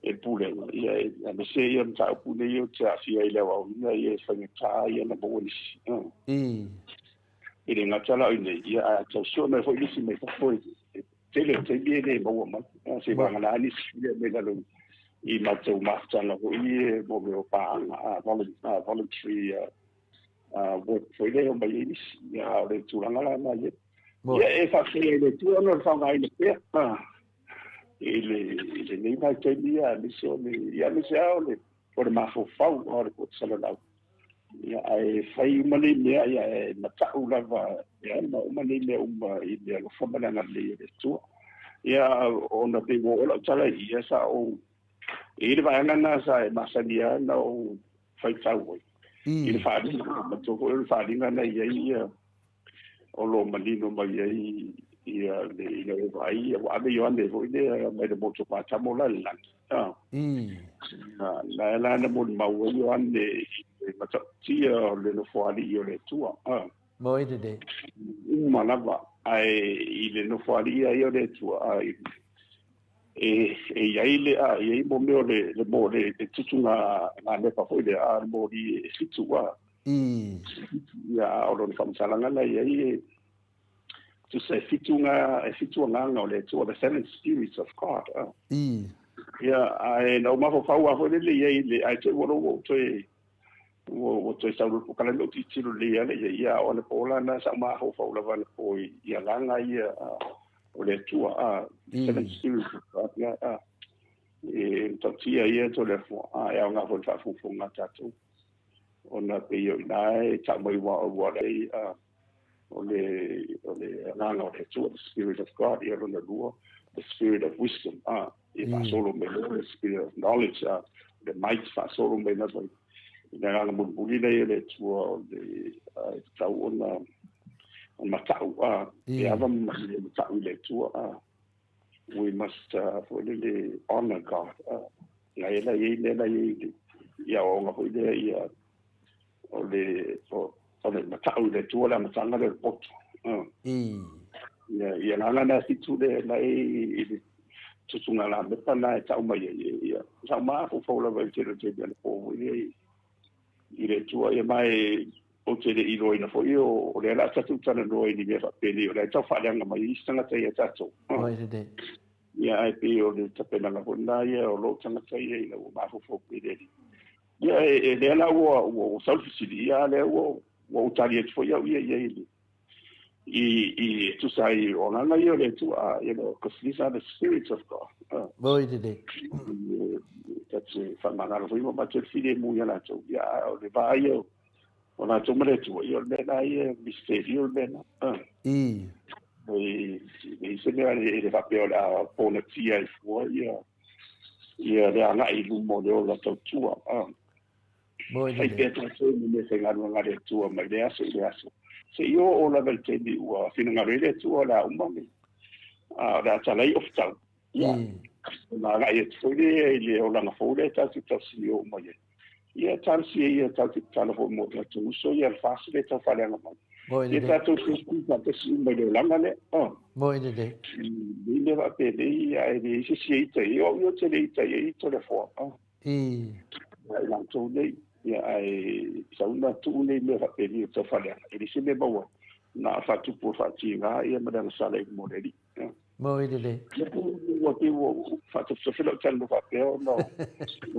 e le Pulega ia aemaise ia mataupu nei ou te aafia ai i le aoaoina ia e faigata ia ona maua nisi. E le gata la o i inei, ia ae tau sue mai foi nisi mai fafo e tele o taimi e le maua mai. Se vagana nisi ia mai lalo i matou mafutaga foi e mo mea o paaga, voluntary work foi lea e omai ai nisi. Ia o le tulaga la na ia. Ia e faafetai ai i le Atua ona o le faaaogaina pea i le i lenei vaitaimi ia aemaise o le ia aemaise lava o le o le mafaufau o le poto salalau. Ia, ae fai uma nei mea, ia, e matau lava, ia, ma uma nei mea uma i le alofa ma le agalelei o le Atua. Ia, ona pei ua oo lau tala i ia, sa ou, e i ai le vaega lena sa e masani lava ona ou faitau ai, i le faaaliga, manatua foi o le faaaliga na i ai ia, o lo o manino mai ai ia le ina ua vaai ia ua ave Ioane foi lea mai le motu o Patamo la i le lagi. Ah. La la na molimau ai Ioane i le matautia o le nofoalii o le Atua. Ah. Moi lelei. Uma lava ae i le nofoalii ai o le Atua a e e i ai le a i ai mo mea o le le mo le tutuga ganepa foi le a le moli e fitu a. Ia, a o lona faamatalaga na i ai e tusa e fitu ngā, e fitu agaga o le Atua, the seven spirits of God. Ia, ae na ou mafaufau lava foi lele i ai i le, ae te i ua lou ua ou toe, ua, ua toe sau loa le polokalame ou tilotilo lelei lava lea i ai. Ia, a o anapo la na sa ou mafaufau lava anapo i, i agaga ia o le Atua, a, the seven spirits of God, ia, a, e matautia ia to le afoa, a, e aoga foi i le faafogafoga a tatou. Ona pei o i ina e tau mai ua ua lei o le o le agaga o le Atua, the spirit of God, ia lona lua, the spirit of wisdom, a ia faasolo mai loa le spirit of knowledge, a le might faasolo mai lava i le agaga mulimuli lea o le Atua o le e tatau ona matau, a e ava ma le matau i le Atua, a we must foi lele honor God. Ngai la iai mea la iai le ia aoaoga foi lea ia o le o le matau i le Atua le amataga lea o le poto. Ia ia agaga na e fitu le na e i le tutuga lamepa na e tau mai ai ia sa ou mafaufau lava i le tele o taimi anapo foi lea i le Atua ia ma e Ou te le i iloaina foi o lea o le a tatou talanoa i ni mea faapenei, o lea e tau faaleaga mai ai isi tagata ia tatou. Oi lelei. Ia, ae pei o le tapenaga foi lena ia o lou tagata ia ina ua mafaufau pea i le Alii. Ia, e lea la ua, ua, ua sau le fesili, ia, a lea ua, ua ou tali atu foi au ia i ai i le, I e tusa ai o agaga ia o le Atua, you know, because these are the spirits of God. Moi lelei. Ta te whamangalo foi ma matou le filemu ia latou. Ia, a o le va ia o latou ma le Atua, ia o le mea na ia, misterio le mea na. I. E leai se mea e le faapea o le a ponatia ai fua ia ia le agai i luma o le ola tautua. Moi Fai lelei. pea tatou i mea faigaluega a le Atua mai le aso i le aso. Se i oo lava i le taimi ua finagalo ai le Atua o le a uma le o le a talai ofutau. Ia, ona agai atu foi lea i le olaga fou lea tatou te tausinio uma i ai. Ia, talosia ia tatou te tatalo foi mo tatou uso ia le FAST lea e tau faaleaga mai. Moi Ia lelei. tatou tutu faatasi uma i le olaga lea. Moi lelei. I mea faapenei, ae leai se isi e ita i ai. O au ia ou te le ita i ai i Toleafoa. I. Ia i latou nei, ia ae sau na tuu nei mea faapenei o taufaaleaga, e leai se mea maua ai. Na o le faatupu o le faatiga ia ma le agasala i luma o le Alii. Ia. Moi lelei. Ia ua pei ua faatofetofe lau talanoa faapea ona o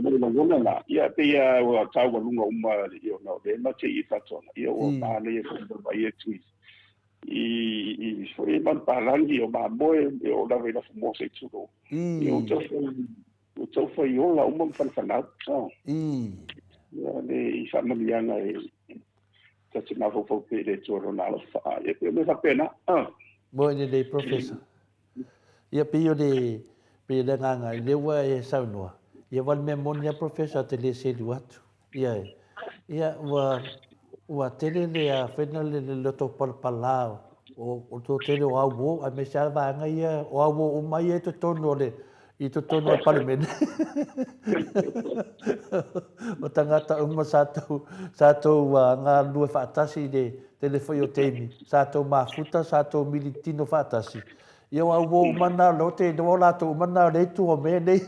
le lagona na, ia pei lava ua taualuga uma ia ona o lea ma te i faatoaga, ia ua manaia foi le vaai atu i foi manupapalagi o mamoe e oo lava i lafumoa se i tulou. Ia ua tau Ua tau fai ola uma ma fanafanau. Oh. Ia le i faamanuiaga e ta te mafaufau pea i le Atua lona alofa. Ia pei o mea faapena. Oh. Moi lelei Professor. Ia pei o le pei o le agaga i lea ua e saunoa. Ia aua o le mea moni lava Professor te le selu atu. Ia e. Ia ua ua tele le a whena le le loto palapala o o to tele o auo aemaise lava vaega ia o auo uma ia i totonu o le i totonu o le Palemene. O tangata uma sa tou sa tou galulue faatasi i le tele foi o taimi, sa tou mafuta, sa tou militino faatasi. Ia o auo uma na o te iloa o latou uma na o le itu o mea nei.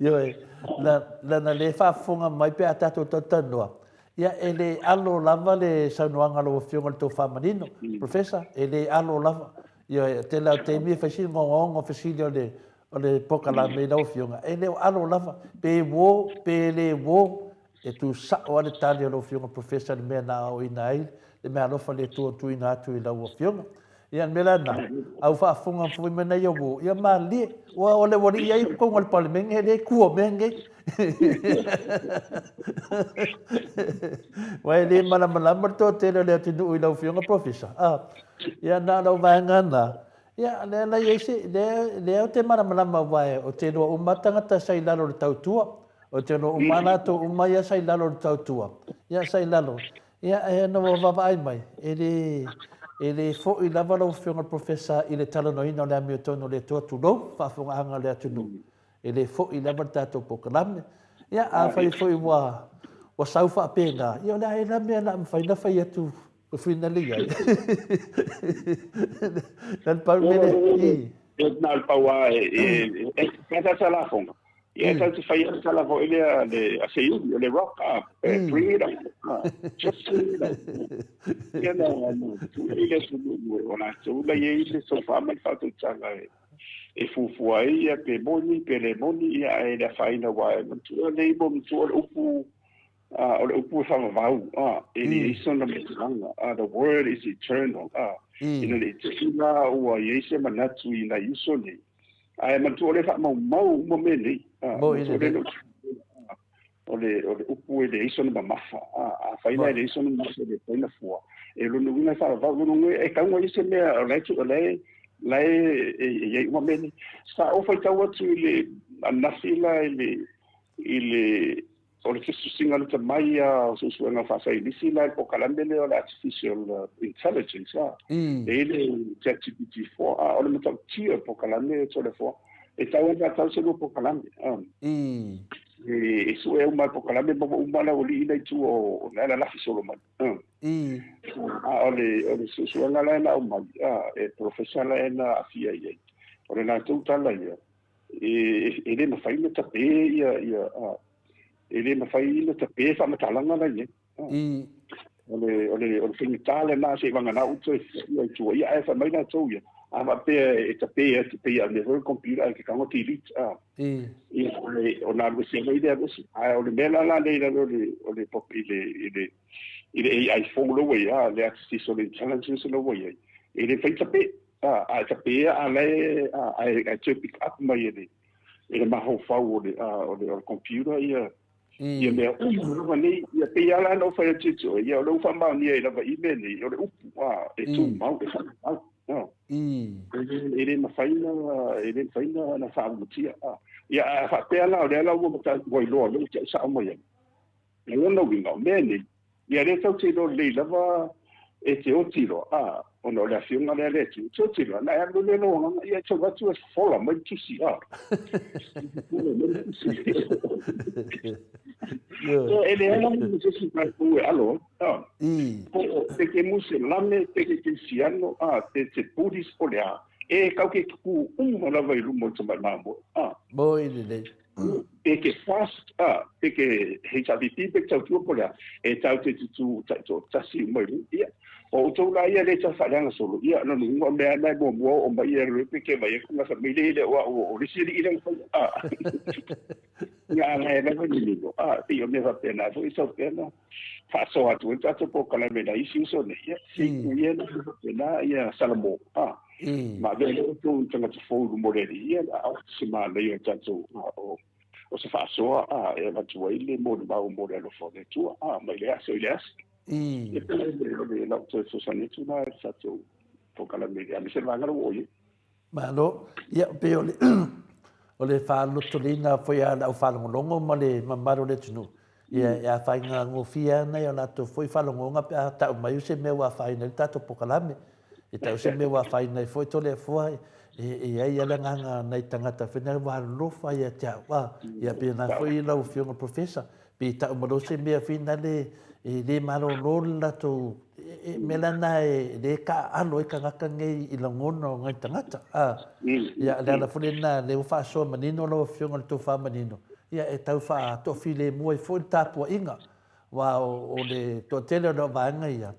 Ioe, na, na le faafofoga mai pe a tatou talatalanoa. Ia, e le alo lava le saunoaga a lau Afioga i le tou faamanino, Professor, e le alo lava. Ioe, o tele lava o taimi e fai sina ogaoga o fesili o le, o le polokalame i lau Afioga, e le o alo lava, pe uo, pe le uo, E tu sao lava le tali a lau Afioga Professor i le mea na aoaoina ai le meaalofa a le Atua tuuina atu i lau Afioga. Ia, o le mea la lena, a ua faafofoga foi mai nai au uo, ia malie, aua o le aualii ai i totonu o le Palemene e le tu o mea nei. Aua e le malamalama le toatele o le atunuu i lau Afioga Professor. A, ia na o lau vaega lena, ia lea la i ai se, lea, lea ou te malamalama aua ou te iloa uma lava tagata sa i lalo o le tautua. Ou te iloa uma latou uma ia sa i lalo o le tautua. Ia, sa i lalo. Ia, e ona ua vaavaai mai, e le, e le foi lava lau Afioga i le Professor i le talanoaina o le amiotonu o le Atua, tulou, faafofogaaga a le atunuu. E le foi lava le tatou polokalame. Ia, afai foi ua, ua sau faapena, ia o le a ea la mea o le a mafai ona fai atu e finali ai. Na le pau le mea lea. E na o le pau lava e, e, e, e, lafoga. Ia, tatou te fai atu tala foi lea le a se iuli, o le rock, bring it on. Just bring it on. Ia na, na, tu i le atunuu o latou la i ai le tofa ma le faatautaga e fuafua ai ia pe moni pe le moni, ia ae le afaina aua e manatua nei mo manatua o le upu o le upu e faavavau, e leai sona matalaga, the word is eternal, ina ne i te i la ua i ai se manatu i nai uso nei, Ae manatua o lea e faamaumau uma mea nei. Manatua lea o le, o le upu e leai sona mamafa. Afai la e leai sona mamafa e le mafai ona fua, e lona uiga e faavavau, lona uiga e tau ai se mea o la e, o la e, la e, e i ai uma mea nei. Sa ou faitau atu i le ananafi la i le, i le O le tusitusiga lata mai lava o suesuega faasaienisi la i le polokalame lea o le Artificial Intelligence a. E i ai le ChatGPT 4, a o le matautia o le polokalame Toleafoa, e tatau ona faatau se lua polokalame. E sue uma e le polokalame ma ua uma le aualii la i tua o la e lalafi solo mai. A o le suesuega la na aumai, e polofesa la e na aafia i ai. O le latou tala ia, e le mafai ona tape ia, ia, e le mafai ona tape faamatalaga la i ai. O le, o le, o le faigata lena seivagana uta ia i tua, ia ae fai mai latou ia, A faapea e tape atu pei a mea foi le computer ae te tago delete a. Ia ona alu ese ai lea alu ese. Ae o le mea la la lea i lalo o le o le i le i le i le AI fou lea ua i ai, le artificial intelligence lea ua i ai, e le mafai ona tape. A, a e tapea a la e a e toe pick up mai e le e le mafaufau o le a o le o le computer ia ia mea uma lava nei. Ia pei lava la ona ou fai atu ia te oe, ia o lea ua faamaonia ai lava i mea nei, o le upu a e tumau, e faamau. E le mafai ona e le mafai ona faaulutia. Ia a faapea la o lea la ua ua iloa lea ua tau sao mai ai. O lona uiga o mea nei, ia lea tatou te iloa lelei lava e te oti loa, a, ona o le afioga lea a le Atua, e te oti loa, ona e alu lea i lou agaga, ia e tau atu e fofola mai le tusi, a. Fofola mai le tusi. E leai lava ma se isi tatou e alo ai, a. Po o pe ke Muselame, pe ke Kerisiano, a, pe te Buddhist po o le a, e kau ke kū uma lava i luma o le tamai mamoe, a. Moi lelei. Pe ke fast, a, pe ke HRVP, pe ke tautua po o le a, e tau te tutū taitoatasi uma i luma. Ia, o outou la ia lea e tau faaleaga solo, ia, lona uiga o mea na e muamua oo mai ia le pe ke vai atu gasa mai le le o au o le isi alii lea na faia, a. Ia, a la e lava ni lilo, a, pei o mea faapena foi e sau pea na faasoa atu ai le tatou polokalame i nai isi uso nei, ia, se i tu ia na faapena ia Salamo, a. Ma avea lea outou i tagata fou i luma o le Alii, ia, a o se manaia o le tatou, o, o se faasoa, a, e avatu ai le molimau mo le alofa o le Atua, a, mai le aso i le aso. Ia, pei o le lau toe fesoasoani atu lena i le tatou polokalame, aemaise le vaega lea ua oo i ai. Malo. Ia, pei o le, o le faalotoliina foi a lau faalogologo ma le mamalu o le atunuu, ia, e afaina gofie lava nai o latou foi faalogoga pe a tau mai se mea ua afaina ai le tatou polokalame. E tau se mea ua afaina ai foi Toleafoa, e i ai lava le agaga nai tagata foi na ua alofa ia te au. A, ia pei ona foi lau Afioga i le Professor, Pe tau malo se mea finale e le malolo le latou mea la na e le taaalo ai tagata nei i lagona o nai tagata. A, ia, le ala foi lena lea ua faasoa manino lau Afioga i le tofa manino, ia e tau faatoafilemu ai foi le tapuaiga, aua o le toatele o vaega ia,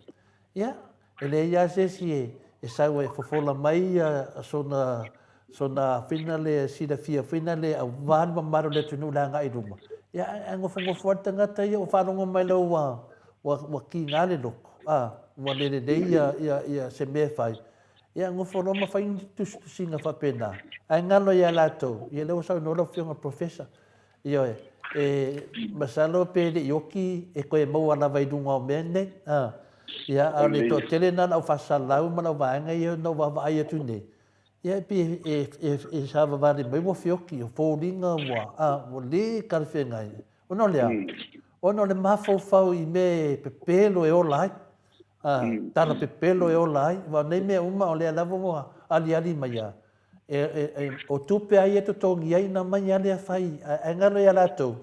ia, E leai lava se isi e sau e fofola mai sona sona finale silafia finale aua le mamalu o le atunuu i le agai i luma. Ia ae nofonofo lava le tagata ia ua faalogo mai loa ua ua ua kiga le loto, a, ua le lelei ia ia ia se mea e fai. Ia nofo loa ma fai ni tusitusiga faapena. Ae galo ia latou, ia lea ua saunoa lau Afioga i le Professor, Ioe, e masalo pe le i oti e toe maua lava i luga o mea nei. A, ia, a o le toatele lena o le au faasalalau ma lau vaega ia na ou vaavaai atu nei, ia e pei e, e, e savavali mai ua feoti, o foliga ua, a, ua le talafeagai. Ona o le a? Ona o le mafaufau i mea e pepelo e ola ai. A, tala pepelo e ola ai. Aua o nei mea uma o lea lava ua aliali mai lava. E, e, e, o tupe a ia e totogi ai na mai a lea fai, ae galo ia latou.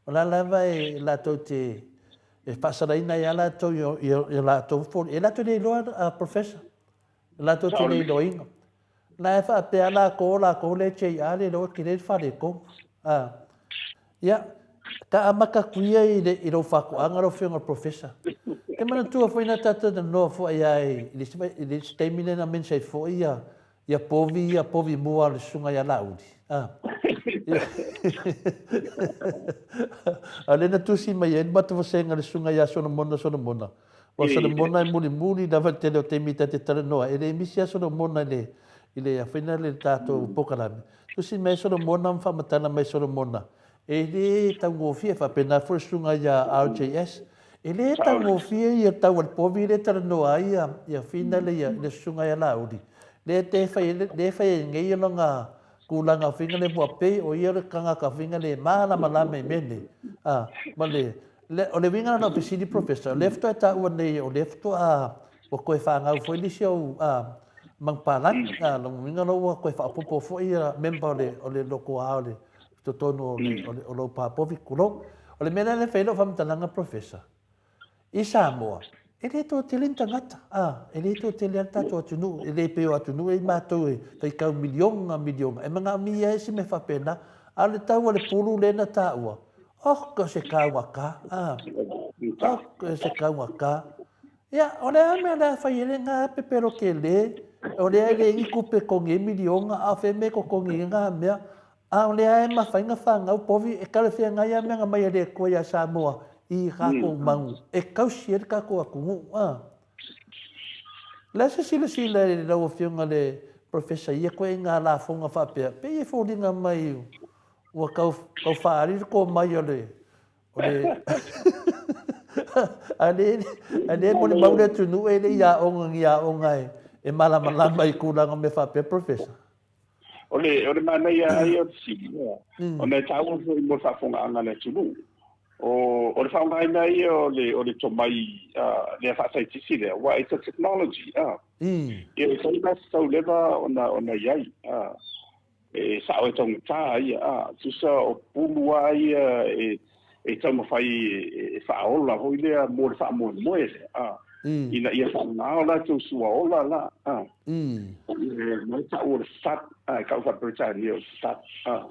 O la lava e latou te e faasalaina ai a latou i, i, i latou foli. E latou le iloa, a professor. E latou te le iloaina. La e faapea lakou, o lakou le JR le iloa tele le faaletonu. A. Ia, ka amata atu ia i, le, i lou faatoaga lau Afioga i le Professor. Te manatua foi na tatou talanoa foi ai i le isi, i le isi taimi lea na mention ai foi ia, ia povi ia povi mua o le susuga ia Laauli. Ah. A lea na tusi mai ai le matavasega le susuga ia Solomona Solomona. O Solomona e mulimuli lava i le tele o taimi ta te talanoa ai. E le misi lava Solomona i le, i le afina le tatou polokalame. Tusi mai Solomona ma faamatala mai Solomona, e le taugofie, faapena foi le susuga ia RJS, e le taugofie ia tau a le povi lea e talanoa ai ia, ia Fina le ia, le susuga ia Laauli, lea te fai, lea e fai ai nei ia lona tulaga fina le ua pei o ia le tagata fina le malamalama i mea nei. A, ma le, le, o le uiga lena o fesili Professor, o lea faatoa e taua nei, o lea faatoa ua toe fanau foi le isi au, a, manupapalagi, a, lona uiga la ua toe faaopoopo foi ia member o le, o le lotoa o le totonu o le, o le, o lou pā povi, tulou. O le mea lea e fai ai lau faamatalaga Professor, i Samoa, e le toatele ni tagata, a, e le toatele lava le tatou atunuu, e le pei o atunuu e i ai matou e faitau miliona, miliona, e manaomia ai se mea faapena. A o le tau a le pulu lea na taua, oh, o se taugata, a, oh, o se taugata. Ia, o le a mea o le a fai ai lena pepelo tele? O lea e leai ni tupe e totogi ai miliona, a o fea mea e totogi ai na mea. A o lea e mafai ona fanau povi e talafeagai lava mea na aumai e le Atua ia Samoa i tatou manu e tausi ai le tatou atunuu. A. O le a se silasila i lau Afioga i le Professor i ia ituaiga lafoga faapea, pei e foliga mai ua tau faaali le tomai o le O le a lea e molimau le atunuu e le i aoga ni aoga e malamalama i tulaga o mea faapea, Professor? O le, o le manaia lava ia o le fesili, ona e taua foi mo le faafofogaaga a le atunuu. O, o le faaaogaina ia o le, o le tomai lea faasaienitisi lea, aua it's a technology, Ia, e tatau la tatau leva ona, ona i ai, E sao e taugata ia, a, tusa o pulu lava ia e, e taumafai e, e faaola foi lea mo le faamoemoe lea, a, ina ia faaaoga o latou suaola la, a. E, ma le tau o le fat, a, e tau faa-Peretania o le fat, a.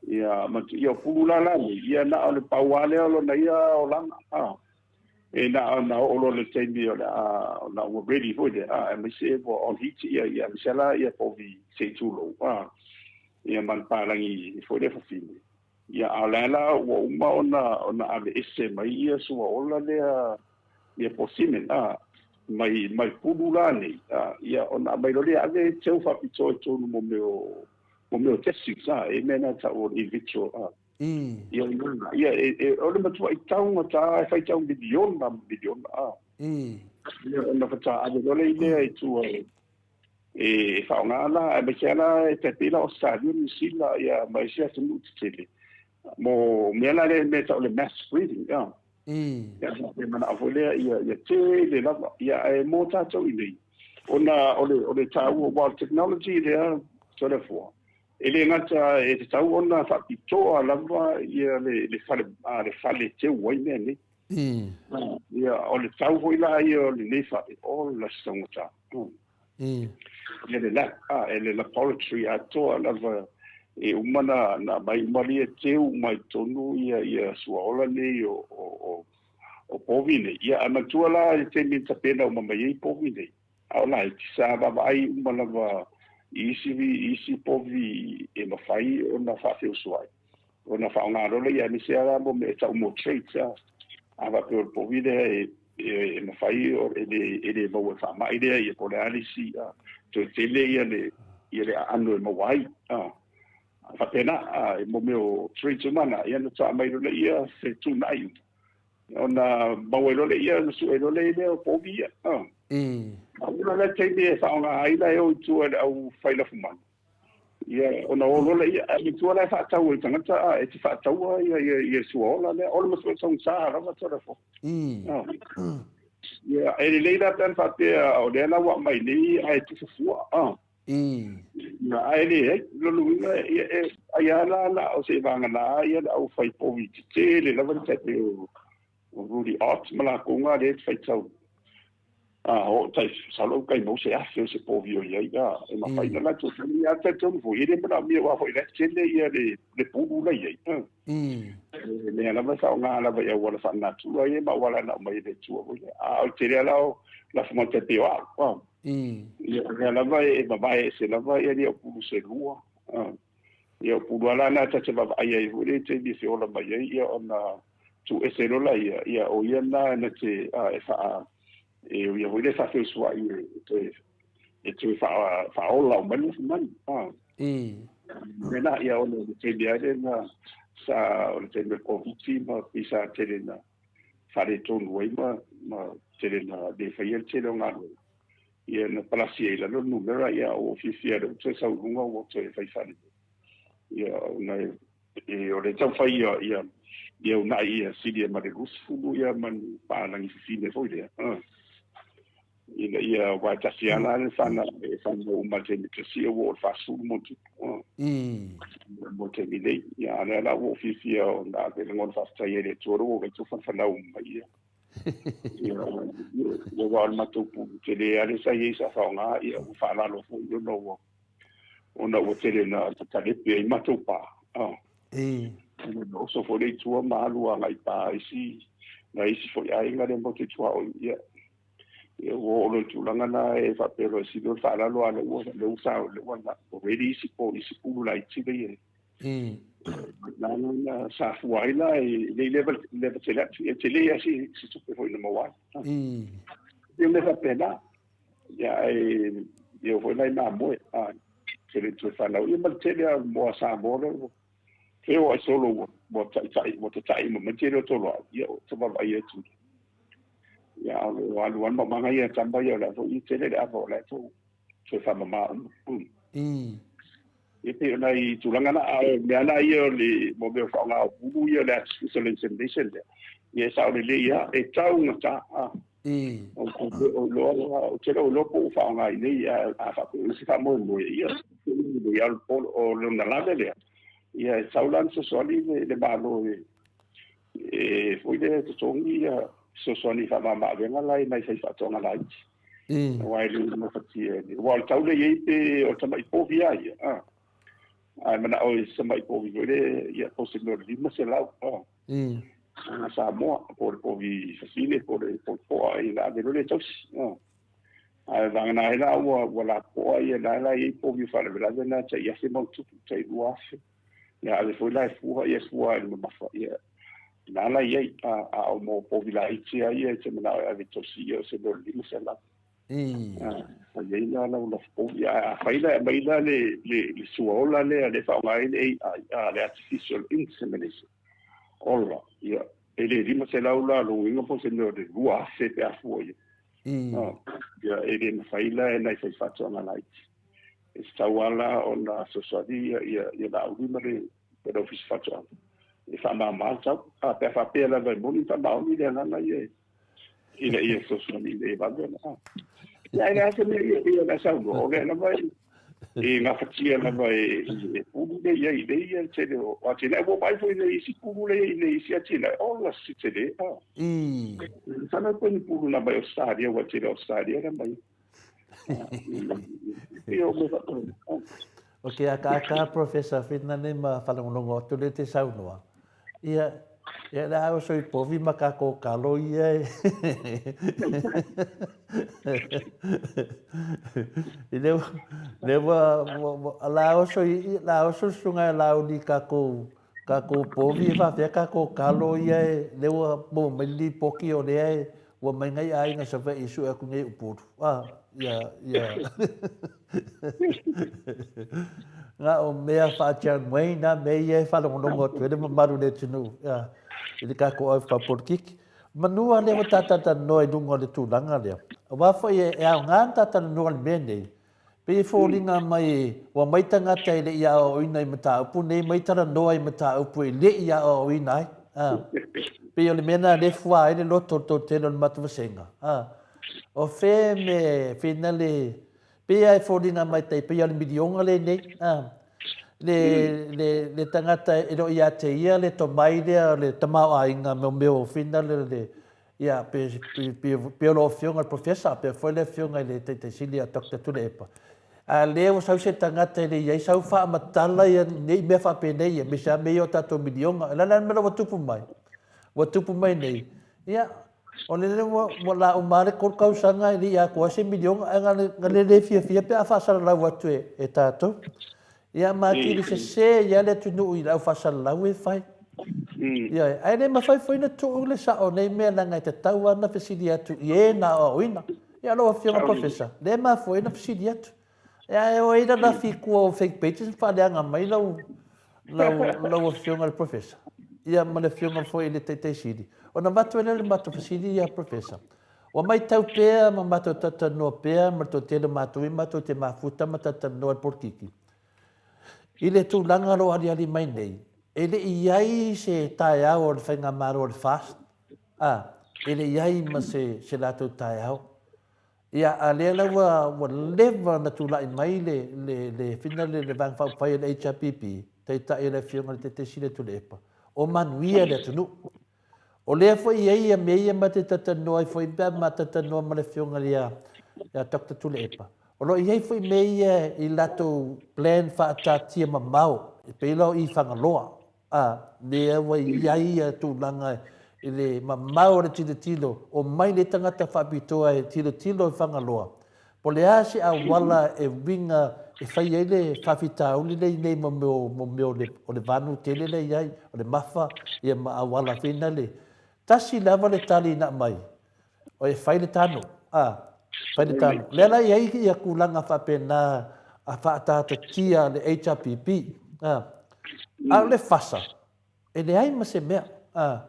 Ia, ma, ia o pulu la la nei, ia na o le pau lava lea o lona ia olaga, a. E na ona oo loa i le taimi o le a ona ua ready foi lea, a, aemaise ua on heat ia, ia aemaise la ia povi se i tulou, a, ia ma le palagi foi lea fafine. Ia, a o lea la ua uma ona, ona aveese mai ia suaola lea, ia po o semen, a, mai, mai pulu la nei, a, ia ona aumai loa lea ave teu faapitoa i totonu mo mea o, mo mea o test tubes, a, e mea na tau o le in vitro, a. Ia, ia, e, e, o le matua'i taugata e faitau miliona ma miliona, a. Ia, ona faatoa ave loa lea i mea i tua e, e faaaoga la, aemaise lava la e tai pei la Ausetalia, Niu Sila, ia, ma isi atunuu tetele, mo mea la lea mea e tau o le mass breeding, ia. Ia, e manao foi lea ia, ia tele lava, ia, ae mo tatou i nei, ona o le, o le taua, aua o le technology lea, Toleafoa, E le gata e tatau ona faapitoa lava ia le, le fale, a, le fale teu ai mea nei. Ia, o le tau foi la ia o lenei fale, ola se taugata. Ia le lab, a, e le laboratory atoa lava e uma na, na aumai uma lia teu uma i totonu ia, ia suaola nei o, o, o, o povi nei. Ia, ae manatua la i le taimi na tapena uma mai ai povi nei, A o laiti, sa vaavaai uma lava i isi, i isi povi e mafai ona faafeusuai, ona faaaoga loa lea, aemaise lava mo mea e tau mo traits, a. A faapea o le povi lea e, e, e mafai e le, e le maua e le faamai lea, ia po o le a le isi, a, toe tele ia le, ia le aano e maua ai, a. Faapena, a, mo mea o traits uma na, ia ona faatoa aumai loa lea fetuunai uma. Ona maua ai loa lea, ona sue loa lea o povi ia. A ua la le taimi e faaaoga ai la e o i tua i le au fai lafumanu. Ia, ona o loa lea, ae i tua la e faatau e le tagata, a, e te faataua ia, ia, ia suaola lea. O le matua taugata lava Toleafoa. Ia, e lelei la pe ana faapea o lea la ua aumai nei ae tufa fua. Ia, ae leai, lona uiga, ia, e, ai lava la na o seiavagana ia le au fai povi tetele lava le tai pei o, o Rudy Ott ma lakou na lea e faitau. A, oo tai, masalo ua tai maua se afe o se povi o i ai, a, e mafai ona latou fai, ia, talitonu foi, e le manaomia aua foi la e tele ia le, le pulu la i ai. E mea lava e faaaoga lava i auala faalenatura ia ma auala na aumai e le Atua foi lea. A o le tele lava la o lafoga tai pei o au, Ia, o lea lava e vavae ese lava ia lia o pulu se lua. Ia, o pulu lava la na ta te vaavaai ai foi lea i taimi e feola mai ai, ia ona tuu ese loa laia, ia o ia na na te, e faa, e o ia foi lea e faafeusuai e toe, e toe faaola uma ai le lafumanu. Mena, ia ona o le taimi lava lea na sa, o le taimi o le Koviti ma pei sa tele na faaletonu ai ma, ma tele na le faia le tele o galuega. Ia na palasi ai i lalo le numera, ia ua ou fiafia lea ua toe sau i luga ua toe fai faalelei. Ia ona e, o lea e taumafai ia, ia, ia uunai ia sili ma le 20 ia manu palagi fafine foi lea. Ina ia aua e tasi lava la le fana e fanau uma i le taimi tasi ia ua oo i le 40 ma ona tupu. Mo le taimi nei. Ia a o lea la ua ou fiafia ona ave lagona faafetai ai i le Atua ua vaai atu fanau uma ia. Ia aua o le matou pulu tele lava lea sa i ai sa faaaoga ia ua faalalo foi ona ua ona ua tele na talepe ai matou pa. Ona oso foi lea i tua ma alu agai i pa isi nai isi foi aiga lea matou te tuaoi. Ia. Ia ua oo loa i le tulaga lena e faapea loa e sili le faaaloalo a lea ua lea ua sa lea ua already isi po isi pulu laiti lea e na na sa fua ai la e le i leva leva tele atu e tele ia si si tupe foi na maua ai. Ia mea faapena. Ia e ia foi nai mamoe a tele toe fanau ia ma le tele a moa Samoa lea feoai solo ua ua taitai ua tatai uma mai tele o toloau ia o te vaavaai atu ia a o lo o alu lava le maumaga ia tama ia o le a foi tele le ava o la e tou toe faamama uma. Ia pei o nai tulaga na a o mea na ia o le mo mea o faaaoga o pulu ia o le artificial insemination lea ia e sao lelei lava e taugata a. O iloa ou te le o iloa po ua faaaoga i nei a a faapea o se faamoemoe ia ia o o lona lave lea ia e tatau la ona fesoasoani le, le Malo e e foi lea e totogi ia fesoasoani faamama-avega la i nai faifaatoaga laiti. Aua e le gafatia e le. Aua o le tau lea e i ai pe o le tamai povi lava ia, a. Ae manao i se tamai povi foi lea, ia po o se mea o le 500, a. A Samoa, po o le povi fafine, po o le povi poa, ia ona ave loa lea e tausi, a. Ae vagana ai la ua, ua lapoa ia la la e i ai povi o faalavelave na tai afe ma ona tupu, tai 2000. Ia ave foi la e fua, ia fua i le mamafa, ia na la i ai, a, a o mo povi laiti lava ia e te manao e ave e tausi, ia o se mea o le 500. A, fai ai la lau lafo povi. Ae afai la e aumai la le, le, le suaola lea lea e faaaoga ai le AI, a, le artificial insemination, ola, ia, e le 500 la lou uiga po o se mea o le 2000 pe a fua i ai. Ia, e le mafai la e nai faifaatoaga laiti. E tatau lava la ona fesoasoani ia, ia, ia Laauli ma le, ma le Ofisa Faatoaga e faamama le tau. A, pe a faapea lava e moni ma faamaoni le agaga ia e, ina ia fesoasoani ina ia vave ona. A. Ia, e leai se mea ia, ia o le a saunoa, o lea lava e, e gafatia lava e, e pulu lea i ai nei ia le tele o atinae. Ua vaai foi nei i isi pulu lea i ai nei i isi atinae, ola se tele, a. Sana koe ni pulu na mai Australia, ua tele Australia na mai. O ke akaaka Professor Whina nei ma whalongolongo atu le te saunoa. Ia, ia le ao soi povi ma ka kōkalo ia e. I le, le ua, ua, la ao soi, la ao soi sunga e lauli kākou, kākou povi e whawhea kākou kalo ia e, le ua maua mai le lipoki o lea e, Ua mai ngai aiga Savaii e sue aku nei Upolu. Ah, ia, ia. Nga o mea wha-John Wayne a me ia e whalongolongo atu e le mamalu le atunuu, ia, i le kākou au whapolitiki. Manua lea ua tātalanoa i lunga o le tulaga lea. Aua foi e, e aoga na tātalanoa le mea nei, Pei e foliga mai ua mai tagata e le i aoaoina i mataupu nei, mai talanoa i mataupu e le i aoaoina ai. A, pei o le mea lena lea e fua ai le loto o le toatele o le matou vasega. A, o fea me fina le, pei lava e foliga mai tai pei o le miliona lenei. A, le, le, le tagata e le o ia te ia le tomai lea o le tamaoaiga me o mea o fina le, le, Ia, pe, pe, pe, pe o lau Afioga i le Professor, pea foi le Afioga i le Taitaisili a Doctor Tuilaepa. A lea ua sau se tagata e le i ai sau faamatala ia nei mea faapenei ia, aemaise lava mea ia o tatou miliona. O le a le mea la ua tupu mai? Ua tupu mai nei, ia, o lele ua, ua la uma lava le 3 tausaga e le i atoa ai se miliona, ae na, na le le fiafia pe a faasalalau atu e, e tatou. Ia ma atili sese ai le atunuu i le au faasalalau e fai. Ioe, ae le mafai foi ona tuu le sao o nei mea leaga e tatau lava ona fesili atu i e na aoaoina. Ia lau Afioga Professor, lea e mafua ai ona fesili atu. Ia ae o ai lalafi i tua o fake pages ma faaleaga mai lau, lau, lau Afioga i le Professor. Ia ma le Afioga foi i le Taitaisili. Ona avatu ai lea o le matou fesili ia Professor. Ua matau pea ma matou talatalanoa pea ma le toatele o matou i matou te mafuta ma talatalanoa i le polokiki. I le tulaga o lo o aliali mai nei, e le i i ai se taeao o le Faigamalo o le FAST, a, e le i ai ma se, se latou taeao. Ia, a lea la ua, ua leva ona tulai mai le, le, le fina le, le Vaega Faaupufai a le HRPP, taitai e le Afioga i le Taitaisili a Tuilaepa, o manuia le atunuu. O lea foi e i ai ia mea ia ma te talatalanoa ai foi pe a ma talatalanoa ma le Afioga ia Doctor Tuilaepa. O lo o i ai foi mea ia i latou plan faataatia mamao, e pei la o i Fagaloa, a, lea ua i ai ia tulaga i le mamao o le tilotilo, omai le tagata faapitoa e tilotilo i Fagaloa, po o le a se auala e uiga e fai ai le faafitauli lea i nei mo mea o, mo mea o le, o le vanu tele lea e i ai, o le mafa, ia ma auala foi na le. Tasi lava le tali na aumai, o e fai le tano, a, fai le tano. O lea la e i ai ia tulaga faapena a faatatatatia a le HRPP, a. A o le fasa, E leai ma se mea. A,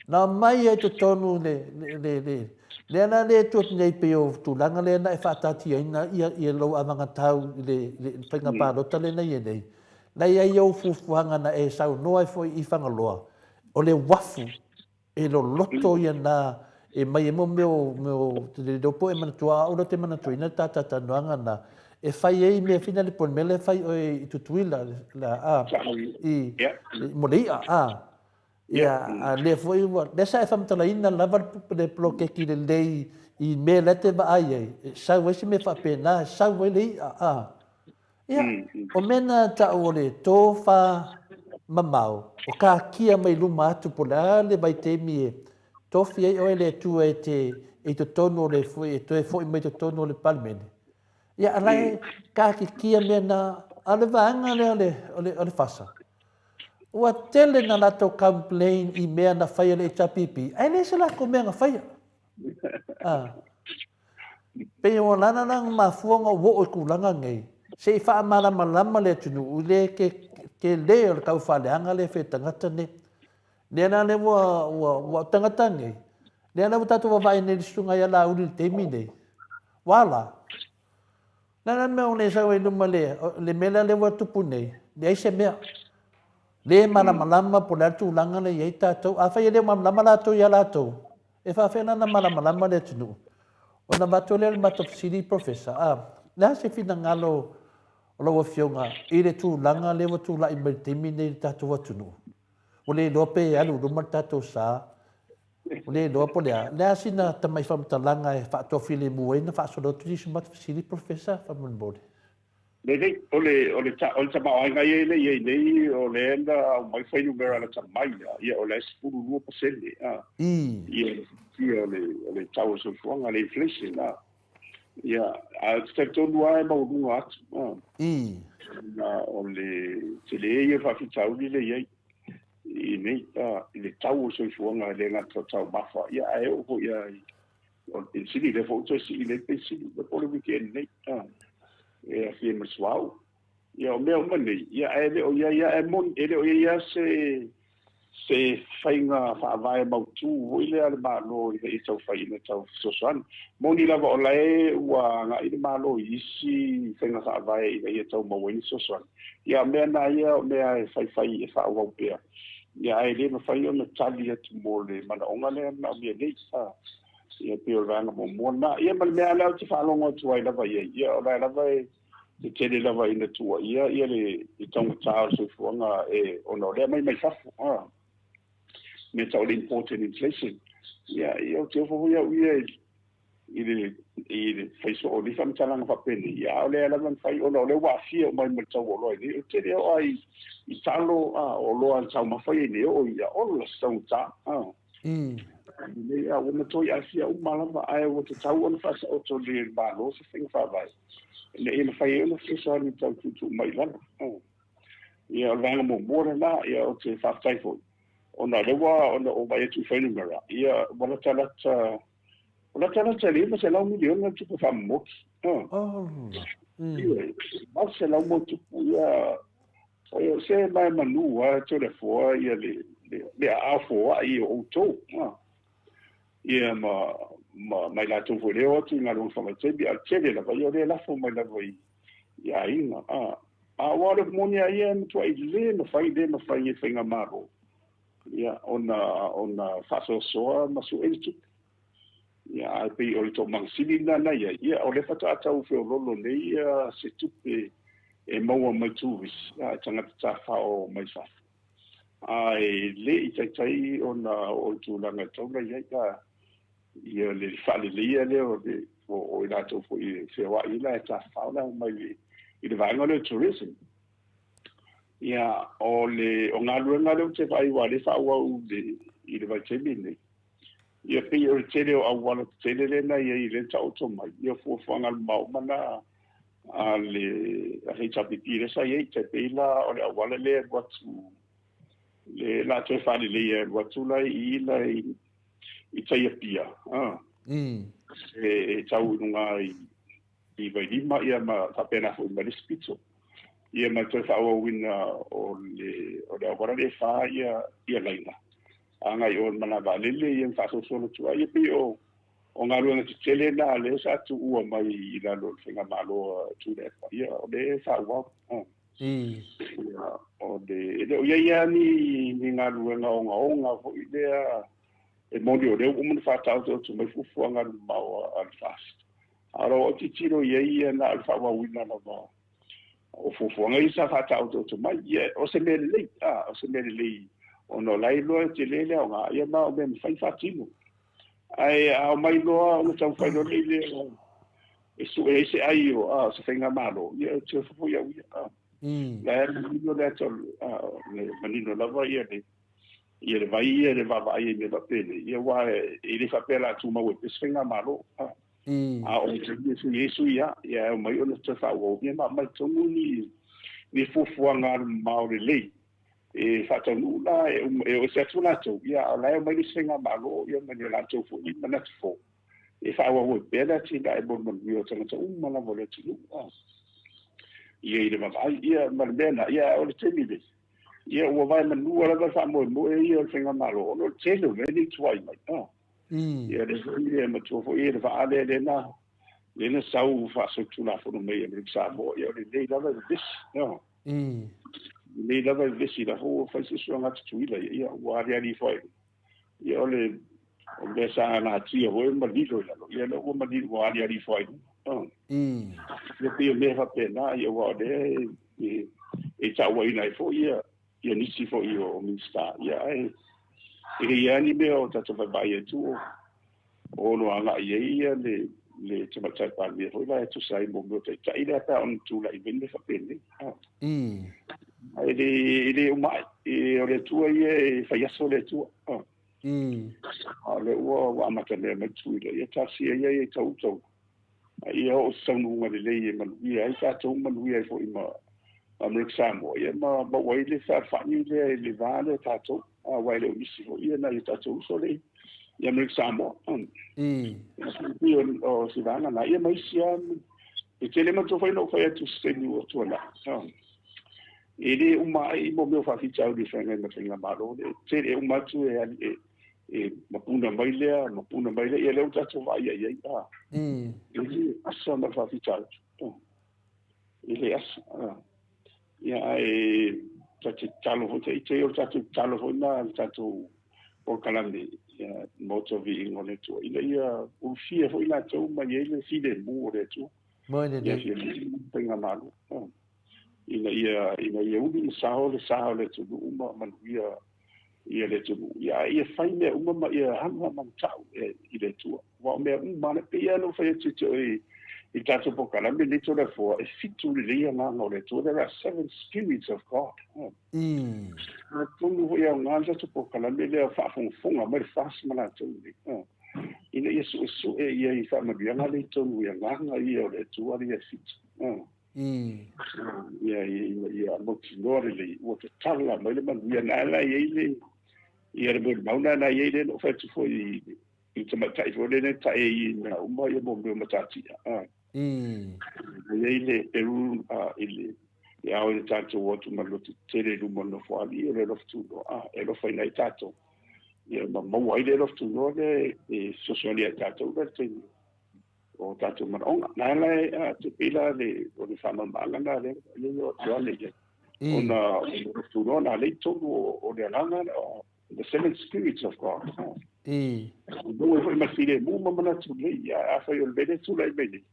na aumai ai totonu le, le, le, le, lea la le atu atu nei pei o tulaga lea na e faataatiaina ia, ia lou avagatau i le, le, le faiga palota lea na i ai nei. Na i ai ou fuafuaga na e saunoa ai foi i Fagaloa, o le uafu E loloto ia na e mai ai mo mea o, mea o, te le iloa po o e manatua, a au lea ou te manatuaina le ta talatalanoaga na, e fai ai mea fina le po o le mea lea e fai oe i Tutuila, la, a, i, mo le i'a, a. Ia, a lea foi ua, lea sa e faamatalaina lava le poloketi lelei i mea la e te vaai ai, e sau ai se mea faapena, e sau ai le i'a, a. Ia, o mea na ta'u o le tofa mamao, o kakia mai luma atu po o le a le vaitaimi e tofi ai oe e le Atua e te i totonu o le e toe fo'i mai totonu o le Palemene. Ia, a la e kakikia mea na, a o le vaega lea o le, o le, o le FASA, ua tele na latou complain i mea na fai e le HRPP, ae leai se latou mea na faia. Ah. Pei ua lana la na mafua ona ou oo i tulaga nei, se i faamalamalama le atunuu i le tele o le taufaaleaga lea e fai e tagata nei. Lea la lea ua, ua, ua o tagata nei, lea la ua tatou vaavaai nei i le susuga ia Laauli i le taimi nei, ua a la? Le a la le mea ua le sau ai i luma le, le mea lea lea ua tupu nei, leai se mea. Le malamalama po o le a le tulaga lea e i ai tatou. Afai e le o malamalama latou ia latou, e faafefea la ona malamalama le atunuu? Ona avatu lea o le matou fesili Professor, a, le a se finagalo o lau Afioga i le tulaga lea ua tulai mai i le taimi lenei i le tatou atunuu? Ua le iloa pe alu i luma le tatou sa, ua le iloa po o le a. Le a sina tamai faamatalaga e faatoafilemu ai ona faasolo atu nisi o matou fesili Professor, faamolemole? Lelei, o le, o le, o le tamaoaiga ia lea i ai nei, o lea na aumai fuainumera lata mai lava, ia o la e 12%, a. Ia, ia o le, o le tau o le soifuaga, le inflation, a. Ia, ae ou te talitonu lava e maualuga atu, a. Ona o le tele ia o le faafitauli lea i ai i nei, a, i le tau o le soifuaga e le gata o taumafa, ia ae oo foi lava i o le penisini, lea foi ua toe sii nei le penisini, po o le weekend nei, a, e aafia ma le suauu. Ia, o mea uma nei, ia, ae le o i ai lava, e moni, e le o i ai lava se, se faiga faavae mautu foi lea a le Malo ina ia tau fai ina tau fesoasoani. Moni lava o la e ua agai le Malo i isi faiga faavae ina ia tau maua ai ni fesoasoani. Ia, o mea na ia, o mea e faifai e faaauau pea. Ia, ae le mafai ona tali atu mo le manaoga lea e manaomia nei. A, ia, pei o le vaega muamua lena. Ia, ma le mea lea ou te faalogo atu ai lava i ai, ia, o la e lava e tele lava ina tuuaia ia le taugata o le soifuaga e, ona o lea aumai mai fafo, a, mea tau o le imported inflation. Ia, ia, ou te ofo foi au ia i i le, i le fai soo o nei faamatalaga faapenei, ia, a o lea lava na fai, ona o lea ua aafia uma ai ma le tau o oloa i nei. O le tele o ai i talo, a, o oloa taumafa ia i nei oo ia ola se taugata, a. Nei, a ua matuai aafia uma lava, ae ua tatau ona faasaoto lelei e le Malo se faiga faavae, ina ia mafai ai ona fesoasoani tau tuutuu mai i lalo. Ia, o le vaega muamua lena, ia, ou te faafetai foi, ona o lea ua, ona ou vaai atu i fuainumera, ia, ua latalata, ua latalata i le $900 miliona le tupe faamomoli. Ioe, $800 ma tupu, ia, o se mae manu lava e Toleafoa ia le, le, le aao foai o outou. Ia, ma, ma, ma i latou foi lea o atu i galuega faavaitaimi, a o le tele lava, ia o lea e lafo mai lava i, i aiga. A, aua o le moni a ia e matuai le mafai, le mafai e faigamalo, ia, ona, ona faasoasoa ma sue ni tupe. Ia, ae pei o le toomaga sili lena na i ai, ia, o lea faatoa tau feoloolo nei ia se tupe e maua mai tourist, a, tagata tafao mai fafo. Ae le i taitai ona oo i tulaga e tatau ona i ai, a, ia le faaleleia lea o le o i latou foi e feoai la e tafafao la mai i le vaega lea o tourism. Ia, o le o galuega lea ou te vaai aua o lea e faaauau i le i le vaitaimi lenei. Ia pei o le tele o auala tetele lea na i ai lea na taoto mai, ia fuafuaga mamao uma na a le HRPP lea sa i ai, tai pei la o le auala lea e alu atu le la toe faaleleia e alu atu la i la i tai Apia, e tau i luga i Vailima ia ma faapena foi ma le isi pito. Ia ma toe faaauauina o le o le auala lea e fa ia ia laina agai i o i le malaevaalele ia ma faasolosolo atu ai. Ia pei o o galuega tetele na lea sa tuua mai i lalo o le faigamalo a Tuilaepa, ia o lea e faaauau. Ia, o le, e le o i ai lava ni, ni galuega ogaoga foi lea e moni o lea ua uma ona faataotooto mai fuafuaga mamao a le FAST. A o lau autitilo i ai ia na o le faaauauina lava o fuafuaga ia sa faataotooto mai. Ia, o se mea lelei, a, o se mea lelei ona o la e iloa e tele le aoga, ia ma o mea mafai ona faatino. Ae a omai loa ona taumafai loa lea e sue ai se ai o, a, o se faigamalo, ia e toe foi au ia. A. La e manino le ata, a, le manino lava ia le ia le vai ia le vaavaai i mea faapenei, ia aua e le faapea o le a tumau ai pea se faigamalo. A, a oo i le taimi e sui ai sui lava, ia e omai ona toe faaauau ia ma aumai tonu ni ni fuafuaga alumamao lelei e faataunuu la e e o ese atu latou, ia a o la e omai le isi faigamalo ia ma ni o latou foi manatu fou e faaauau ai pea le atinae mo le manuia o tagata uma lava o le atunuu. A, ia i le vaavaai ia ma le mea lena, ia o le taimi lenei, ia ua vae manua lava le faamoemoe ia o le faigamalo ona o le tele o mea nei tuai mai. A, ia le foi e matua foi le vaa lea lea na lea na sau faasolitulafono mai i Amerika Samoa, ia o lenei lava e vevesi. A, lenei lava e vevesi la foi ua fai suesuega a Tutuila, ia ua aliali ifo ai ia o le o mea sa natia foi ma lilo i lalo, ia lea ua malilo ua aliali ifo ai luga. Ia pei o mea faapena, ia aua o lea e e tauaina ai foi ia ia nisi foi o Minisita, ia ae e le i ai ni mea o tatou vaivai atu o ono agai ai ia le le Tamaitai Palemia foi la e tusa ai mo mea o taitai lea pe a ona tulai mai mea faapenei. Ae le e le uma ai, e, o le Atua ia e fai aso le Atua. A o lea ua ua amata mea mai Tutuila, ia talosia ia ia i tau tau. A ia oo se taunuuga lelei e manuia ai tatou, manuia ai foi ma Amerika Samoa, ia ma maua ai le fealofani lea i le va lea o tatou, aua e le o nisi foi ia nai o tatou uso lea i Amerika Samoa. Pei o se vaega lena, ia ma isi lava, e tele matua foi ona ou fai atu i se taimi ua tuanai. E le uma ai mo mea o faafitauli e feagai ma le faigamalo, e tele e uma atu e e mapuna mai lea, mapuna mai lea, ia lea ua tatou vaaia i ai, a. E le asa ma le faafitauli. E le asa. A. Ia, ae ta te tatalo foi, ta ite o le tatou tatalo foi na le tatou polokalame, ia, Maota o Viiga o le Atua, ina ia ulufia foi latou ma i ai le filemu o le Atua. Moi le Ia filemu faigamalo. Ina ia, ina ia uli ma sao le sa o le atunuu ma manuia ia le atunuu. Ia, a ia fai mea uma ma ia hana ma matau e, i le Atua. Aua o mea uma, e pei lava ona ou fai atu i te oe i le tatou polokalame lenei Toleafoa, e fitu lelei agaga o le Atua. There are seven spirits of God. Atonu foi e aoga le tatou polokalame lea o faafogafoga mai le FAST ma latou nei, ina ia suesue ia i faamanuiaga lea i totonu i agaga ia o le Atua lea e fitu. Ia, ina ia mautinoa lelei ua tatala mai le manuia na la i ai le ia le molimau na na i ai le na ou fai atu foi i le tamaitai foi lea na tae i mea uma ia mo mea o matatia. Na i ai le peu i le e ao i le tatou o atu ma le loto tetele i luma o le nofoalii o le alofa tunoa e alofaina ai tatou. Ia ma maua ai le alofa tunoa lea e fesoasoani ai tatou la le taimi o tatou manaoga. Na ala e a te pei la le o le faamalamalamaga na lea lea o atu ane ia. Ona o le alofa tunoa na lea i totonu o le agaga the seven spirits of God. Maua ai foi ma le filemu ma manatu lelei. Ia afai o le mea lea e tulai mai nei,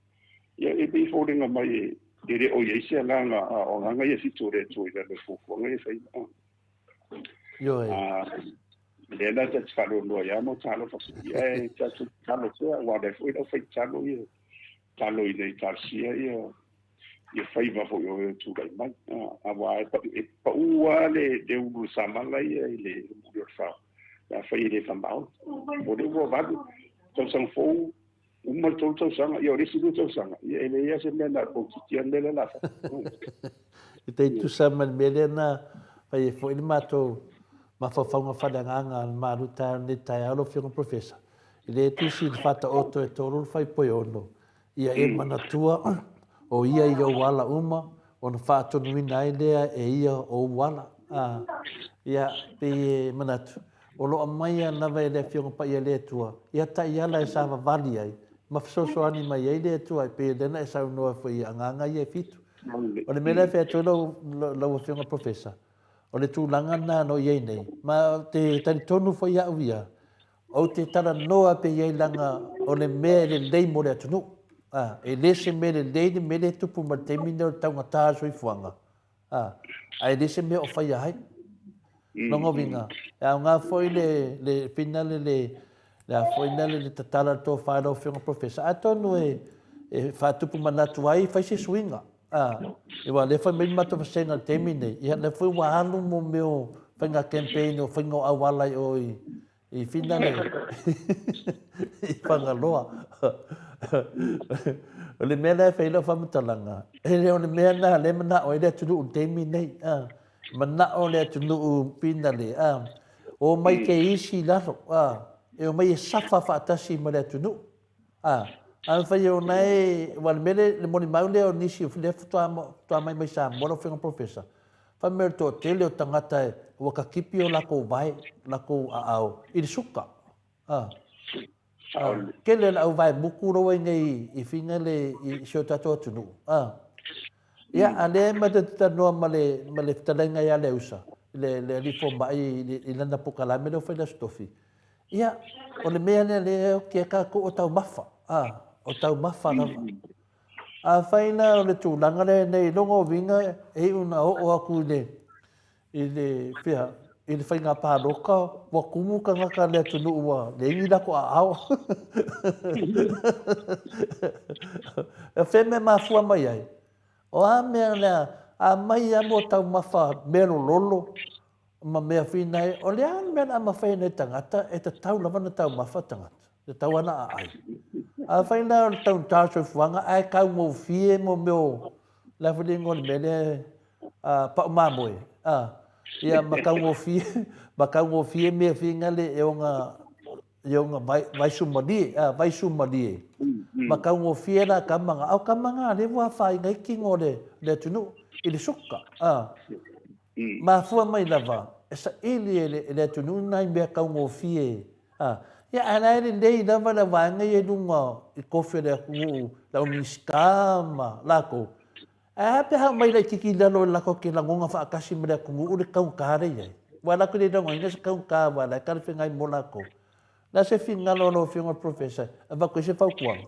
ia e pei e foliga mai e le o i ai se agaga, a o agaga ia e fitu o le Atua i lalo o fuafuaga ia e fai. Ioe. Lea la ta te faanoanoa ia mo talofa foi, ae tatou tatalo pea, aua o lea foi lau fai tatalo ia, tatalo ina ia talosia ia ia faiva foi o e o tulai mai. Aua e pau lava le ulu o le samala ia i le muli o le fao. Pe afai e le faamaoni. O lea ua 8 tausaga fou, uma le 3 tausaga, ia o le isi 2 tausaga, ia e leai lava se mea na o le polokiki lava le mea lea o le a fai. E tai tusa ma le mea lea na fai ai foi le matou mafaufauga faaleagaga a le malu taeao i lenei taeao lau Afioga Professor, e le tusi i le Faataoto e 3 le faipoi 6, Ia e manatua o ia i ou ala uma, ona faatonuina ai lea e ia o ou ala. A, ia, pei e manatu, o lo o aumaia lava e le Afioga Paia le Atua ia taiala e savavali ai, ma fesoasoani mai ai le Atua, e pei o lea na e saunoa foi i agaga ia e fitu. O le mea lea e fai atu ai lau, lau Afioga Professor, o le tulaga lena o lo o i ai nei, ma ou te talitonu foi au ia, Ou te talanoa pea i ai leaga o le mea e lelei mo le atunuu. A, e le se mea lelei le mea lea e tupu mai le taimi lenei o le taugata o le soifuaga, a, ae le se mea o faia ai. Lona uiga, e aoga foi le, le finale le, le a foi nale le tatala o le tofa i lau Afioga Professor, atonu e, e faatupu manatu ai, fai se suiga. A, aua o lea fai mai le matou vasega i le taimi lenei, ia lea foi ua alu mo mea o faiga campaign o faiga o auala i o i, i Finale i Fagaloa. O le mea la e fai ai lau faamatalaga, e le o le mea lena lea e manao ai le atunuu i le taimi lenei. A, manao le atunuu Finale, a, omai ke isi i lalo, a, e omai e safa faatasi ma le atunuu. A, a fai o na e, aua o le mea lea, le molimau lea o nisi o lea faatoa mai mai Samoa lau Afioga Professor, fai mai o le toatele o tagata e, ua katipi o latou vae, latou aao i le suka. A, a, tele o le au vae mutu la ua i nei i Finale i si o tatou atunuu. A, ia, a lea e matou te talanoa ma le, ma le fetalaiga ia Leausa, le, le alii fomai i, i lana polokalame lea ua fai i le Aso Tofi, Ia, o le mea lea lea e oti ai tatou o taumafa, a, o taumafa lava. Afai la o le tulaga lea nei, lona uiga e iu ina oo atu i le, i le, fea, i le faiga palota, ua tumu tagata le atunuu ua leai ni latou aao. O fea mea mafua mai ai? O a mea lea, a mai lava mo taumafa mea lololo, ma mea whina ai, o le a le mea o le a mafai e nei tagata, e tatau lava ona taumafa tagata, e tatau lava ona aai. Afai la o le taugata o le soifuaga ae taugofie mo mea o, le a foi le igoa o le mea lea, pau mamoe, ia ma taugofie, ma taugofie mea whina le e ona, e ona vaisumalie, vaisumalie, ma taugofie la tama na, a o tama na lea ua afaina ai tino o le atunuu i le suka. Mafua mai lava e saili e le atunuu nai mea taugofie a. Ia ae la e lelei lava le vaega ia i luga i kofi o le atunuu, le au Minisita ma latou. Ae a pe a aumai laitiiti i lalo latou te lagona faatasi ma le atunuu le taugata lea e i ai. Aua latou te le lagonaina se taugata aua o la e talafeagai mo latou. O le a se finagalo o lau Afioga i le Professor e avatu ai se fautuaga?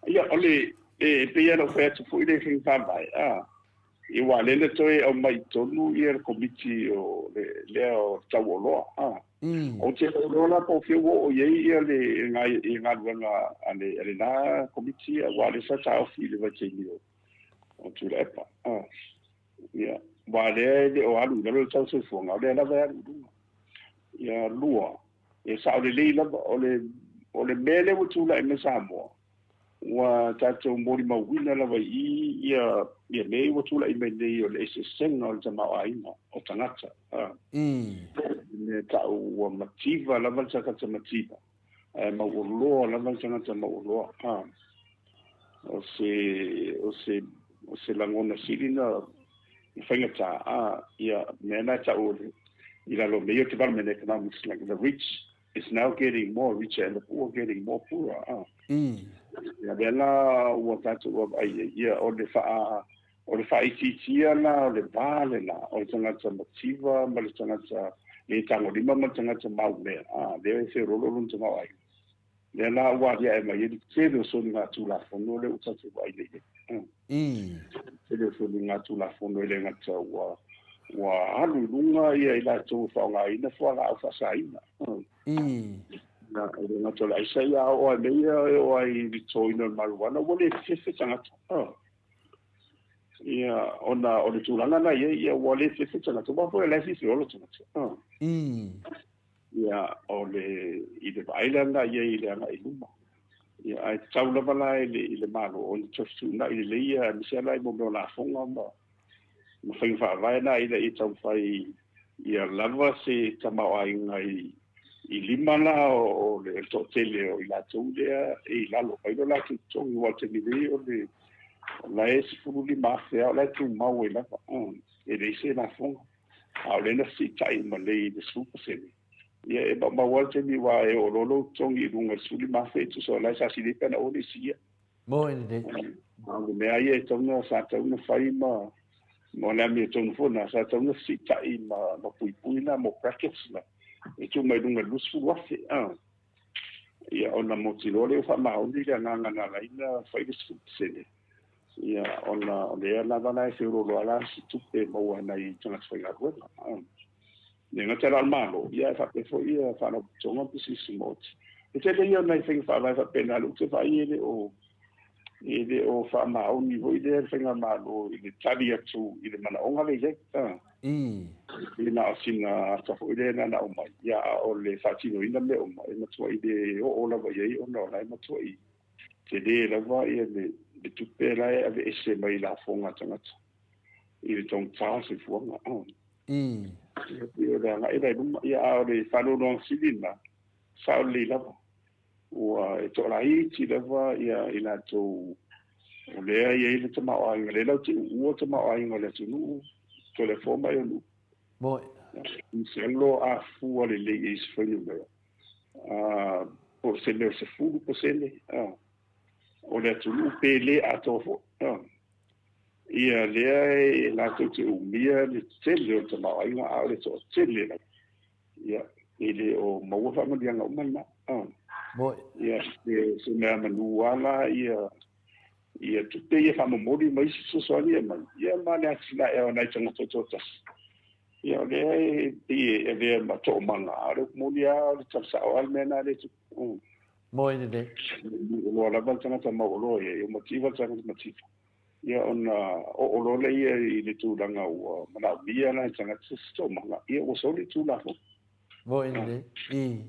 Ia, o le, e pei lava ona ou fai atu foi le faiga faavae, a. Aua o lea na toe aumai i totonu ia le komiti o le, lea o le tau oloa. A. Ou te le iloa la po o fea ua oo i ai ia le, i galuega a le, a lena komiti, aua o lea sa taofi i le vaitaimi o, o Tuilaepa. A. Ia, aua o lea e le o alu i lalo le tau soifuaga, o lea lava e alu i luga. Ia, lua, e sao lelei lava, o le, o le mea lea ua tulai mai Samoa, Ua tatou molimauina lava i i ia, ia mea ua tulai mai nei o le eseesega o le tamaoaiga o tagata. A. Le mea tau ua mativa lava le tagata mativa, ae mauoloa lava le tagata mauoloa. A. O se, o se, o se lagona sili na faigata, a, ia mea na e tau i lalo o mea ia o development economics, like the rich It's now getting more richer and the poor getting more poorer. Ah. Ia lea la ua tatou vaavaai ai, ia o le faa, o le faaitiitia la o le va lena o le tagata mativa ma le tagata le tagolima ma le tagata maumea, ah, lea e feololo lona tamaoaiga. Lea la ua aliae mai ai le tele o soligatulafono lea ua tatou vaai nei i ai. Tele o soligatulafono e le gata ua ua alu i luga ia i latou e faaaogaina fualaau faasaina. Na, e le gata o le aisa, ia a oo ai nei ia e oo ai i le totoina o le marijuana, ua le fefe tagata. Ia, ona o le tulaga na i ai, ia ua le fefe tagata, aua foi o la e fefe ola tagata. Ia, o le, i le vaai la lena i ai i le agai i luma. Ia, ae tatau lava la i le, i le Malo ona toe fetuunai lelei ia, aemaise lava la i mea o lafoga ma, ma faiga faavae na ina ia taumafai ia lava se tamaoaiga i, i lima la o, o le toatele o i latou lea e i lalo mai lo latou totogi, aua o le taimi nei o le, o la e 15,000 lava o la e tumau ai lava, e leai se lafoga. A o lea na fesiitai uma nei i le 10%. Ia e maumau lava le taimi aua e oo loa lou totogi i luga i le 15,000 e tusa o la e sa sili ai pe ana ua le isi ia. Mo e lelei. A o le mea ia e tatau ona sa tatau ona fai ma ma o le amiotonu foi lena, sa tatau ona fesiitai ma ma puipui la mo brackets la e tuu mai luga i le 20,000. A. Ia ona mautinoa lea ua faamaoni le agaga na ala ai ona fai le 10%. Ia ona o lea lava la e feoloolo lava la se tupe e maua e nai tagata faigaluega. E le gata la o le Malo, ia ae faapea foi ia faalapotopotoga ma pisinisi maoti. E tele ia o nai faiga faavae faapena, lea ou te vaai e le o e le o faamaoni foi lea le faigamalo i le tali atu i le manaoga lea e i ai. Ii. E na o sina ata foi lea na aumai, ia a o le faatinoina mea uma, e matuai le oo lava i ai ona o la e matuai tele lava ia le, le tupe la e aveese mai lafoga a tagata i le taugata o le soifuaga. Ii. Ia pei o le agai la i luma, ia a o le faanoanoaga sili lena, sao lelei lava. Ua e toalaiti lava ia i latou o lea e i ai le tamaoaiga, lea latou te uua le tamaoaiga o le atunuu, Toleafoa ma Aionuu. Moi. Masalo a fua lelei i se fuainumera, po o se mea o le 10% o le atunuu pe le atoa foi. Ia lea e latou te umia le tele o le tamaoaiga, a o le toatele lava ia e le o maua faamanuiaga uma lena. Moi. Ia se mea manu lava la ia ia tupe ia faamomoli ma isi fesoasoani e aumai, ia ma le atinae o nai tagata toatasi. Ia o lea e pei e avea ma toomaga, a o le upu moni lava o le tala sao lava le mea lena lea e tupu. Moi lelei. Mauoloa lava le tagata mauoloa ia, ia mativa le tagata mativa. Ia ona oo loa lea ia i le tulaga ua manaomia la e tagata se toomaga, ia ua soli le Tulafono. Moi lelei. Ii.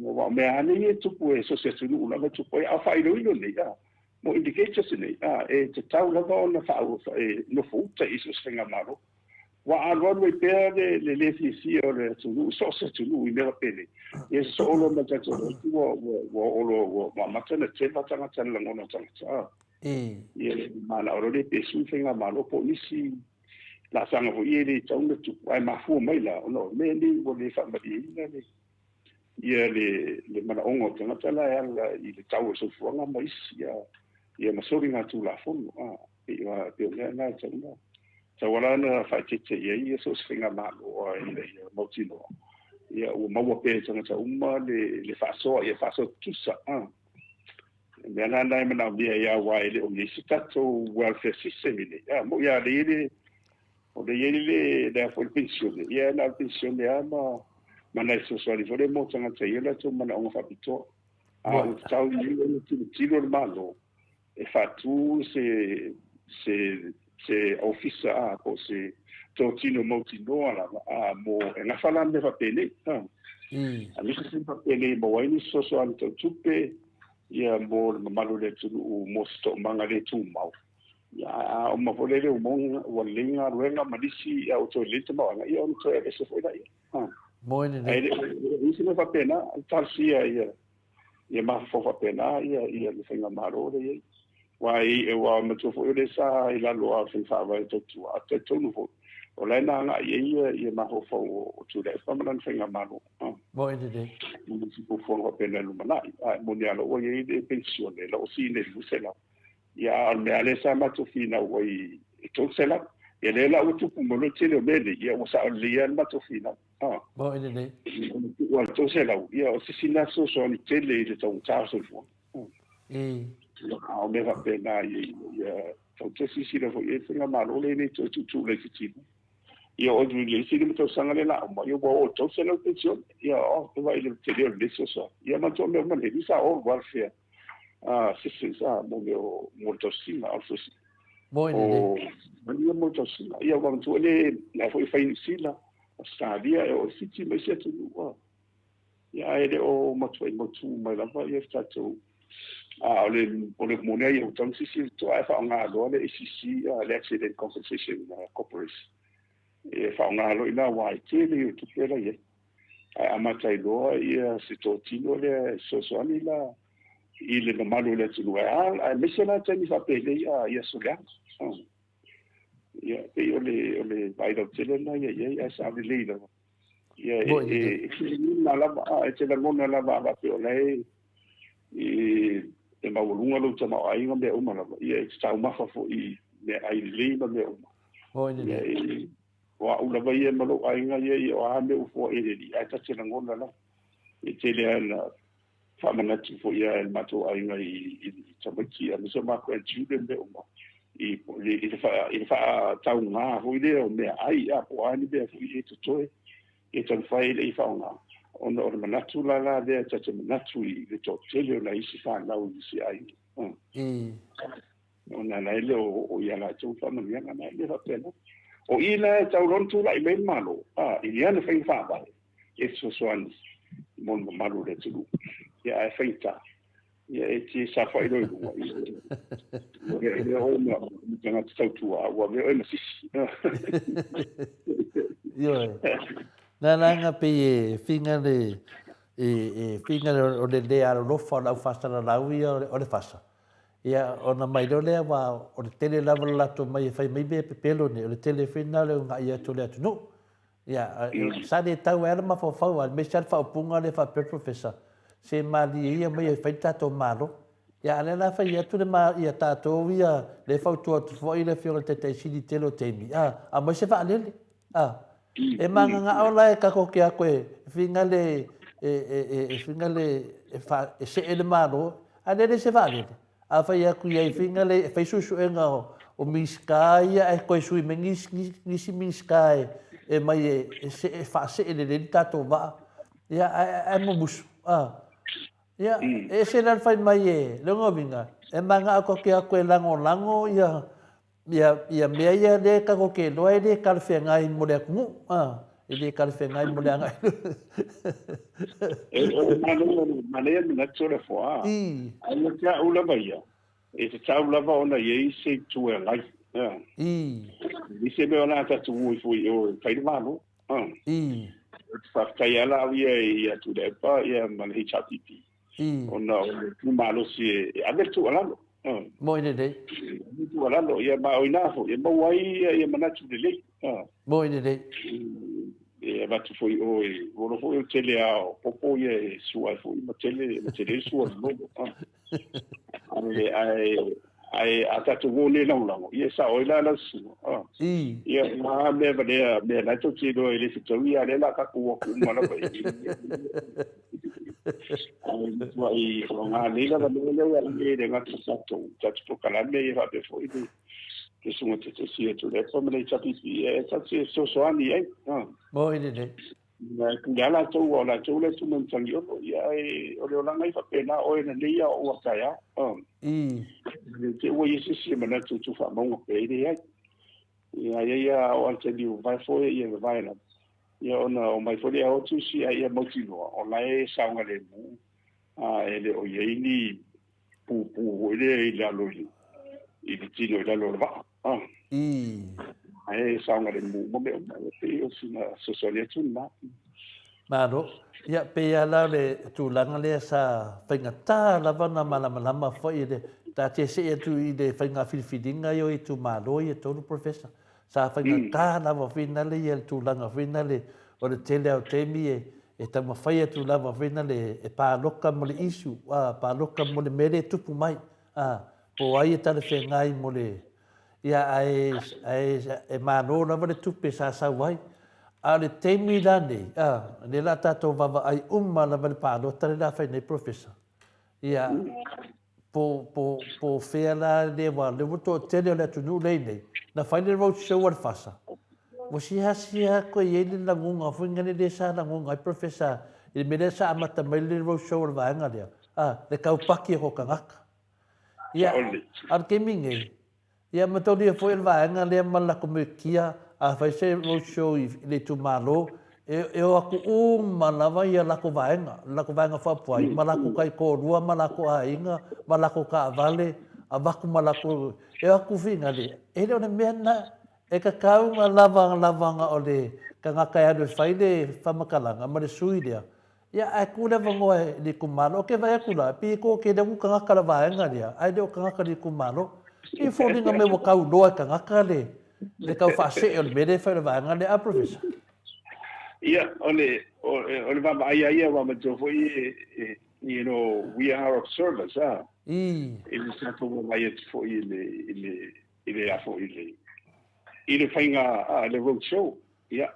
Aua o mea lava nei e tupu e so o se atunuu lava e tupu ai, a o faailoilo nei, a, mo indicators nei, a, e tatau lava ona faa, e nofo uta i so o se faigamalo. Ua alualu ai pea le le le fiafia o le atunuu, so o se atunuu i mea faapenei. Ia sosoo loa ma le tatou lotu ua ua ua oo loa ua amata ona teva tagata i le lagona o tagata. A. Ia manao loa lea pe sui faigamalo po o nisi laasaga foi ia e le tatau ona tupu, ae mafua mai la ona o mea nei ua le faamalieina le ia le le manaoga o tagata la e ala i le tau o le soifuaga ma isi ia ia ma soligatulafono. A. Pei o pei o mea na e tatau ona tauala ona faaeteete i ai ia so o se faigamalo ina ia mautinoa ia ua maua pea e tagata uma le le faasoa ia faasoa tutusa. A. O le mea la lena e manaomia ai aua e le o i ai se tatou welfare system i inei. A moi lava o lea e i ai le o lea e i ai le le a foi le penisione, ia na o le penisione lava ma ma nai fesoasoani foi lea mo tagata e i ai o latou manaoga faapitoa. A ua tatau nei ona tilotilo le Malo e faatu se se se ofisa a po o se totino mautinoa lava a mo e gafa la mea faapenei a. Aemaise se faapenei e maua ai nisi fesoasoani tau tupe ia mo le mamalu o le atunuu mo se toomaga le tumau. Ia a uma foi lea i le umoga ua lelei galuega ma nisi ia ua toe lelei le tamaoaiga ia ona toe aveese foi laia. Moe lelei. Ae le o i se mea faapena, talosia ia ia mafaufau faapena ia ia le faigamalo lea e i ai. Aua e aua manatua foi o lea sa i lalo lava o le faiga faavae tautua, ae talitonu foi, o la e na agai i ai ia ia mafaufau o Tuilaepa ma lana faigamalo. Moe lelei. Ma nisi fuafuaga faapena i le lumanai. Ae moni lava ua i ai le penisione, la ua sii nei i le 200. Ia, a o le mea lava lea sa matou finau ai e 300. Ia lea la ua tupu mai loa le tele o mea nei, ia ua sao lelei lava le matou finau. Moe lelei. Ona tuu lava i le 300, ia o se isi lena fesoasoani tele i le taugata o le soifuaga. A o mea faapena ia tau toe silasila foi i ai le faigamalo lea e le toe tuutuu laitiiti. Ia o le isi 5 tausaga lea o le a uma, ia ua oo i le 300 penisione. Ia o, vaai i le tele o lenei fesoasoani. Ia manatua mea uma nei, these are all welfare assistance mo mea o mo le tausiga, o le tausiga. Moe lelei. O ia mo le tausiga. Ia ua manatua le la foi e fai i Niu Sila, Ausetalia, e oo i Fiti ma isi atunuu. Ia ae le o matuai mautu mai lava ia le tatou a o le o le moni ai ua tatau ona silasila totoa ae faaaoga loa le ACC le Accident Compensation Corporation e faaaoga loa i ina aua e tele ia o tupe la i ai. Ae amata ai loa ia se totino lea e fesoasoani la i le mamalu o le atunuu aemaise la taimi faapenei i aso leaga. Ia pei o le o le vaai lautele lena ia i ai ae sao lelei lava. Ia e te lagona lava, e te lagona lava a faapea o la e e maualuga lou tamaoaiga ma mea uma lava, ia e te taumafa foi i meaai lelei ma mea uma. Ia e o au lava ia ma lou aiga ia, ia o a mea ua foai e le Alii, ae ta te lagona lava. E tele lava ina faamanatu foi lava e le matou aiga i tamaiti aemaise o matou grandchildren mea uma i le faatauga foi lea o meaai a po o a ni mea foi e totoe e taumafai e le i faaaoga ona o le manatu la la lea ta te manatu i le toatele o nai isi fanau i isi aiga. Ona la e le o oo ia latou faamanuiaga na, e le faapena. O i la e tau loa ona tulai mai le Malo i ana faiga faavae e fesoasoani mo le mamalu o le atunuu. Ia ae faigata, ia e te saofai loa i luga, ia e avea oe ma tagata tautua, a ua avea oe ma sisi. Ioe. Na laga pei e finga le e finga le o le le alolofa o le au faasalalau ia o le fasa. Ia ona mai loa lea aua o le tele lava o le latou mai e fai mai mea pepelo nei, o le tele foi lena o le uunai atu o le atunuu. Ia, sa le tau ai lava le mafaufau, aemaise lava le faaupuga lea faapea le Professor, se malie ia omai e fai le tatou Malo. Ia, a o lea la e fai atu le ia tatou ia, lea e fautua atu foi le Afioga i le Taitai Sili i le tele o taimi, a, aumai se vaalele, a. E magagao la e tatou te atu e finagale e finagale e see le Malo, a o lea e leai se vaalele. A fai atu i ai finagale e fai suesuega o Minisita ia ae toe sui mai nisi Minisita e mai e faasee lelei le tatou vaa, ia ae mumusu. Ia, e ese la le fai mai e lona uiga, e manao tatou te o atu e lagolago ia Ia, ia mea ia lea tatou te iloa e le talafeagai mo le atunuu, a, e le talafeagai mo le agai i luma. E, o le manaia, manaia le manatu o le afoa. I. Ae ia te au lava ia, e tatau lava ona i ai se itu e agai. I. E leai se mea o le a tatou o ifo i o e fai le Malo. I. Ou te faafetai lava la au ia ia Tuilaepa ia ma le HRPP. Ona o le tumalosi e ave le tuualalo. Moi lelei. Ave le tuualalo, ia ma o ina foi e maua ai ia manatu lelei. Moi lelei. E avatu foi i o e ua foi o le tele lava o popo ia e sua ai foi ma tele ma tele sua o le lolo. Ae ae ae a tatou o nei lagolago, ia e sao ai la lau sua. Ia a mea valea mea la e tou te iloa e le fetaui, a o lea o le a tatou o atu uma lava i Ae matuai faaaoga lelei lava le mea lea e le gata i tatou polokalame ia faapea foi le Susuga Tetesi a Tuilaepa ma le HRPP e tatou te fesoasoani i ai. Moni lelei. E pule lava latou aua o latou lea e tu mai ma tagiolo. Ia ae o le olaga e faapena, oe na nei a o ou a taeao. Ne i te i ua i ai se isi e manatu e tuufaamauga pea, e leai. Ia ia ia o le taimi ua vavae foi ia vavae lava. Ia ona omai foi lea o atu isi a ia mautinoa o la e saogalemu a e le o i ai ni pupū foi lea i lalo i i le tino i lalo o le vaa. Ah. Ae saogalemu uma mea uma. E pei o sina fesoasoani atu lena. Malo. Ia, pei lava la o le tulaga lea sa faigata lava ona malamalama foi i le taatia see atu i le faiga filifiliga ia o itumalo ia e tolu Professor. Sa faigata lava foi nale ia le tulaga foi nale o le tele lava o taimi e taumafai atu lava foi nale e paloka mo le issue, a, paloka mo le mea lea e tupu mai, a, po o ai e talafeagai mo le Ia, ae, ae e malo lava le tupe sa sau ai. A o le taimi la nei, a, lea o le a tatou vaavaai uma lava i le palota lea o le a fai nei Professor. Ia, po, po, po o fea la lea, aua o lea ua toatele o le atunuu lea i nei, na fai le road show a le FASA, ua siasia atu e i ai le lagoga foi lea lea sa lagoga ai Professor i le mea lea sa amata mai le road show a le vaega lea, a, le taupaki o tagata. Ia, a o le taimi nei, ia mataulia foi le vaega lea ma le latou mekia, a fai se road show i le itumalo, e o aku uma lava ia lakou vaega, le lakou vaega faaupufai, ma lakou taitoalua ma lakou aiga, ma lakou taavale, avatu ma lakou, e o atu finale, e le o le mea lena, e tatau ona lava lava na o le tagata e alu e fai le faamatalaga ma le sui lea, Ia, ae tuu le avanoa i le itumalo. Ou te vaai atu la, e pei e toatele atu tagata o le vaega lea, ae le o tagata o le itumalo. E pei e foliga mai ua tau loa e tagata le, le tau faasee o le mea lea e fai o le vaega lea, a Professor? Ia, o le, o le vaavaai lava ia, aua manatua foi e, you know, we are of service, a. I. I le tatou vaavaai atu foi i le, i le, i le, a foi, i le, i le faiga, a, le road show. Ia,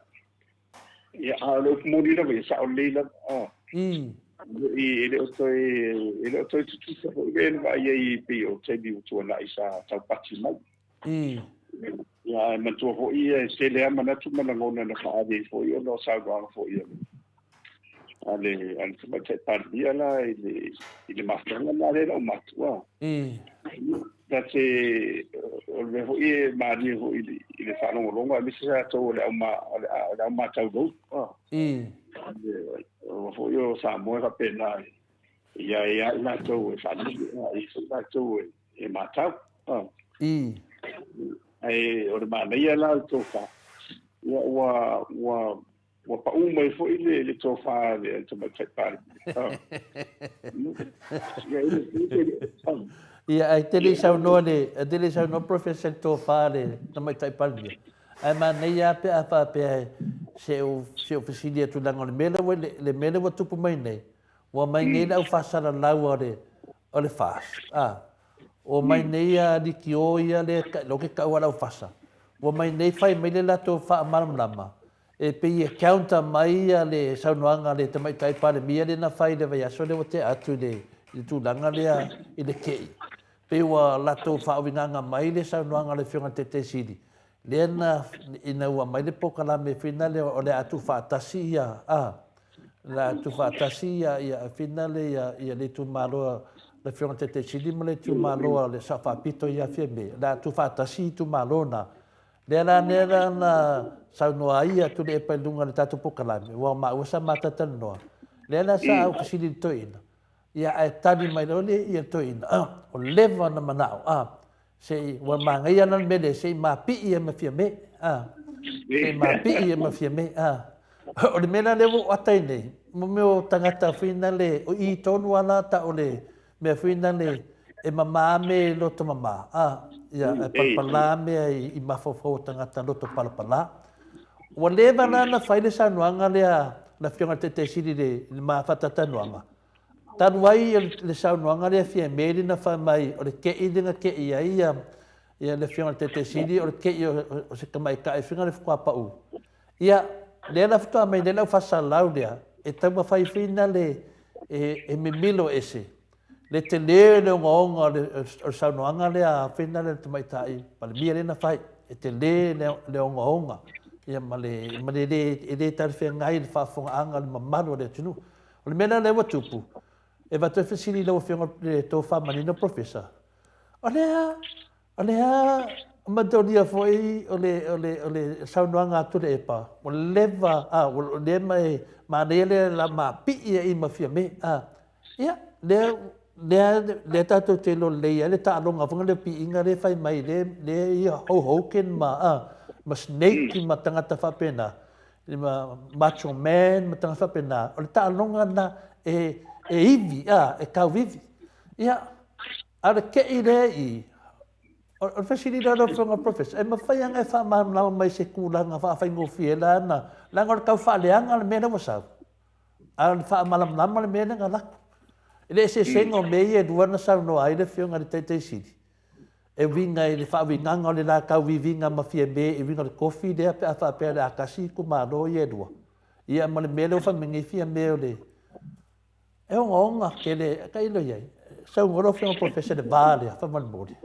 Ia, a o le upu moni lava, ia sao lelei lava. A. E le o toe, e le o toe tutusa foi le na vaai ai pei o taimi ua tuanai sa taupati mai. Ia, ae manatua foi e tele lava manatu ma lagona na faaali ai foi ona o saunoaga foi a le, a le, a le Tamaitai Palemia la i le, i le mafutaga lena lea na uma atu. A. Ta te, o le mea foi e malie foi i le, i le faalogologo aemaise tatou o le au ma, o le, o le au matau lou. Aua foi o Samoa e faapena, e i ai lava i latou e faalele, a i ai foi latou e matau. Ae o le manaia la o le tofa, ua, ua, ua, Ua paʻu mai foi le, le tofa a le Tamaitai Palemia. Ia, ae te le i saunoa le, te le i saunoa Professor i le tofa a le Tamaitai Palemia. Ae manaia lava pe a faapea se u, se u fesili atu leaga o le mea lea ua, le mea lea ua tupu mai nei, ua mai nei le au faasalalau a le, o le FAST, a, ua mai nei a Likio ia lea, lea ou te taua le au fasa, ua mai nei fai mai le latou faamalamalama, E pei e counter mai le saunoaga a le Tamaitai Palemia lea na fai i le vaiaso lea ua tea atu i le tulaga lea i le ke'i. Pei ua latou faauigaga mai le saunoaga a le Afioga i le Taitai Sili lea na ina ua aumai le polokalame foi lea o le a tuufaatasi ia a o le a tuufaatasi ia ia foi lea ia ia le itumalo a le Afioga i le Taitai Sili ma le itumalo a le Sao Faapito ia Fiame, o le a tuufaatasi itumalo na. Lea la lea la na saunoa ai ia Tuilaepa i luga o le tatou polokalame, aua o maua sa ma talatalanoa. Lea la sa ou fesili i le toeaina, ia ae tali mai loa le ia toeaina, ua leva ona manao, a, se i, ua manaia la le mea lea, se i mapii ai ma Fiame, a, se i mapii ai ma Fiame, a. O le mea la lea ua ou ata ai nei, mo mea o tagata foi nale, o i tonu lava la ta o le mea foi nale e mamā me loto mamā, a, ia, e palapalā mea i mafaufau o tagata loto palapalā. Ua leva la ona fai le saunoaga lea a le Afioga i le Taitai Sili i le ma faatatanuaga, talu ai le saunoaga lea Fiame lea na fai mai o le ke'i lea na ke'i ai ia le Afioga i le Taitai Sili o le ke'i o se tamaitai foi lea faatoa pau. Ia, lea la faatoa mai nei lau faasalalau lea, e taumafai foi lea e mimilo ese le tele o le ogaoga o le saunoaga lea a foi lea le Tamaitai Palemia lea na fai, e tele le ogaoga ia ma le, ma le le, e le talafeagai le faafofogaaga a le mamalu o le atunuu. O le mea la lea ua tupu, e avatu ai fesili i lau Afioga i le tofa manino Professor, o le a O lea manaolia foi o le, o le, o le saunoaga a Tuilaepa, ua leva, a, ua lea ma e manaia lea la mapii ai ma Fiame, a. Ia, lea, lea, lea tatou te iloa lelei ai le taaloga foi lea o piiga lea e fai mai, lea, lea ia Hulk Hogan ma, a, ma Snake ma tagata faapena, ma Macho Man ma tagata faapena, o le taaloga lena e, e ivi, a, e tauivi. Ia, A o le keʻi lea i i, o le fesili lea lau Afioga i le Professor, e mafai lava ona e faamalamalama mai i se tulaga faafaigofie la na, leaga o le tau faaleaga le mea lea ua sau, a o le faamalamalama le mea lea na lako. I le eseesega o mea ia e lua na saunoa ai le Afioga i le Taitai Sili, e uiga i le faauigaga o le la tauviviga ma Fiame e uiga i le tofi lea pe a faapea o le a tasi itumalo ia e lua, ia ma le mea lea ua fai mai nei Fiame o le E ogaoga tele, tailo i ai. Saunoa lau Afioga Professor i le va lea, faamolemole.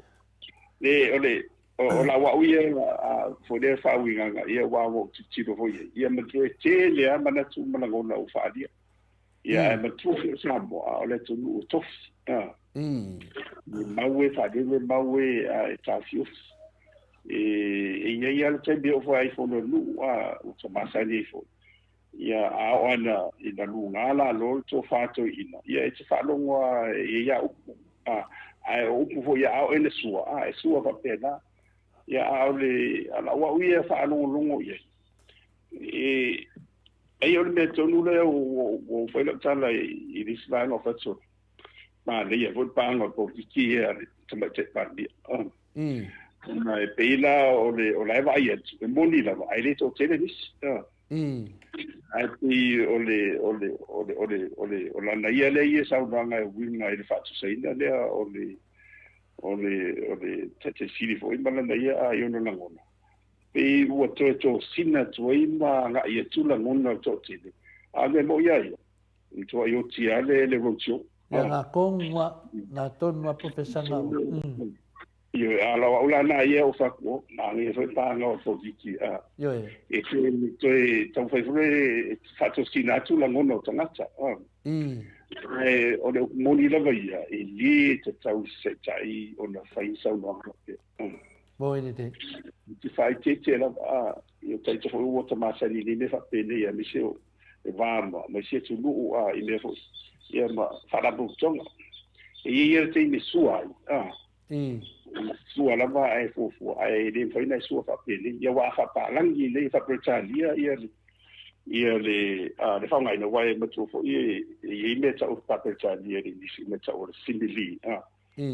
Le, o le, o lau au ia, a, foi lea faauigaga, ia, aua ua ou tilotilo foi i ai, ia, matua e tele lava manatu ma lagona ua faaalia. Ia, ae matua foi o Samoa, a o le atunuu e tofi, a. E mau e faalele, mau e, a, e taofiofi. E, e i ai lava le taimi e oo foi a i fono i le nuu, a, ua ta masani ai foi. Ia, a oo lava ina luga lalo le tofa a toeaiina, ia e te faalogo lava e i ai lava upu, a, ae o upu foi a oo ina sua, a, e sua faapena. Ia, a o le, a o lau au ia faalogologo i ai, e, ai o le mea tonu lea ua ou fai lau tala i le isi vaega o Fatsola, manaia foi le paaga o le polokiki ia a le Tamaitai Palemia. Ona e pei la o le o la e vaai atu, e moni lava, ae le toatele nisi. Ae pei o le o le o le o le o le o lana ia lea ia saunoaga e uiga i le faatusaina lea o le o le o le Taitaisili foi ma lana ia a i ona lagona. Pei ua toe tosina atu ai ma agai atu lagona o le toatele, a o le mea moni lava ia, e matuai oti lava le le roadshow. Ia na tonu a, na tonu a profesaga o. Ioe, a lau au la na ia o faku, manaia foi pāga o polokiki, a. Ioe. E toe, toe taumafai foi e faatosina atu lagona o tagata, a. Ae o le upu moni lava ia, e le tatau i se taitai ona fai ni saunoaga faapea. Moi lelei. I te faaeteete lava, a, ia taita foi ua ta masani i nei mea faapenei, aemaise o le va ma isi atunuu, a, i mea foi, ia ma faalapotopotoga. E i ai lava le taimi e sua ai, a. Sua lava ae fuafua, ae le mafai ona e sua faapenei. Ia aua a faapalagi nei faa-Peretania ia le ia le a le faaaogaina, aua e matua foi e i ai mea tau faa-Peretania i le Igilisi, mea tau o le simile, a,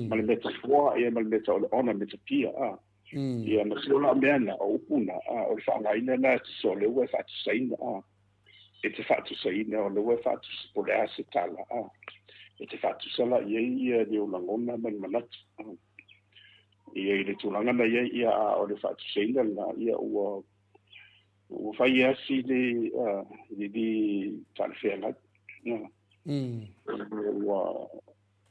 ma le metaphor, ia ma le mea tau o le onomatopoeia, a. Ia ma sio la mea na, o upu na, a, o le faaaogaina na e tusa o lea ua e faatusaina, a. E te faatusaina, o lea ua e faatusa, po o le a se tala, a. E te faatusa la i ai ia le lagona ma le manatu. A. Ia i le tulaga na i ai, ia, a o le faatusaina lena, ia ua, ua fai asi le, a, le le talafeagai. A. Ua,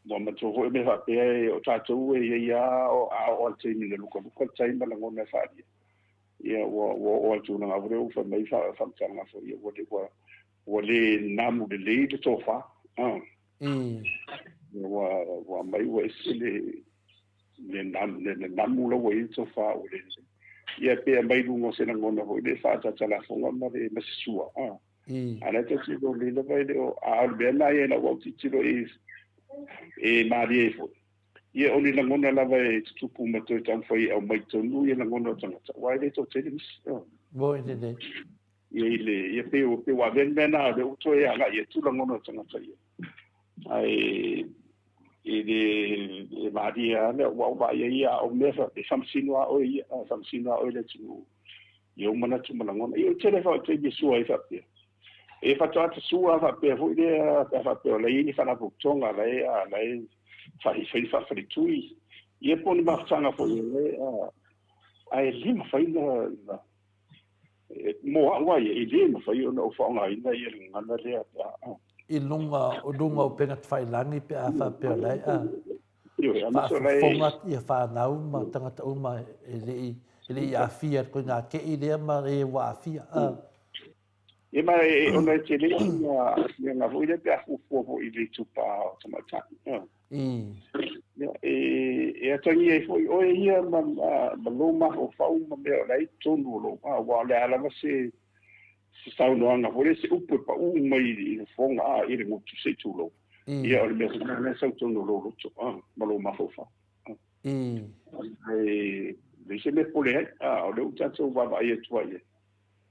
ua matua foi mea faapea e o tatou e i ai lava o a oo lava i le taimi na lukaluka le tai ma lagona e faaalia. Ia ua ua oo lava i le tulaga foi lea ua fai mai faamatalaga foi ia ua ua ua le namu lelei le tofa. Ah. Ua ua aumai ua ese le le namu le, le namu la ua i ai le tofa ua le lelei. Ia pe aumai luga o se lagona foi lea faatatalafoga ma le ma se sua. Ah. A la e tilotilo lelei lava e le o, a o le mea lena ia i lau autitilo e, e malie ai foi. Ia o ni lagona lava e tutupu ma toe taumafai e aumai tonu ia lagona o tagata, aua e le toatele nisi. Moi lelei. Ia i le, ia pei, pei ua avea le mea lena, o lea ua toe agai atu lagona o tagata ia. Ae e le e malie lava le ua ou vaai ai ia, a o mea e faamasino lava oe ia, e faamasino lava oe i le atunuu i ou manatu ma lagona. Ia, o le tele foi o taimi e sua ai faapea. E faatoa tasua lava faapea foi lea, pe a faapea o la e i ai ni faalapotopotoga la e, a, la e fai, fai ni faafaletui, ia po o ni mafutaga foi o la e, a, ae le mafai na, na, mo au lava ia, e le mafai ona ou faaaogaina ia le gagana lea pe a, a. I luga, o luga o upega tafailagi pe a faapea o la e, a. Faafofoga ia whanau ma tangata uma e le i, e le i aafia koe ngā ke'i lea ma e ua aafia. A. Ia ma e, ona e tele ia aafiaga foi lea pe a fuafua foi i le itupa o tamaitai. Ia, e, e atagia ai foi oe ia ma, ma, ma lou mafaufau ma mea o la e i totonu o lou, a, aua o le a lava se, se saunoaga foi lea, se upu e paū mai i le fofoga, a, i le gutu, se i tulou. Ia, o le mea foi lena e sau tonu o lou loto, a, ma lou mafaufau. Ae leai se mea e pole ai, a, o lea ua tatou vaavaai atu ai i ai.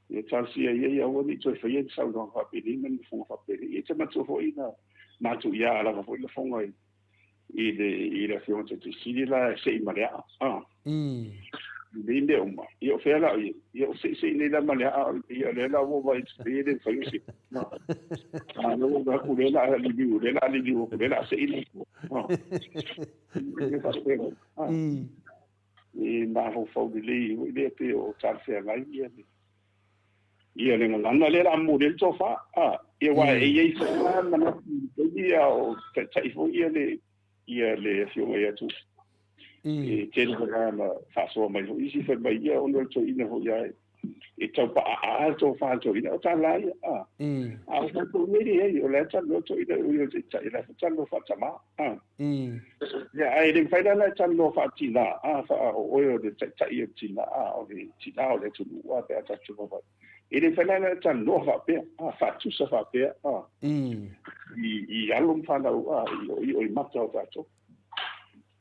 Ia talosia ia ia aua ne i toe faia ni saunoaga faapenei ma ni lafoga faapenei. Ia e te manatua foi na matou ia lava foi lafoga i i le i le Afioga Taitaisili la e sei ma le aa. Ah. I nei mea uma. Ia o fea la o ia? Ia o sei sei nei la ma le aa ia o lea la ua vaai atu nei e le mafai ona sei. Ah. A lea ua vaai atu lea la liliu, lea la liliu atu, lea la sei la. Ah. Ia faapena. Ah. E mafaufau lelei foi lea pe o talafeagai ia le ia le gagana lea la momoli ai le tofa. A, ia aua e i ai foi la manatu i le taimi a o taitai foi ia le ia le afioga ia Tupu. E tele foi la na faasoa mai foi isi fai mai ia ona o le toeaina foi a e tau paaa le tofa a le toeaina, o tala ia. A, a o tatou nei leai, o la e talanoa toeaina e ui o le taitai, o la e foi talanoa faatamā. A. Ia, ae le mafai la ona e talanoa faatina, a, faa, o oe o le taitai o le tina, a, o le tina o le atunuu, a, pe a tatou vaavaai. E le mafai la ona talanoa faapea, a, faatusa faapea, a, i, i alo ma fanau, a, i o, i o i mata o tatou.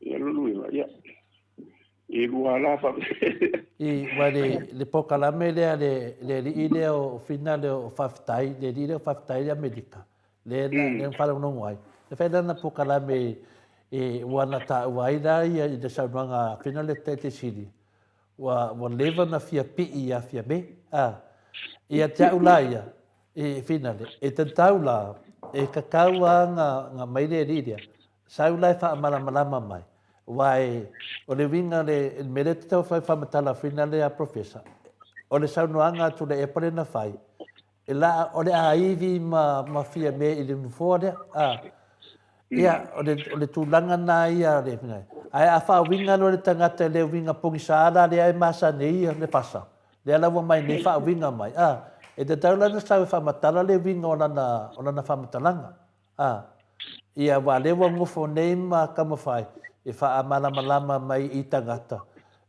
Ia, lona uiga, ia, e lua la faapea. I, ua le, le polokalame lea le, le alii lea o Fina lea o Faafetai, le alii lea o Faafetai i Amerika, lea na, lea na faalogologo ai. Na fai lana polokalame e, ua na taua ai la ia i le saunoaga a Fina le Taitaisili, Ua, ua leva na fia pii ia Fiame, a. Ia te au la ia, e finale, e tatau la, e kakau a nga, nga mai le alii lea, sau la e faamalamalama mai, wa e, o le uiga le, le mea lea te tau fai faamatala finale a Professor, o le saunoaga a Tuilaepa lea na fai, E la, o le āivi ma, ma Fiame i le nofoa lea. A, ia, o le, o le tulaga nā ia, le, ae a faauiga loa le tagata i le uiga pogisā la lea e masani ai ia le fasa, lea la ua mai nei faauiga mai, a, e tatau la ona sau e faamatala le uiga o lana, o lana faamatalaga. A, ia, aua lea ua nofo nei ma taumafai e faamalamalama mai i tagata,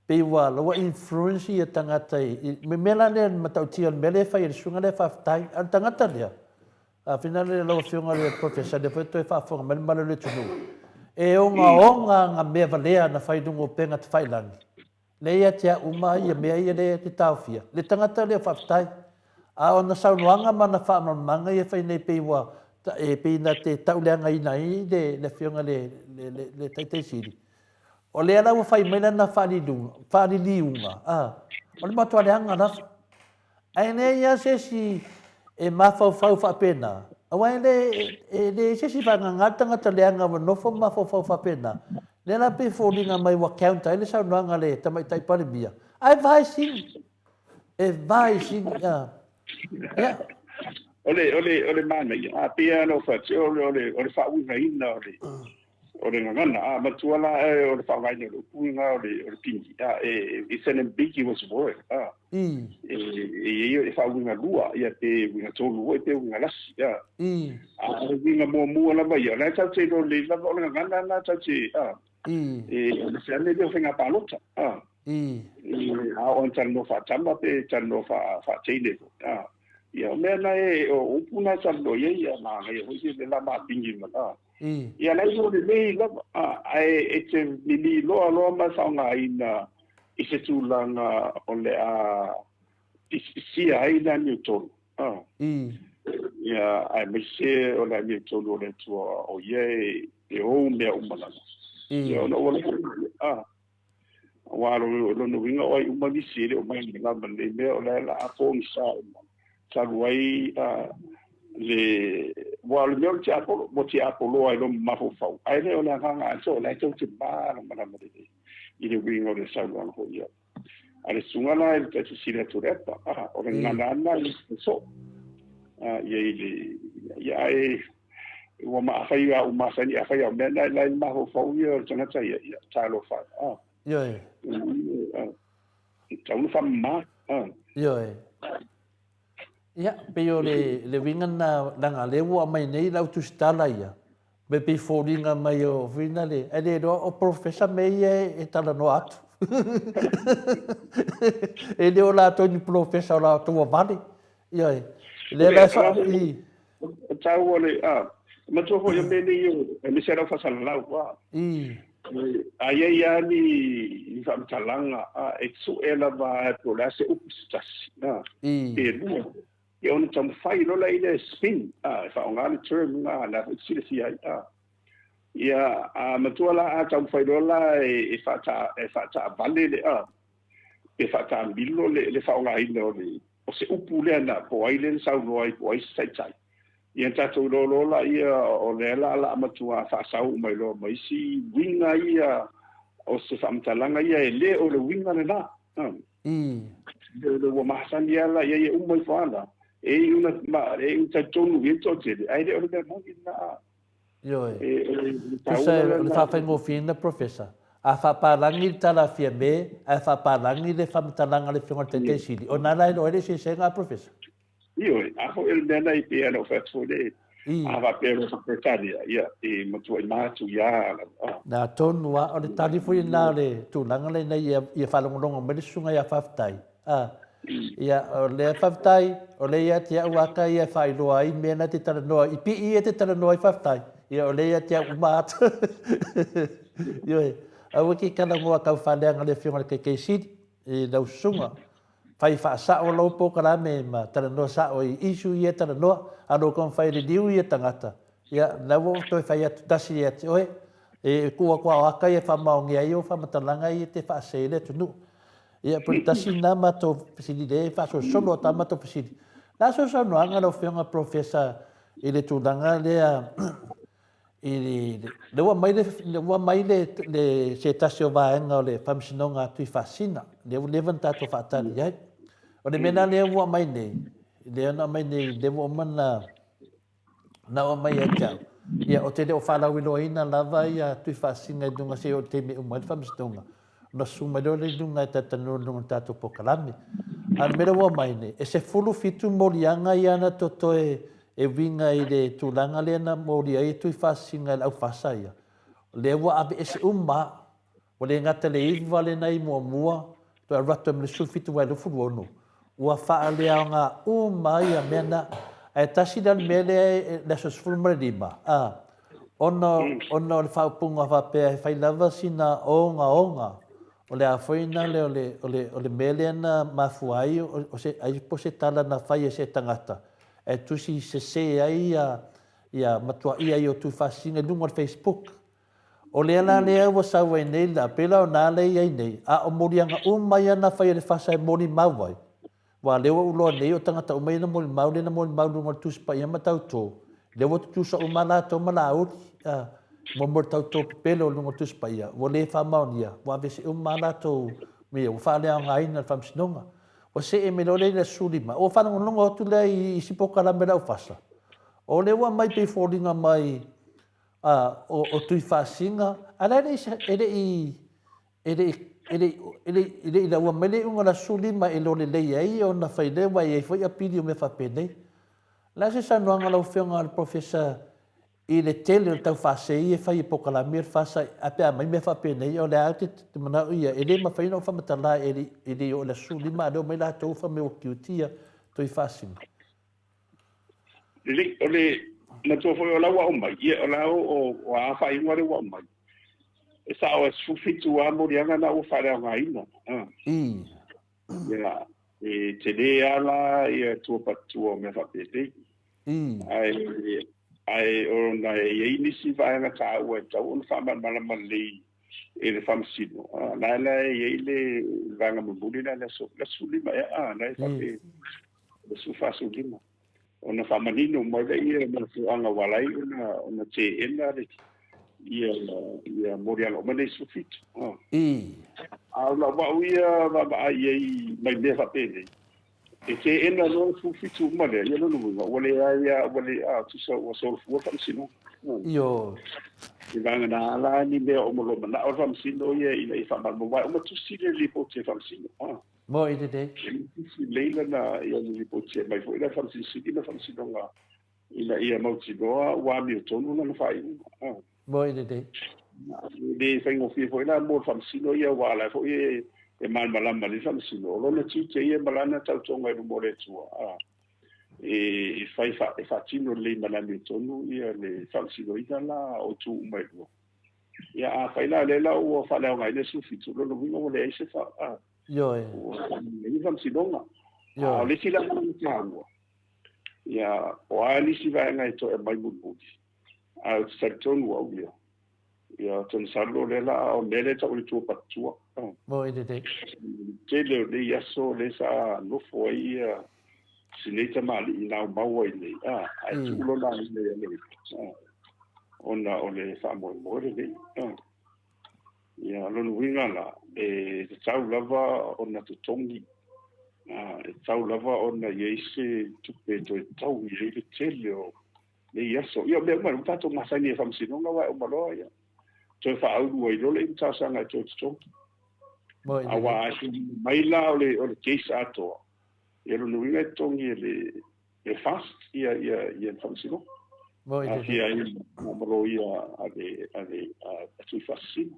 pei ua, ua influence ia tagata i, i me mea la lea matautia o le mea lea e fai e le susuga lea faafetai. A o le tagata lea, a finagalo lau Afioga i le Professor, lea foi e toe faafofoga mai le mamalu o le atunuu, e ogaoga nga mea valea na fai i luga o upega tafailagi, Lea ia te au uma ia mea ia lea e te taofia. Le tagata lea faafetai. A o ana saunoaga ma ana faamalamalamaga ia e fai nei pei ua e pei na te tauleagaina ai le le afioga le le le Taitai Sili. O lea la ua fai mai lana faaliliuga, faaliliuga, a, o le matua leaga lava. Ae leai lava se isi e mafaufau faapena, aua e le, e leai se isi faagaga le tagata leaga ua nofo ma mafaufau faapena. Lea la pei e foliga mai ua counter ai le saunoaga a le Tamaitai Palemia, ae vae sili, e vae sili, a. Ia. O le, o le, o le manaia, a pei lava ona ou fai atu, o le, o le, o le faauigaina o le, o le gagana, a matua la o le faaaogaina o le upu lena o le, o le pigi, a, e, it's an ambiguous word, a. E, e, e, e faauiga lua, ia pe uiga tolu foi, pe uiga lasi, a. A o le uiga muamua lava ia, o la e tatou te iloa lelei lava o le gagana lena tatou te, a. E, o le feane lea o faiga palota, a. A oo ina talanoa faatama pe talanoa faateine foi, a. Ia, o mea na e, o upu na e talanoa i ai, ia, manaia foi le la mapigi ma, a. Ia, la e iloa lelei lava, a, ae e te mimi loa loa ma e faaaogaina i se tulaga o le a pisipisia ai le amiotonu, a. Ia, aemaise o le amiotonu o le Atua, o ia e ou mea uma lava. Ia, ona ua lava, a. Aua o lona uiga o ai uma nisi e le o malamalama i lenei mea, o la e la pogisa uma talu ai le aua o le mea o le tiapolo, ua tiapoloa ai loa ma mafaufau, ae le o le agaga atoa, o la e tou te malamalama lelei i le uiga o le saunoaga foi ia. A le susuga la e taitaisili atu le apa, o le gagana lava lena e soo ia i le, ia ae ua ma afai a ua masani afai a o mea na e la i le mafaufau ia o le tagata ia, ia talofa e. Ioe. E tatau ona faamama. Ioe. Ia, pei o le, le uiga lena, leaga lea ua aumai nei lau tusitala ia, me pei foliga mai o whina le, ae le iloa o polofesa mea ia e talanoa atu. E le o latou ni polofesa o latou ua vale. Ioe. Lea la e fa, i. O taua le, a, matua foi o mea nei o, aemaise lau faasalalau, a. I. A i ai lava ni, ni faamatalaga, a, e sue lava a po o le a se upu se tasi, a. I. Pe lua. Ia ona taumafai loa lea i le spin, a, e faaaoga le term lena, lea foi e te silafia ai, a. Ia, a matua la a taumafai loa la e, e faata, e faataavale le, a, pe faataamilo le, le faaaogaina o le, o se upu lea na, po o ai lea na saunoa ai, po o ai se taitai. Ia tatou iloa loa laia o lea la la matua faasau uma ai loa ma isi uiga ia o se faamatalaga ia e le o le uiga lena. Le le ua masani lava la ia ia uma ifo lava la, e iu na ma e iu talitonu i ai le toatele, ae le o le mea moni lena. Ioe. Tusa o le faafaigofieina Professor, a faapalagi le tala a Fiame ae faapalagi le faamatalaga a le Afioga i le Taitai Sili, o na la e iloa ai le eseesega a Professor. Ioe, a foi o le mea na i pei ona ou fai atu foi le, a faapea loa faapetania, ia, e matuai matuia lava. Na tonu lava, o le tali foi lena o le tulaga lena ia faalogologo mai le Susuga ia Faafetai, a. Ia, o lea faafetai, o lea ia te au ata ia e faailoa ai mea na te talanoa, i pii ia te talanoa ai faafetai. Ia, o lea ia te au uma ata. Ioe, aua ke talanoa tau faaleaga le afioga i le Taitaifono Sili, i lau susuga. Fai faasao lou polokalame ma talanoa sao i issue ia e talanoa, a lou taumafai e liliu ia tagata, ia, la ua ou toe fai atu tasi ia te oe, e tuu atu a o ata ia e faamaonia ai ou faamatalaga ia e te faasee ai le atunuu. Ia, pe o le tasi lena matou fesili lea e faasolosolo atu lava matou fesili. O le a sau saunoaga lau Afioga Professor i le tulaga lea i le, lea ua aumai le, ua aumai le, le, se tasi o vaega o le Faamasinoga a Tuifaasina, lea ua leva ona tatou faatali i ai. O le mea la lea ua aumai nei, lea na aumai nei, lea ua uma ona na oo mai ia te au, ia, ou te le o faalauiloaina lava ia Tuifaasina i luga se i oo i le taimi e uma ai le faamasinoga, ona susu mai loa lea i luga e talatalanoa i luga o le tatou polokalame. A o le mea lea ua aumai nei, e 17 moliaga ia na totoe e uiga i le tulaga lea na molia ai e Tuifaasina e le aufasa ia, lea ua aveese uma lava. Ua le gata i le 9 lena i muamua, toe alu atu ai ma le 17 aua e 26, ua faaleaoga uma ai ia mea na. Ae tasi la le mea lea i le aso 15, a, ona, ona o le faaupuga faapea e fai lava sina ogaoga, o le a foi na le o le, o le, o le mea lea na mafua ai o, o se, ai po o se tala na fai e se tagata e tusi sese ai ia, ia matuaia ai o Tuifaasisina i luga o le Facebook. O lea la lea ua sau ai nei la, pei la o na lea e i ai nei, a o moliaga uma ia na fai e le fasa e molimau ai, aua lea ua ou iloa nei o tagata uma ia na molimau, lea na molimau i luga o le Tusi Paia ma Tauto, lea ua tutusa uma lava latou ma Laauli, a, mo mo le tauto pepelo i luga o le Tusi Paia, ua le faamaonia, ua aveese uma lava latou mea, ua faaleaogaina e le Faamasinoga. Ua see mai loa lea i le aso 15, ua faalogologo atu lea i isi polokalame a le aufasa, o lea ua aumai pei e foliga mai A, o, o Tuifaasina, a la e le i, e le i, e le i, e le i, e le i, e le i laua mai le iuga o le aso 15 e iloa lelei ai ona fai lea, aua e i ai foi apili o mea faapenei. O le a se saunoaga a lau Afioga i le Professor i le tele o le taufaasei e fai e polokalame o le FASA ae pe a aumai mea faapenei, o lea ou te manao ia, e le mafai ona ou faamatala e le i, e le i oo i le aso 15 a o lea e omai latou fai mai ua guilty ia Tuifaasina. Lelei, o le matua foi o la ua aumai, ia o la o, o a faaiuga lea ua aumai. E sao e 17 lava moliaga na ua faaleaogaina. Ah. Ia, e tele lava la ia tua patua o mea faapenei. Ae, ae ona e i ai nisi vaega taua e tatau ona faamalamalama lelei e le faamasino, ah, la la e i ai le vaega mulimuli lea, le aso, le aso 15 ea, ah, la e faapea. Le 45. Ona faamanino mai lea ia mafuaaga ua ala ai ona ona teena le ia ia moliaga uma nei 17. Oh. A o lau au ia vaavaai i ai mai mea faapenei, e teena loa le 17 uma lea, ia lona uiga ua leai lava, ua le, a, tusa ua solofua le faamasinoga. Ioe. I vagana la ni mea o lo manao le faamasino ia ina ia faamalamalama, aua e uma tusi le lipoti a le faamasino. Oh. Mo i lelei. E lelei lana ia le lipoti e aumai foi le Faamasino Sili ma le Faamasinoga ina ia mautinoa ua amiotonu lana faaiuga. Mo i lelei. E le faigofie foi la mo le Faamasino ia aua o la foi e, e malamalama le Faamasino. O lona tiute ia ma lana tautoga i luma o le Atua. E, e fai fa, e faatino lelei ma le amiotonu ia le faamasinoina la o itu uma e lua. Ia afai la lea la ua faaleaogaina le 17, lona uiga ua leai se fa, a, Ioe. ua leai ni faamasinoga. A o le isi la vaega taua, ia, o a nisi vaega e toe aumai mulimuli, ae ou te talitonu au ia, ia, ou te masalo o lea la a o le mea lea e tau o le tua patatua. Moi lelei. Tele o nei aso lea sa nofo ai ia si nei tamalii naumau ai nei, a, ae tuu lona aiga i Amerika, a, ona o le faamoemoe lenei. A. Ia, lona uiga la, e tatau lava ona totogi, a, e tatau lava ona i ai se tupe e toe tau i ai le tele o nei aso. Ia, o mea uma, ua tatou masani i le faamasinoga aua e uma loa, ia, toe faaulu ai loa le isi talosaga e toe totogi. Aua a mai la o le, o le case atoa, ia lona uiga e totogi e le, e fast ia, ia, ia le faamasinoga. Aafia ai ma loia a le, a le, a Tuifaasisina.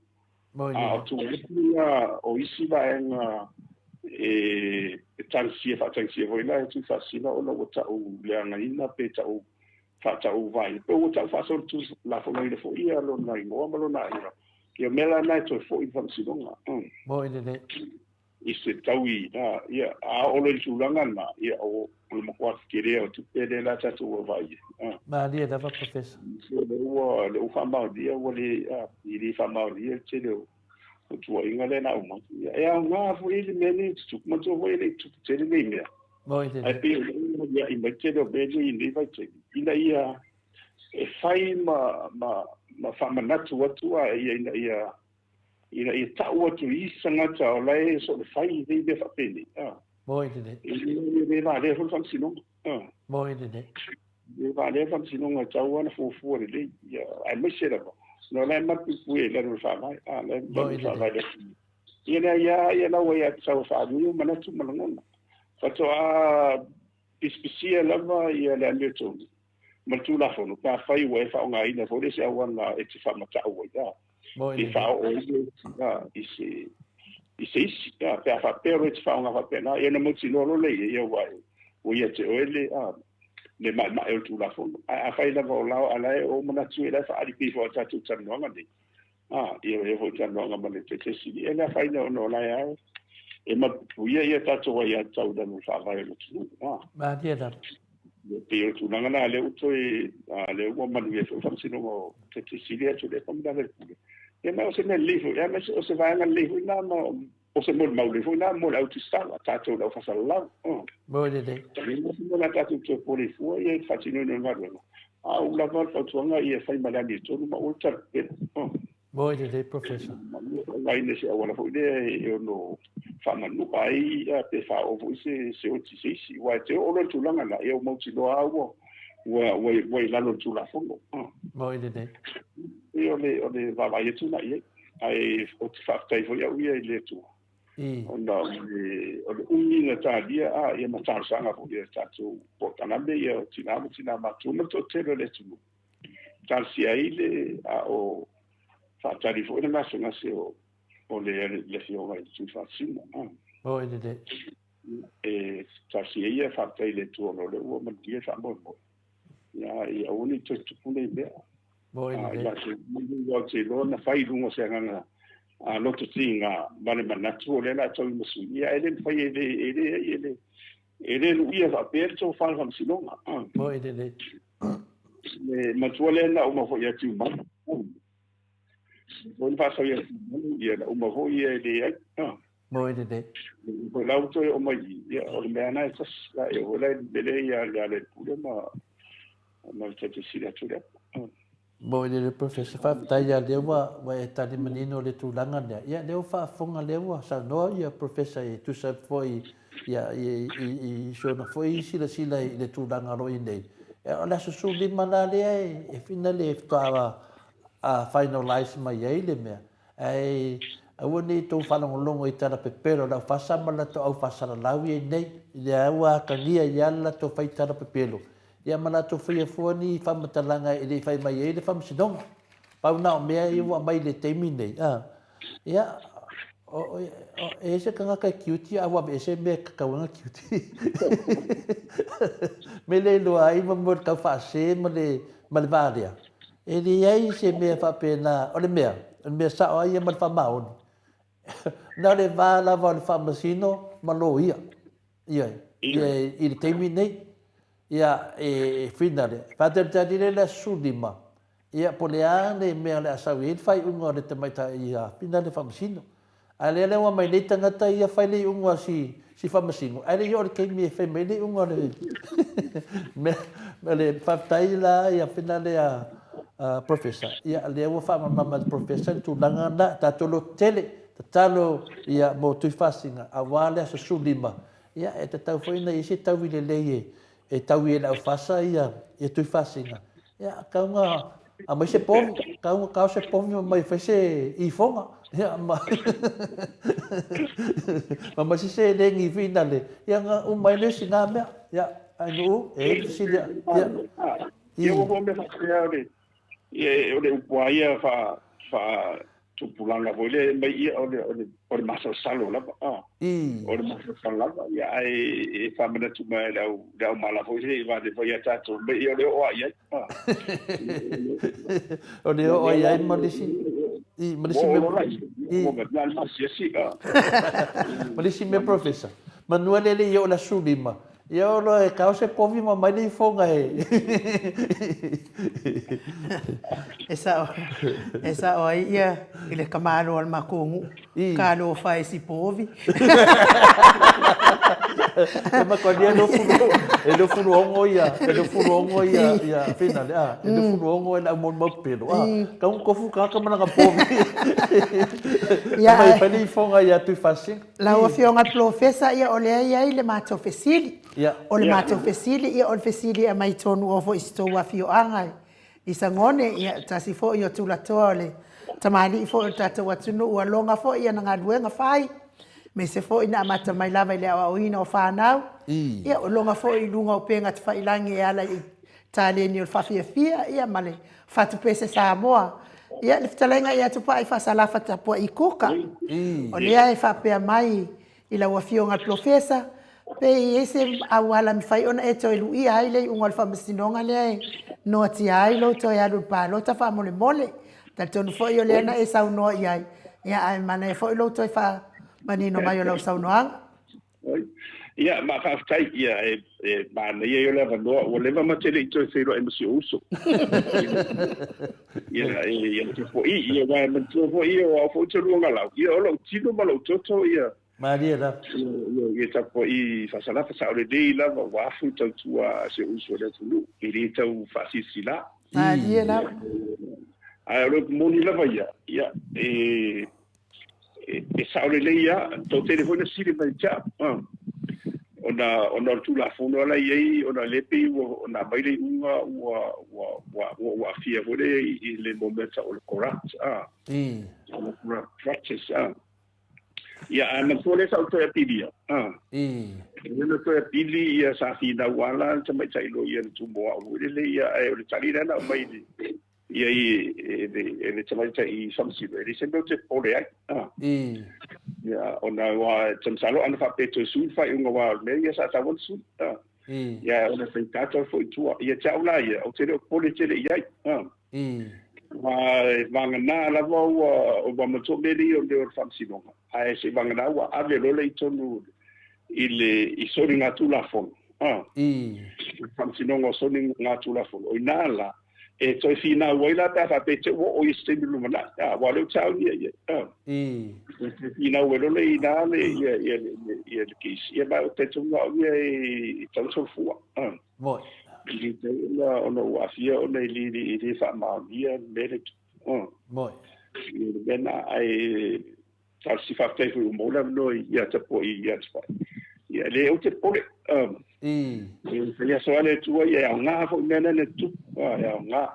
A o tulaga ia o isi vaega E e tagisia faatagisia foi la e Tuifaasisina ona ua ta'u leagaina pe ta'u faata'u vaai pe ua ta'u faasolitulafonoina foi ia lona igoa ma lona aiga. Ia o mea la na e toe fo'i i le Faamasinoga. Mo'i lelei. I se taui a ia a oo loa i le tulaga lena, ia o le matua tetele o tupe lea la tatou vaavaai ai. Malie lava Professor. O lea ua lea ua faamaonia ua le a e le faamaonia le tele o o tuuaiga lea na aumai. Ia e aoga foi le mea nei tutupu, manatua foi e le i tupu tele nei mea. Mo'i lelei. Ae pei o lea ua aliae mai le tele o mea nei i lenei vaitaimi, ina ia e fai ma ma ma faamanatu atu a ia ina ia ina ia ta'u atu i isi tagata o la e soona fai i nei mea faapenei. Mo'i lelei. E le valea foi le Faamasinoga. Mo'i lelei. E le valea le Faamasinoga, e tatau lava ona fuafua lelei, ia, aemaise lava ona o la e malupuipuia i lalo o le Faavae, a, la e i lalo o le Faavae o le atunuu. Ia le aia ia la ua ia tatau e faaali ai manatu ma lagona. Faatoa pisipisia lava ia le amiotonu ma le Tulafono pe afai ua e faaaogaina foi le isi auala e te faamata'u ai, a, pe faaoo ai le a, i se i se isi, a, pe a faapea loa e te faaaoga faapena, ia ona mautinoa loa lea i ai, aua ua ia te oe le a, le maemae o le Tulafono. Ae afai lava o la, a la e o manatu e la e faaali pei foi o tatou talanoaga nei, a, ia e foi talanoaga ma le Taitaifono, e le afaina ona o la e lava e malupuipuia ia tatou aiatatau i lalo o le Faavae o le atunuu. A. Malie lava. E pei o le tulaga lena lea ua toe, a, lea ua manuia foi le Faamasinoga o Taitaifono atu lea Pamalala i le Pule. Ia ma o se mea lelei foi, aemaise o se vaega lelei foi lena ma o se molimau lelei foi lena mo le au tusitala, tatou le au faasalalau. Moe lelei. O le a tatou toe pole fua ia i le faatinoina o le galuega, a ua lava le fautuaga ia fai ma le amiotonu ma aua le talapepelo. Moe lelei, Professor. Faaaogaina se auala foi lea e ono faamanua ai pe faaoo foi se se oti i se isi, aua e te oo loa i le tulaga lena, ia ua mautinoa lava ua ua ua i lalo o le Tulafono. Moe lelei. Ia o le o le vaavaai atu lena i ai. Ae ou te faafetai foi au ia i le Atua, ona o le o le umi na talia a ia ma talosaga foi a tatou polokalame ia o tina ma tina matutua ma le toatele o le atunuu. Talosia ai le a o faatali foi le gasegase o o le le afioga i le Tuifaasisina. Moe lelei. E talosia ia faafetai i le Atua ona o lea ua manuia le faamoemoe. Ia ia aua ne i toe tupu nei mea. Moe lelei. Aua ou te iloa na fai i luga o se agaga loto tiga ma le manatu o lea o le a tau i ma sui, ia e le mafai e le e le e le e le luia faapea le tofa o le Faamasinoga. Moe lelei. Le matua lea na uma foi ia Tiumalu. Foi na faasau ia Tiumalu, ia na uma foi ia e leai. Moe lelei. Foi la ua toe oo mai i i, ia o le mea lena e tasi. A e oo la i le mele ia le Lealailepule ma ma le Taitaifono atu lea. Moe lelei Professor, faafetai ia lea ua ua e tali manino le tulaga lea. Ia lea ua faafofoga lea ua saunoa ia Professor e tusa foi ia i i i si ona foi silasila i le tulaga o lo o i nei. O le aso 15 la lea e whina le faatoa finalize mai ai le mea. Ae aua ne i tou faalogologo i tala pepelo o le aufasa ma le latou au faasalalau ia i nei, lea ua atagia ai lava le latou fai tala pepelo, ia ma latou faia fua ni faamatalaga e le i fai mai ai le Faamasinoga. Pau na o mea ia ua aumai i le taimi lenei, a, ia, o, e i ai se tagata e tiuti a ua aveese mea e tatau ai ona tiuti. Mea lea e iloa ai ma mea o le tau faasē ma le, ma le va lea. E leai se mea faapena, o le mea, o le mea sao lava ia ma le faamaoni, na o le va lava o le faamasino ma loia, ioe, i le taimi lenei. Ia, e finale, faatalitali lea i le aso 15, ia, po o le a le mea o le a sau i ai le faaiuga o le tamaitai ia finale faamasino. A o lea la ua aumai nei tagata ia fai le iuga o si si faamasino, ae le i oo i le taimi e fai mai ai le iuga o le mea. O le faafetai la ia finale a Professor, ia lea ua faamalamalama e le Professor le tulaga lena, tatou lototele, tatalo ia mo Tuifaasisina aua le aso 15, ia e tatau foi ona i ai se taui lelei e taui ai e le aufasa ia Tuifaasisina. Ia, tau na aumai se povi, tau na tao se povi ma mai fai se ifoga, ia, ma, ma mai se seleni finale, ia, na uma ai lea o sina mea, ia, ai nuu, e i ai le fesili a, ia, i. Ia, ua mea faapea o le, ia, o le upu lava ia faa, faa, tupulaga foi lea e aumai, ia, o le, o le, o le masalosalo lava, a. O le masalosalo lava, ia, ae e faamanatu mai e le au, le aumala foi lea i valeva ia tatou, mai, ia, o le oo lava i ai, a. O le oo lava i ai ma le isi, i, ma le isi mea, i, na o le masiasi, a. Ma le isi mea Professor, manu lea e le i oo i le aso 15, Ia olo e kao se povi ma mai le ifoga e. E sao, e sao ai ia i le tamāloa o le matou nuu, ka alofa e si povi. E matua e e 26 ia, e 26 ia, ia finale, a, e 26 e lau mau pelo, a, ka un kofu kaka mana ka povi. Ia, mai fai le ifoga ia Tuifasina. Lau Afioga i le Polofesa, ia o lea e i ai le matou fesili. O le matou fesili, ia o le fesili e aumai tonu o foi i si tou afioaga i Sagone, ia tasi foi o tulatoa o le tamalii foi o le tatou atunuu ua loga foi ana galuega fai, aemaise foi na amata mai lava i le aoaoina o fanau, ia ua loga foi i luga o upega tafailangi e ala i taleni o le faafiafia ia ma le fatu pese Samoa. Ia le fetalaiga ia Tupai Faasalafa Tapuai Kuka. O lea e faapea mai i lau Afioga i le Polofesa, pe i ai se auala e mafai ona e toe luia ai le iuga o le faamasinoga lea e noatia ai lou toe alu i le palota faamolemole. Talitonu foi o lea na e saunoa i ai, ia ae manaia foi lou toe faamanino mai o lau saunoaga. Ia, ma faafetai, ia, e, e manaia ia o le avanoa, ua leva ma te le i toe feiloai ma si ou uso. Ia, e, ia, te foi, ia, aua e manatua foi, ia, o au foi te luagalau, ia, o lou tino ma lou toto, ia, Malie lava. Ia, ia, ia tapuai faasalafa sao lelei lava, ua afu le tautua a si ou uso i le atunuu, e le tau faasilasila. Malie lava. Ae o le upu moni lava ia, ia, e, e sao lelei lava, toatele foi na sili mai te au, ona, ona o le Tulafono la e i ai, ona lea pei ua, ona aumai le iuga ua, ua, ua, ua, ua aafia foi lea i le mea tau o le corrupt, o le corrupt practice, Ia, ae manatua lea sa ou toe apilia, lea na toe apili, ia, sa finau lava la le tamaitai loia i le tumoau foi lele, ia, ae o le tali lea na aumai i le, i ai e le, e le tamaitai faamasino, e leai se mea ou te popole ai. Ia, ona aua e masalo ana faapea e toe sui le faaiuga aua o le mea ia sa tatau ona sui. Ia, ona faigata toe foi i tua. Ia te au la ia, ou te le o popole tele i ai. Aua e vagana lava ua, ua manatua mea nei o mea o le faamasinoga, ae se i vagana ua ave loa lea i tonu i le, i soligatulafono. Le faamasinoga o soligatulafono. O i ina la, e toe finau ai la pe a faapea e te ua oo i se taimi lumanai, a, aua o lea ua saunia i ai, a. E toe finau ai loa lea i ina le, ia, ia, ia, ia le case, ia ma ou te talitonu au ia e tatau ona solofua, a. Moi. E le tatau ona, ona ua aafia ona e le, e le faamaonia le mea lea e tupu, a. Moi. Ia le mea lena, ae talosia faafetai foi ua maua le avanoa ia Tapuai ia Tupai. Ia, le ou te popole. E fai aso lava le Atua, ia e aoga foi mea na na tutupu, e aoga.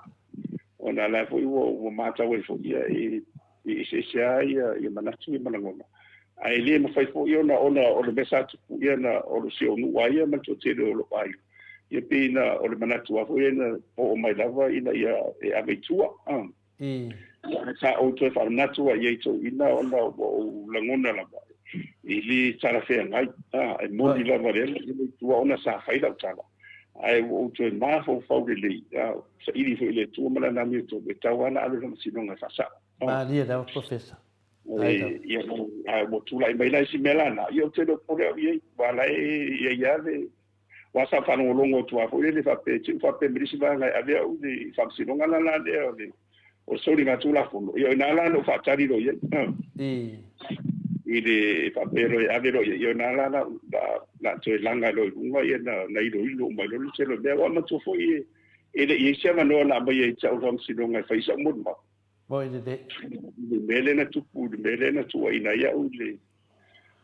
Ona o la foi ua, ua matau ai foi, ia, e, e eseese lava ia, ia manatu ia ma lagona. Ae le mafai foi ona, ona o le mea sa tupu, ia na, o le si ou nuu lava ia ma le toatele o lou aiga. Ia pei na, o le manatu lava foi ia na oo mai lava ina ia e ave i tua. Sa ou toe faamanatu ai i toeaiina ona ua ou lagona lava e le talafeagai, e moni lava lea na i tua ona sa fai lau tala, ae ua ou toe mafaufau lelei, saili foi i le Atua ma Lana amiotonu, e tatau lava ona ave le faamasinoga e faasao. Malie lava Professor. Ia, ae ua tulai mai la isi mea la na, ia ou te le o popole au i ai, aua o la e i ai lava le, aua sa ou faalogologo atu lava foi lele faapea, te i faapea mai le isi vaega e ave au i le faamasinoga la la lea o le o le soligatulafono. Ia o i ina la na ou faatali loa i ai. I le faapea loa e ave loa i ai, ia o i ina la la la toe laga loa i luga ia na na iloilo uma ai loa le tele o mea. Aua manatua foi e le i i ai se avanoa na aumaia ai te au i le faamasinoga e fai ai sau molimau. Moi lelei. I le mea lea na tupu, i le mea lea na tuuaina ai au i le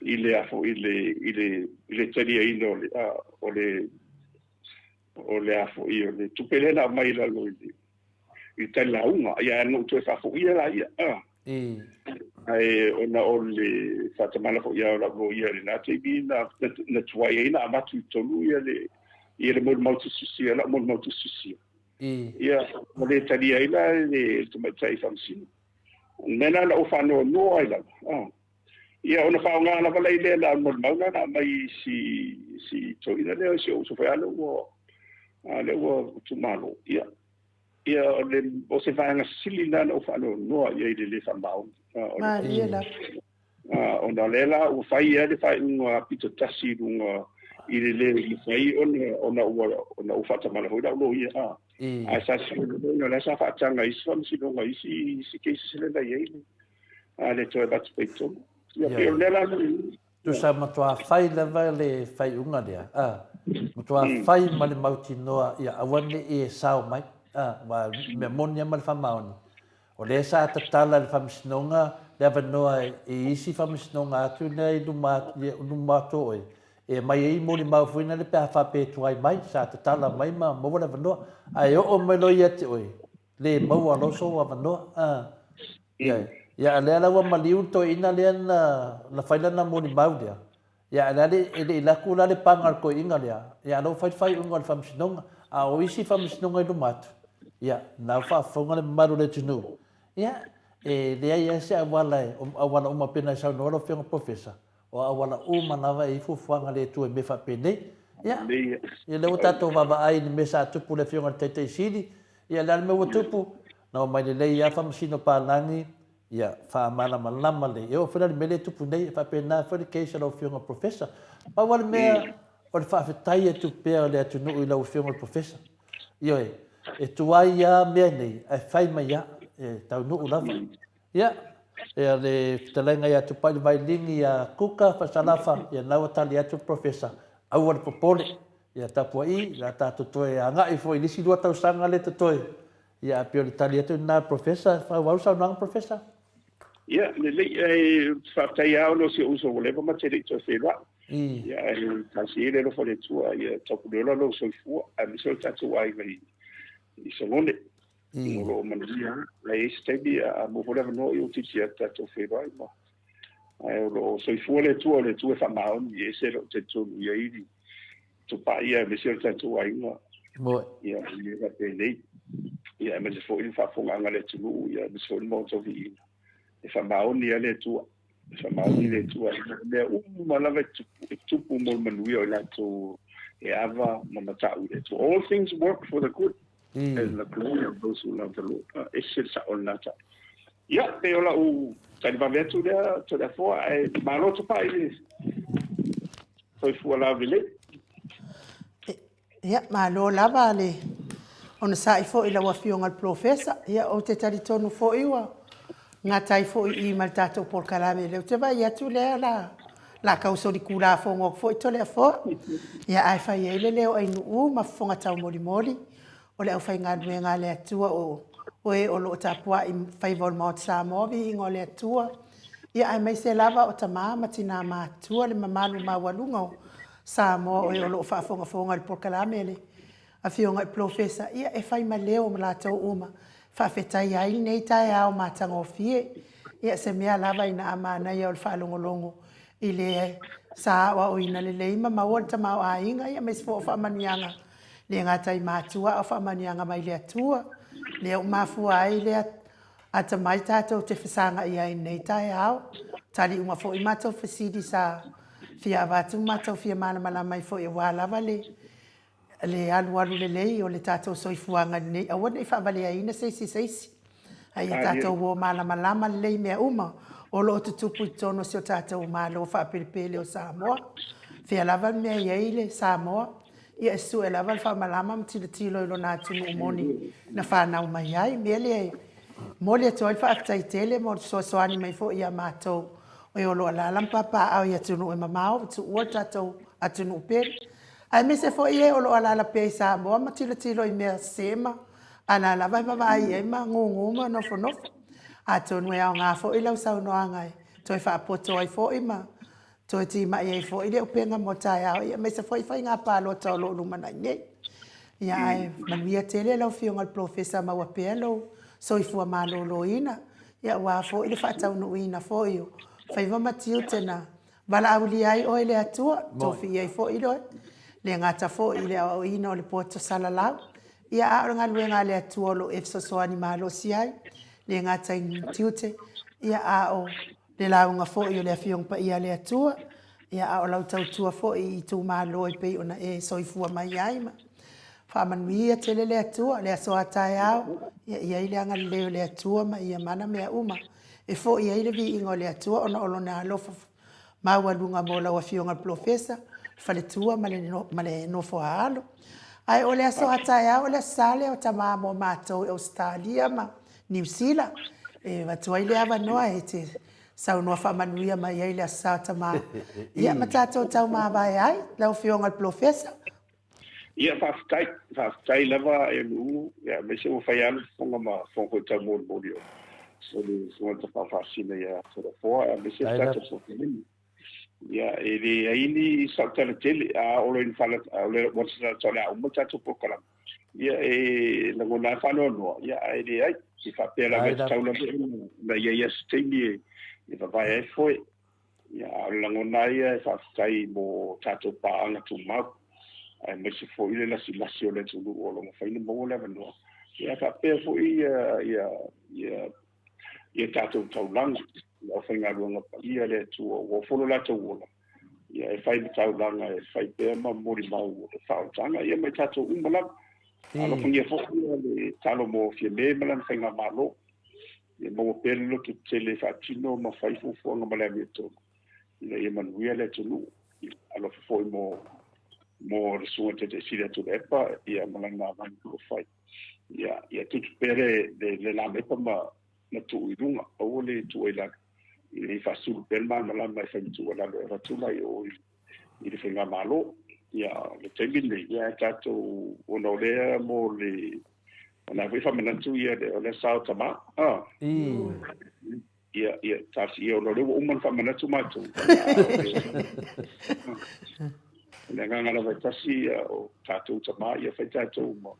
i le a foi i le i le i le taliaina o le a o le o le a foi o le tupe lea na aumai i lalo i le i le talilauga ia ae na ou toe faafoia la ia a ae ona o le faatamala foi ia o lau loia i lena taimi na na tuai ai na avatu i totonu ia le ia le molimau tusitusia lau molimau tusitusia ia ua le talia ai la le tamaitai faamasino. O le mea lena na ou faanoanoa ai lava, a. Ia ona faaaoga lava lai lea le molimau lena na aumai i si, si toeaina lea, si ou uso foi a lea ua, a lea ua itumalo. Ia, ia o le, o se vaega sili lena na ou faanoanoa i ai i le le faamaoni. O le, Malie lava. Ona o lea la ua fai ai le faaiuga pito tasi i luga i le le mafai ona ona ua ona ua faatamala foi lau loia a. Ae sa ona o lea sa faataga i isi faamasinoga i isi isi cases lea na i ai le a le toe avatu pea i totonu. Ia pei o le mea la Tusa matua fai lava le faaiuga lea, a, matua fai ma le mautinoa ia aua ne i e sao mai, a, aua mea moni lava ma le faamaoni, O lea sa tatala e le Faamasinoga le avanoa i isi Faamasinoga atu lea i luma luma atu o oe e aumai ai molimau foi nale pe a faapea e tuai mai, sa tatala mai ma maua le avanoa. Ae oo mai loa ia te oe, le maua loa sou avanoa. A, ia, ia a lea la ua maliu le toeaina lea na, na fai lana molimau lea, Ia, a le, e le i laku la le paga a le toeaina lea, ia, a o la ua fai le faaiuga a le Faamasinoga. A o isi Faamasinoga i luma atu, ia, na ua faafofoga le mamalu o le atunuu, ia, e leai lava se auala e, o auala uma pei ona e saunoa lau Afioga Professor, o auala uma lava e i ai fuafuaga a le Atua i mea faapenei. Ia, ia lea ua tatou vaavaai i le mea sa tupu i le Afioga i le Taitai Sili, ia, o le a le mea ua tupu? Na omai lelei lava Faamasino Palagi, Ia faamalamalama lelei. E oo foi la i le mea lea e tupu nei, e faapena foi le case a lau Afioga i le Professor. Pau lava le mea, o le faafetai atu pea o le atunuu i lau Afioga i le Professor. Ioe, e tuai lava mea nei, ae fai mai lava, e taunuu lava. Ia, ia le fetalaiga ia Tupailivailingi ia Kuka Fasalafa, ia lena ua tali atu le Professor, aua le popole, ia tapuai, o le a tatou toe agai foi i le isi lua tausaga lea e totoe, Ia, ae pei o le tali atu lena Professor, faaauau le saunoaga Professor. Ia, lelei, ae faafetai lava ona o si ou uso ua leva ma te le i toe feiloai. Ia, ae talosia ia le alofa o le Atua ia taupuleola lou soifua, aemaise o le tatou aiga i, i Sagone. O lo o manuia lava. Ae i ai se taimi, a maua foi le avanoa, ia ua tilotilo atu tatou feiloai ma ae o lo o soifua le Atua, o le Atua e faamaoni, e ese lou talitonu i ai i Tupai ia aemaise o le tatou aiga. Moe. Ia, i mea faapenei. Ia, aemaise foi le faafofogaaga a le atunuu, ia, aemaise foi le Maota o Viiga. E faamaoni lava le Atua. E faamaoni le Atua. O mea uma lava e tupu, e tupu mo le manuia o i latou e ava ma matau i le Atua. All things work for the good and the glory of those who love the Lord. E ese le sao o lena tala. Ia, pei o lau tali vave atu lea, Toleafoa, ae malo Tupai i le soifua laulelei. Ia, malo lava le onosai foi i lau Afioga i le Polofesa. Ia, ou te talitonu foi ua gata ai foi i i ma le tatou polokalame. Lea ou te vaai atu lea la la tau solitulafono atu foi Toleafoa. Ia, ae fai ai le leo ainuu ma fofoga taumolimoli o le aufaigaluega a le Atua o oe o lo o tapuai faiva o le Maota Samoa, viiga o le Atua, ia aemaise lava o tama ma tina matutua le mamalu maualuga o Samoa oe o lo o faafogafoga i le polokalame a le Afioga i Polofesa, ia e fai ma leo ma latou uma faafetaia ai lenei taeao matagofie. Ia se mea lava ina a manaia o le faalogologo i le sa aoaoina lelei ma maua le tamaoaiga, ia aemaise foi o faamanuiaga le gata i matua a o faamanuiaga mai le Atua, lea ua mafua ai le atamai tatou te fesagai ai i lenei taeao. Tali uma foi matou fesili sa fia avatu ma matou fia malamalama ai foi aua lava le le alualu lelei o le tatou soifuaga i lenei, aua ne i faavaleaina se isi i se isi. A ia tatou o malamalama lelei i mea uma o lo o tutupu i totonu o si o tatou Malo faapelepele o Samoa. Fea lava le mea e i ai le Samoa, ia e sue lava le faamalama ma tilotilo i lona atunuu moni na fanau mai ai. O le mea lea e momoli atu ai le faafetai tele mo le fesoasoani mai foi ia matou o o lo o alaala ma papaaao i atunuu e mamao ua tuua le tatou atunuu pele. Aemaise foi e o lo o alaala pea i Samoa ma tilotilo i mea sese ma ala lava e vaavaai i ai ma gugu ma nofonofo. Atonu e aoga foi lau saunoaga e toe faapoto ai foi ma toe timai ai foi le upega mo taeao, ia aemaise foi faiga palota o lo o lumanai nei. Ia ae manuia tele lau Afioga i le Polofesa maua pea lou soifua maloloina, ia aua foi le faataunuuina foi o faiva ma tiute na Valaaulia ai oe e le Atua, tofia ai foi oe, le gata foi i le aoaoina o le poto salalau, ia a o le galuega a le Atua o lo o e fesoasoani malosi ai, le gata i tiute, Ia, a o le lauga foi o le Afioga Paia a le Atua, ia, a o lau tautua foi i itumalo e pei ona e soifua mai ai ma faamanuia tele le Atua. Le aso a taeao, ia i ai le agalelei o le Atua ma ia mana mea uma e foi ai le viiga o le Atua ona o Lona alofa maualuga mo lau Afioga i le Polofesa, le faletua ma le, ma le nofo a alo. Ae o le aso a taeao, o le Aso Sa lea o tama mo matou i Ausetalia ma Niu Sila. E avatu ai le avanoa e te saunoa faamanuia mai ai le Aso Sa o tama. Ia ma tatou taumavae ai, lau Afioga i le Polofesa. Ia, faafetai, faafetai lava e Lu'u, ia, aemaise ua fai lava le fofoga ma fofoga foi taumolimoli o le Susuga i le Tapaau Faasisina ia Toleafoa, aemaise le tatou Sofaleni. Ia, e leai ni sautala tele, a oo loa ina fala, o le a uma le tatou polokalame, ia, e lagona lava le faanoanoa, ia, ae leai, e faapea lava e tatau lava ona i ai lava se taimi e vavae ai foe. Ia, a o le lagona lava ia e faafetai mo tatou paaga tumau, aemaise foi le lasilasi o le atunuu o lo o mafai ona maua le avanoa. Ia, faapea foi ia, ia, ia, ia tatou taulaga, le aufaigaluega paia a le Atua ua ofo lo latou ola, ia e fai ma taulaga e fai pea ma molimau o le faaolataga, ia ma i tatou uma lava. Alofagia foi le talo mo Fiame ma lana faigamalo. Ia maua pea le loto tele e faatino ma fai fuafuaga ma le amiotonu ina ia manuia le atunuu. Alofa foi mo mo le Susuga i le Taitaisili a Tuilaepa ia ma lana vaega o fai. Ia ia tutu pea le le, le lamepa ma ma tuu i luga, aua le tuua i lalo, ina ia faasulu pea le malamalama e fai ma tuualalo e avatu la i o i i le faigamalo. Ia, le taimi lenei, ia tatou, ona o lea mo le, ona foi faamanatu ia o lea sao tama. Ah. Ia, ia, tasi, ia, ona o lea ua uma ona faamanatu matou. O le agaga lava e tasi, ia, o tatou tama, ia fai tatou ma,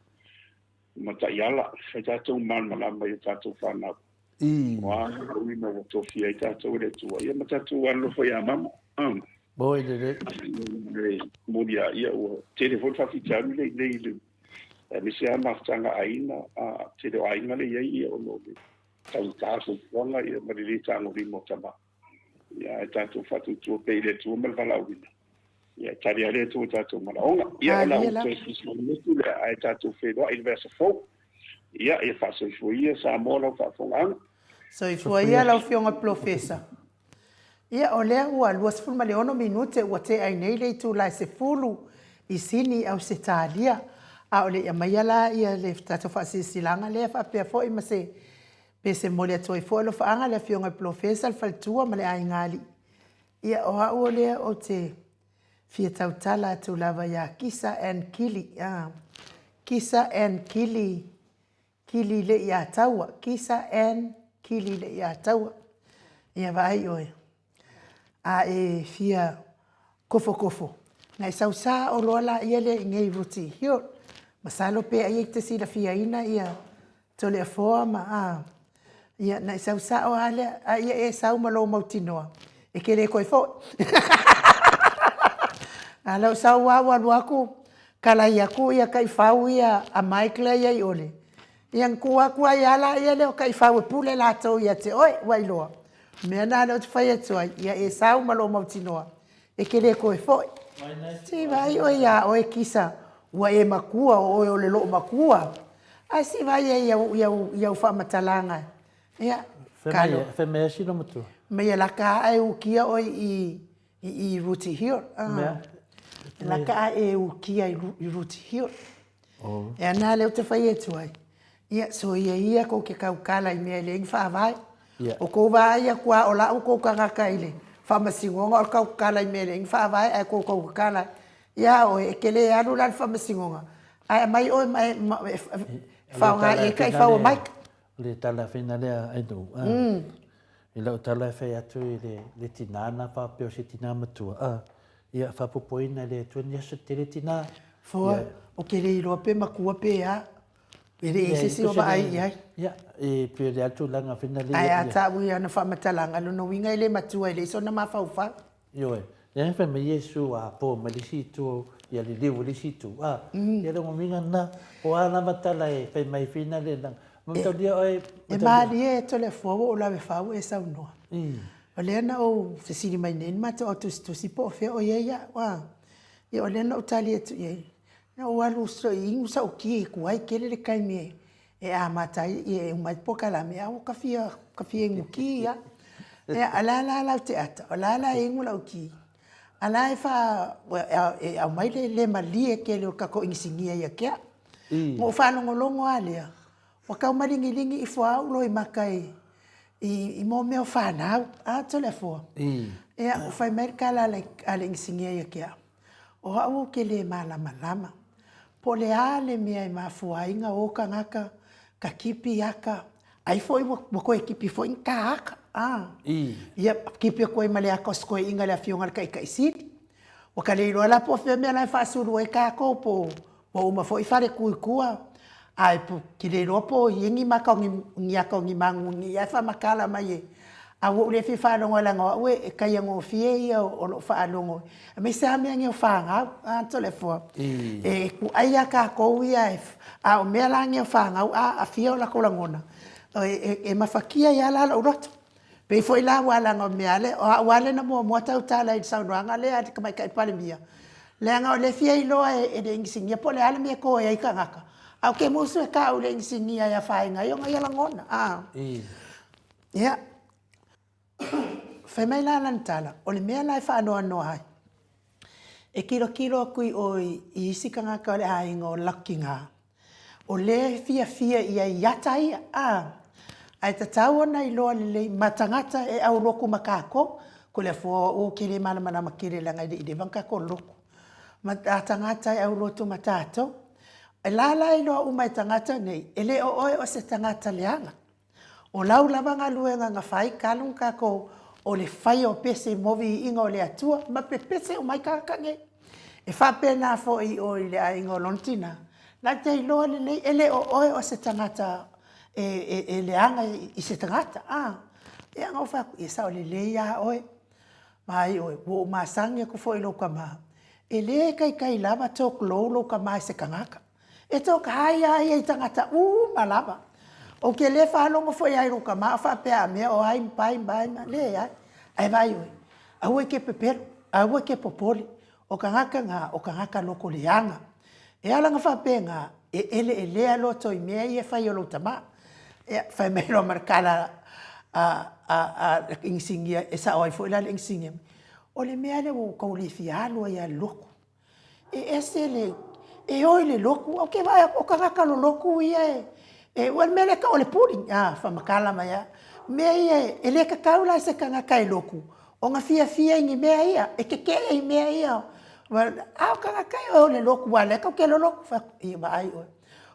ma taiala, fai tatou malamalama i o tatou fanau. O a uiga ua tofia ai tatou e le Atua, ia ma tatou alolofa ia mama. Moi lelei. Le moli a ia ua tele foi le faafitauli le i le aemaise lava mafutaga aiga, a tele o aiga le i ai ia ona o le taugata soifuaga ia ma le le tagolima o tama. Ia ae tatou faatuatua pea i le Atua ma le valaauina. Ia e tali lava le Atua i tatou manaoga. Ia o lau toe faamanatu lea ae tatou feiloai i le vaiaso fou. Ia, ia faasoifua ia Samoa lau faafofogaaga. Soifua ia lau Afioga Polofesa. Ia, o lea ua 26 minute ua tea ai nei le itula e 10 i Sini, Ausetalia. A o le i aumaia la ia le tatou faasilasilaga lea faapea foi ma se pe se momoli atu ai foi alofaaga le Afioga i le Polofesa, le faletua ma le aigaalii. Ia, o au o lea ou te fia tautala atu lava ia Kisa and Kili, a, Kisa and Kili, Kili le i Ataua, Kisa and Kili le i Ataua. Ia vaai oe, a e fia kofokofo, na e sausā oloa laia lea i nei Ruti Hill. Masalo pe ai e te silafiaina ia Toleafoa ma a, ia, na e sau sao lava lea, a ia e sau ma lou mautinoa, e te le toe foi. A lau sau lava ua alu atu, kalai atu ia taifau ia a Mike lea e i ai ole, ia na tuu atu ai lava laia lea o taifau e pule latou ia te oe, ua iloa. O le mea lena lea ou te fai atu ai, ia e sau ma lou mautinoa, E te le toe foi. Se i vaai oe iā oe Kisa, ua e matua, o oe o le loomatua. Ae se i vaai ai i au, i au, i au faamatalaga. Ia, kalo. Fai mai si loomatua. Mai e laka a e ukia oe i, i, i Ruti Hill. Mea? E laka a e ukia i, i Ruti Hill. Oh. E ana lea ou te fai atu ai. Ia, soia ia kou ke kaukala i mea e leai ni faavae. Ia. O kou vaai aku a o la'u kou tagata i le faamasinoga o le kaukala i mea e leai ni faavae ae kou kaukala ia oe e te le alu la i le faamasinoga ae aumai oe ma e, ma, e, e faaaoga i ai taifau a Mike. O le tala fina lea Ainu. I lau tala e fai atu i le, le tinā na faapea o se tinā matua, a, ia faapopoina e le Atua ni aso tele tinā. Foa, o ke le iloa pe matua pe a. E le i se isi o vaai i ai. Ia, e pei o le a tulaga fina le. Ae a ta'u i ana faamatalaga, lona uiga e le matua, e leai sona mafaufau. Ioe. Lea na fai mai Iesu a po mai le isi itu, ia liliu i le isi itu, a, ia le uiga lena, po o a lava tala e fai mai fina le na, mataulia oe. E malie e Toleafoa ua ou lave fa ua e saunoa. O lea na ou fesili mai nei le matou au tusitusi po o fea o i ai au, a. Ia o lea na ou tali atu i ai, na ou alu i inu sau ti e tuai tele le taimi e amata ai, e uma ai le polokalame, a ua ta fia, ta fia inu ti lava. Ia, a o le a la lau te ata? O la e la e inu lau ti, a o la e fa, e aumai le le malie tele o le tatou inisinia ia te au. Na ou faalogologo lava lea, ua tau maligiligi ifo lava ou loimata i mo mea o fanau, a Toleafoa? Ia, ua fai mai le tala a le inisinia ia te au, O au ou te le malamalama po o le a le mea e mafua ai na o tagata ka tipi aka, ai foi ua toe tipi foi ni ta aka, a. Ia, tipi atu ai ma le aka o si toeaina le afioga i le Taitai Sili. Ua ta le iloa la po o fea mea la e faasulu ai tatou po Ua uma foi fale tu i tua, ae te le iloa po o i ai ni maka o ni aka o ni magu ni ae faamatala mai e. A ua ou le fia faalogo ai leaga o au e taiagofie ia o lou faalogo aemaise lava mea nei o fanau, a Toleafoa? E kuai lava tatou ia, a o mea la nei o fanau a aafia o latou lagona, e mafatia ai lava la lou loto. Pei foi la aua leaga o mea lea, o au lava lea na muamua tautala i le saunoaga lea a le Tamaitai Palemia, leaga o lea e fia iloa e le inisinia po o le a le mea e to ai tagata, ae ou te musu e tau i le inisinia e afaina ai ona ia lagona. A. Ia, fai mai la lana tala, o le mea la e faanoanoa ai, e tilotilo atu i o i isi tagata o le aiga o Lucky-Gā, O lea e fiafia ia i ata ia, a, ae tatau ona iloa lelei ma tagata e aulotu ma tatou, ko le afua o au ke le malamalama tele leaga e le i leva ona tatou lotu, ma tagata e aulotu ma tatou. E la la iloa uma e tagata nei, e le o oe o se tagata leaga. O lau lava galuega na fai talu ona tatou o le faia o pese mo viiga o le Atua ma pepese uma ai tagata nei. E faapena foi i o i le aiga o lona tina, na te iloa lelei e le o oe o se tagata e leaga i se tagata. A, ia na ou fai atu, ia sao lelei lava oe. Vaai oe, ua ou masani atu foi i lou tama, e le taitai lava talk low lou tama i se tagata. E talk high lava ia i tagata uma lava. Ou te le faalogo foi lava i lou tama o faapea a mea o ai ma pai ma ai ma, leai. Ae vaai oe, aua e te pepelo, aua e te popole, o tagata na, o tagata loko leaga. E ala ona faapena, e eleelea loto i mea ia e fai e lou tama. Ia, fai mai loa ma le tala a le inisinia, e sao ai foi la le inisinia, o le mea lea ua ou tau le fia alu ai lava i le lotu. E ese le, e o i le lotu, ou te vaai atu o tagata lolotu ia e, e o le mea lea e tau o le pulling, a, faamatala mai lava. Mea ia e le tatau la i se tagata e lotu ona fiafia i ni mea ia, e tetee i mea ia. A o tagata ia e o i le lotu aua o lea tou te lolotu. Fai atu, ia vaai oe.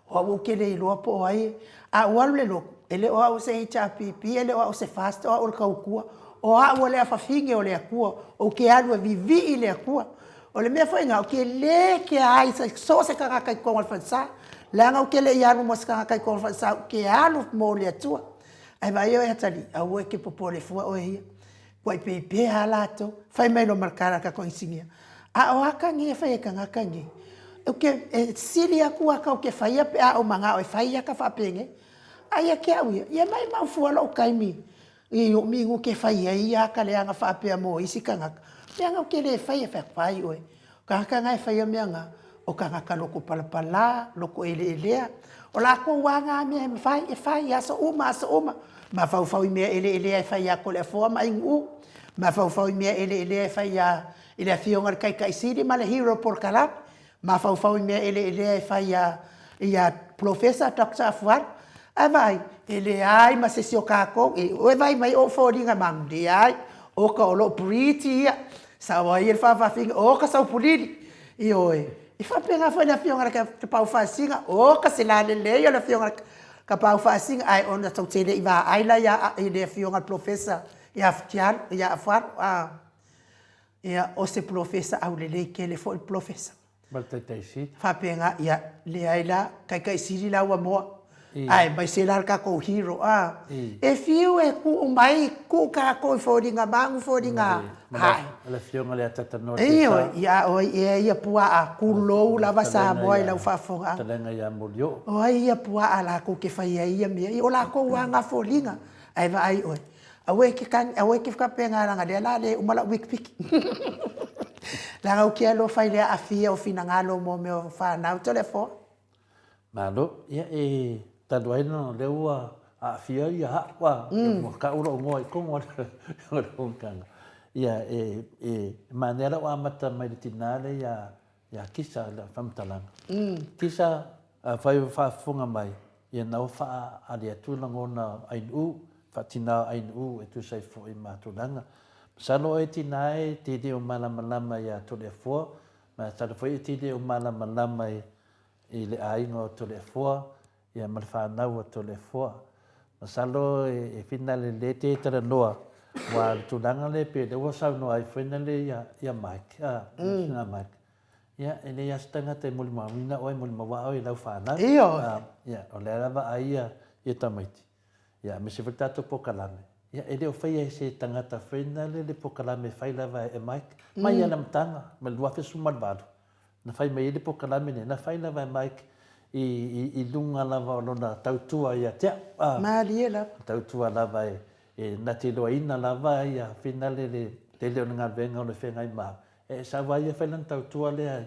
O au ou te le iloa po o ai, a ou alu i le lotu, e le o au o se HRPP, e le o au o se FAST, o au o le tautua. O au o le afafine o le Atua, ou te alu e vivii le Atua. O le mea foi lena, ou te le kea ai i so o se tagata i totonu o le falesa, leaga ou te le i alu mo se tagata i totonu o le falesa, ou te alu mo le Atua. Ae vaai oe atalii, aua e te popole fua oe ia. Kuai pea lava latou. Fai mai loa ma le tala a le tatou inisinia, a o aka nei e fai e tagata nei, ou te, e sili atu aka ou te faia pe a ou manao e fai aka faapenei. A ia te au ia, ia maimau fua lou taimi i ou minute e fai ai ia aka leaga faapea mo isi tagata. Leaga ou te le faia, fai atu, vaai oe, o tagata na e faia mea na, o tagata loto palapala, loto eleelea, o latou lava na mea e mafai e fai i aso uma aso uma, mafaufau i mea eleelea e fai ia Toleafoa ma Ainuu, mafaufau i mea eleelea e fai ia i le afioga i le Taitaisili ma le Hero Polokalame, mafaufau i mea eleelea e fai ia ia Polofesa Doctor Afualo. Ae vaai, e leai ma se isi o tatou, e oe vaai mai ou foliga magu, leai, oka o lou pretty ia, sao ai le faafaafina, oka sau pulili, ioe, e faapena foi le afioga i le Tapaau Faasisina, oka se lalelei o le afioga i le Tapaau Faasisina, ae ona tou te le i vaai la ia i le afioga i le Polofesa ia Futialo, ia Afualo, a, ia, o se Polofesa aulelei tele foi le Polofesa. Ma le Taitaisili. Faapena, ia, leai la, Taitaisili la ua moa. Aemaise la le tatou hero a. E fiu e tuu mai, tuu tatou i foliga magu foliga hae. O le afioga lea Tatanoa Tesa. Ioe, ia a o ai ea ia puaa, tulou lava Samoa i lau faafofogaaga. Fetalaiga ia Molioo. O ai ia puaa latou te faia ai ia mea ia, o latou lava na foliga. Ae vaai oe, aua e te tagi, aua e te faapena leaga o lea o le a le uma lau wikipiki. Leaga ou te alofa i le aafia o finagalo mo mea o fanau Toleafoa. Malo, ia e talu ai ona o lea ua aafia ia a'u a, ua ka'u lo'u igoa i totonu o le fonotaga. Ia e e manaia la'u amata mai le tinā lea ia ia Kisa lau faamatalaga. Kisa, afai o faafofoga mai, ia na ua faaali atu lagona Ainuu, faatinā o Ainuu e tusa ai foi ma tulaga. Masalo oe tinā e te le o malamalama ia Toleafoa, masalo foi e te le o malamalama i i le aiga o Toleafoa ia ma le fanau a Toleafoa. Masalo e finale lelei te talanoa aua o le tulaga lea pei o lea ua saunoa ai foi na le ia Mike, a, mm. Mike. Ia, e leai lava se tagata e molimauina oe, molimauaa oe i lau fanau. Ioe. Ia, o lea lava ai ia, ia tamaiti. Ia, aemaise foi le tatou polokalame. Ia, e le o faia e se tagata foi na le le polokalame e fai lava e Mike. Mai lava i le amataga, mai le 2018. Na fai mai ai le polokalame lenei, na fai lava e Mike i, i, i luga lava o lona tautua ia te au. A, Malie lava. Tautua lava e, e na te iloaina lava ia finale le tele o le galuega o lo o feagai ma au. E sau lava ia fai lana tautua lea,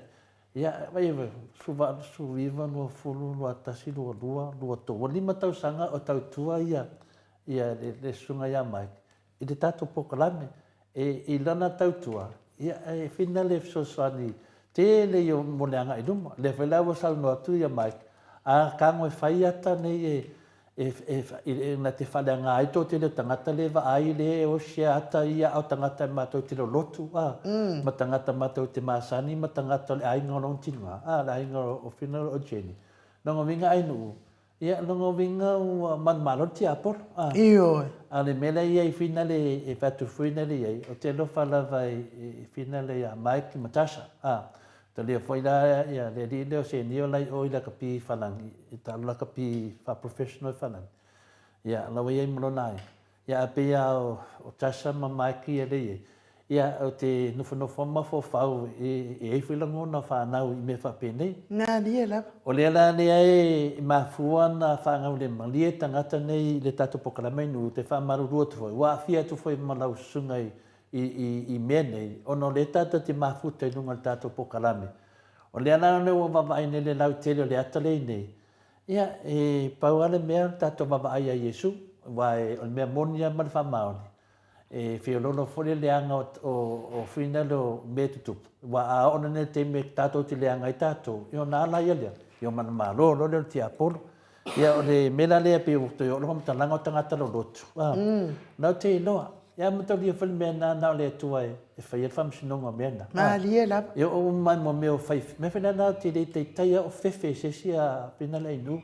ia, vai, 18, 19, 20, 21, 22, 23, ua lima tausaga o tautua ia, ia le, le susuga ia Mike i le tatou polokalame. E, i lana tautua, ia, e whina le fesoasoani tele ia mo le agai i luma. Lea foi la ua saunoa atu ia Mike, a tago e fai ata nei e, e, e, e, na te faaleaga ai tō tele o tagata le vaai le o share ata ia ao tagata e mātou te lolotu, a, mm. ma tagata mātou te masani, ma tagata o le aiga o lona tinga, a, le aiga o Whina o Jenny. Nonga winga ai nuu, Ia, lona uiga ua manumalo le tiapolo, a. Ioe. A o le mea lea ia i finale e fai atu foi lea i ai, ou te alofa lava i finale ia Mike ma Tasha, a. Talia foi la ia le alii lea o Senio la i o i lakapi i Falani, i taalo lakapi faa-professional i Falani. Ia, la ua i ai ma lona aiga. Ia, a pei lava o Tasha ma Mike ia lea i ai, ia, ou te nofonofo ma mafaufau e i ai foi lagona o fanau i mea faapenei. Malie lava. O lea la lea e mafua ona faagaulemalie tagata nei i le tatou polokalame i Nuu, te faamalulu atu foi, ua aafia atu foi ma lau susuga i mea nei, ona o lea tatou te mafuta i luga o le tatou polokalame. O lea la ua vaavaai nei le lautele o le ata lea i nei, Ia, e pau lava le mea o le tatou vaavaai ia Iesu, aua o le mea moni lava ma le faamaoni, e feoloolo foi le leaga o fuainale o mea e tutupu, aua a oo nei i le taimi tatou te leaga ai tatou, ia ona ala ia lea, ia ona malo loa lea o le tiapolo. Ia o le mea la lea pei ua toe oo le faamatalaga o tagata lolotu, a, na ou te iloa, Ia mataulia foi le mea lena na o le Atua e faia le faamasinoga o mea na. Malie lava. E oo uma mai mo mea o fai, mea foi lena ou te le taitai lava o fefe i se isi a pina le ainu.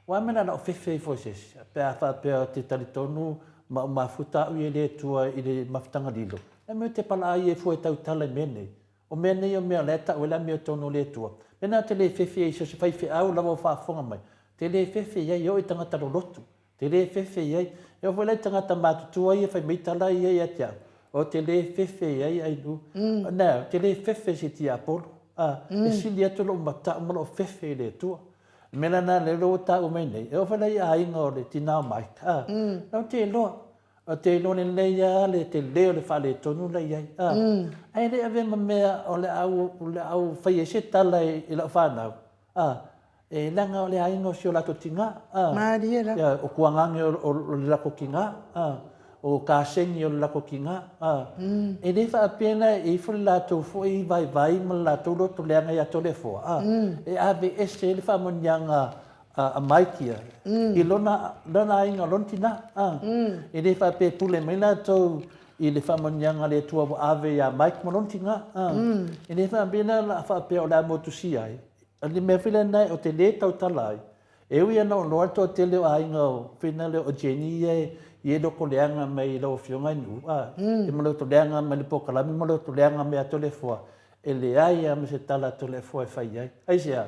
Ua a mea la na o fefe ifo i se isi, pe a faapea ou te talitonu ma ou mafuta au ia i le Atua i le mafutaga lilo. Le mea ou te palaai ai fua e tautala i mea nei. O mea nei o mea o la e tau ai le amiotonu o le Atua. Mena ou te le fefe ai i so o se faifeau lava o faafofoga mai, ou te le fefe i ai, e oo i tagata lolotu. Te le fefe i ai. E oo foi la i tagata matutua ia fai mai tala ia ia te au, ou te le fefe i ai Ainuu. Nā, ou te le fefe i se tiapolo. A, e sili atu lou mata'u ma lou fefe i le Atua. O le mea la lena lea ua taua mai nei, e oo foi la i aiga o le tinā o Mike, a, ou te iloa, ou te iloa lelei lava le tele o le faaletonu la i ai, a, ae le avea ma mea o le a ou, o le a ou fai ai se tala i lau fanau, a, E leaga o le aiga o si o latou tina, a. Malie lava. Ia, o Kuagage o le latou tina, a. O Kaseni o le latou tina, a. E le faapea la e ifo le latou foi vaivai ma le latou loto leaga ia Toleafoa, a. E aveese ai le faamanuiaga a Mike ia i lona, lona aiga o lona tina, a. E le faapea e pule mai latou i le faamanuiaga a le Atua ua ave ia Mike ma lona tina, a. E le faapea la faapea o le a motusia ai. O le mea foi lena ou te le tautala ai, e ui ana o loa le toatele o aiga o fina lea o Jenny ia e i e loko leaga mai i lau afioga i Nu'u, a, e ma loto leaga mai le polokalame ma loto leaga mai ia Toleafoa, e leai lava ma se tala a Toleafoa e fai ai. Aisea?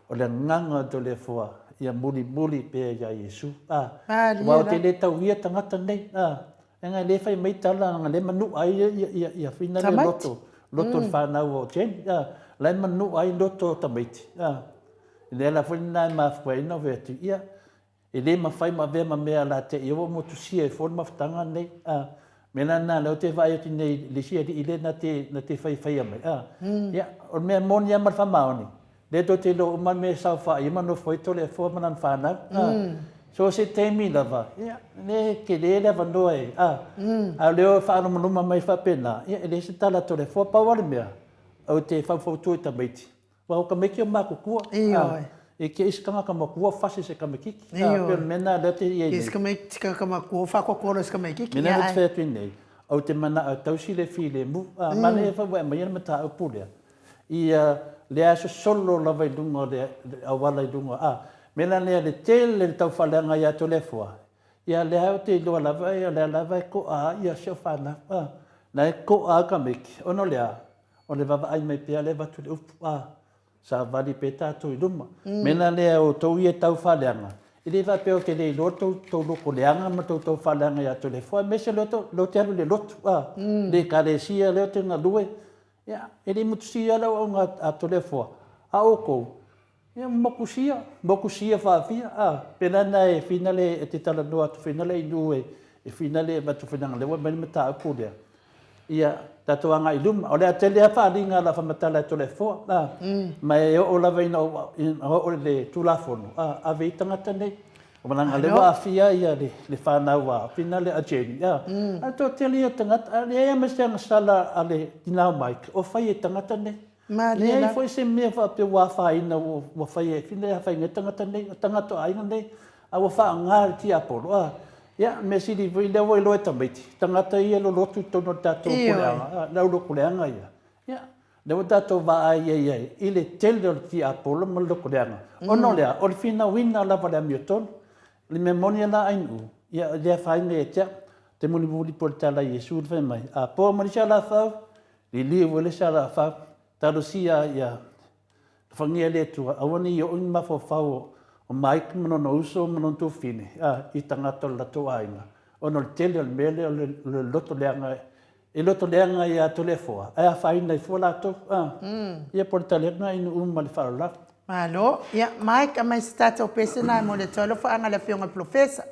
O le agaga o Toleafoa Ia mulimuli pea iā Iesu. A, aua ou te le tauia tagata nei, a, leaga e le fai mai tala, leaga lea e manua ai ia, ia whina le loto, loto o le fanau o Jenny, a, la e manua ai loto o tamaiti, a. O le ala foi lena e mafua ai ona ou fai atu, ia, E le mafai ma avea ma mea la te i ua motusia ai fua le mafutaga lenei. A, mea la lena lea ou te vaai atu nei i le isi alii lea na te, na te faifaia mai. A, ia, o le mea moni lava ma le faamaoni, lea tou te iloa uma le mea e saofai ai ma nofo ai Toleafoa ma lana fanau. A, so o se taimi lava, ia, lea e tele le avanoa e, a, a o lea e faalomaloma mai faapena, ia, e leai se tala a Toleafoa. Pau lava le mea, ou te faufautua i tamaiti, Aua o tamaiti o matutua. Ioe. E te isi tagata matua fasi se tamaititi. Ioe. Pei o le mea lena lea te i ai nei. Isi tagata matua faatoatoa loa i se tamaititi. Mea lena ou te fai atu ai nei, ou te manao e tausi le filemu. Manaia foi ua e aumaia le mataupu lea, ia lea sosolo lava i luga o le auala i luga, a mea la lea le tele le taufaaleaga ia Toleafoa, ia lea ou te iloa lava o lea lava e toa ai si au fanau, a, la e toa ai tamaiti, ona o le a? O le vaavaai mai pea lea e avatu le upu, a, savali pea tatou i luma. O le mea la lea outou ia e tau faaleaga, e le faapea ou te le iloa le tou loto leaga ma tou tau faaleaga ia Toleafoa, aemaise lea ou te alu i le lotu, a, le Ekalesia lea ou te galue, ia, e le motusia lava le auauna a Toleafoa, a o outou, Ia motusia, motusia faafia, a, pena na e finale e te talanoa atu finale i nuu e, e finale e avatu foi leaga lea ua aumai le mataupu lea. Ia, tatou agai i luma. O le a tele lava faaaliga o le a faamatala e Toleafoa, a, ma e oo lava ina oo i le Tulafono, a, ave i tagata nei. Leaga lea ua aafia ia le fanau a finale a Jenny, a, a o le toatele ia o tagata, a leai lava ma se agasala a le tina o Mike o fai e tagata nei. Leai foi se mea faapea ua afaina ua fai e fina e afaina ai tagata nei, o tagata o aiga nei, a ua faaaoga e le tiapolo. A, ia, mea sili foi lea ua iloa e tamaiti, tagata ia e lolotu i totonu o le tatou puleaga, le au lotoleaga ia. Ia, lea ua tatou vaai ai ai i le tele o le tiapolo ma le lotoleaga, ona o le a? O le finauina lava o le amiotonu. O le mea moni lava la Ainuu, ia e le afaina ia te au. Te mulimuli pea o le tala a Iesu le fai mai, a po ma le isi alafau, Liliu e le isi alafau, talosia ia alofagia le Atua, aua ne i oo ni mafaufau o Mike ma lona uso ma lona tuafafine i tagata o le latou aiga, ona o le tele o le mea lea o le loto leaga, e loto leaga ia Toleafoa, ae afaina ai fua latou. Ia po o le tali atu lena i nuu ma le faaaloalo. Malo. Ia, Mike, aumai se tatou pese lena e momoli atu ai alofaaga i le Afioga i le Polofesa.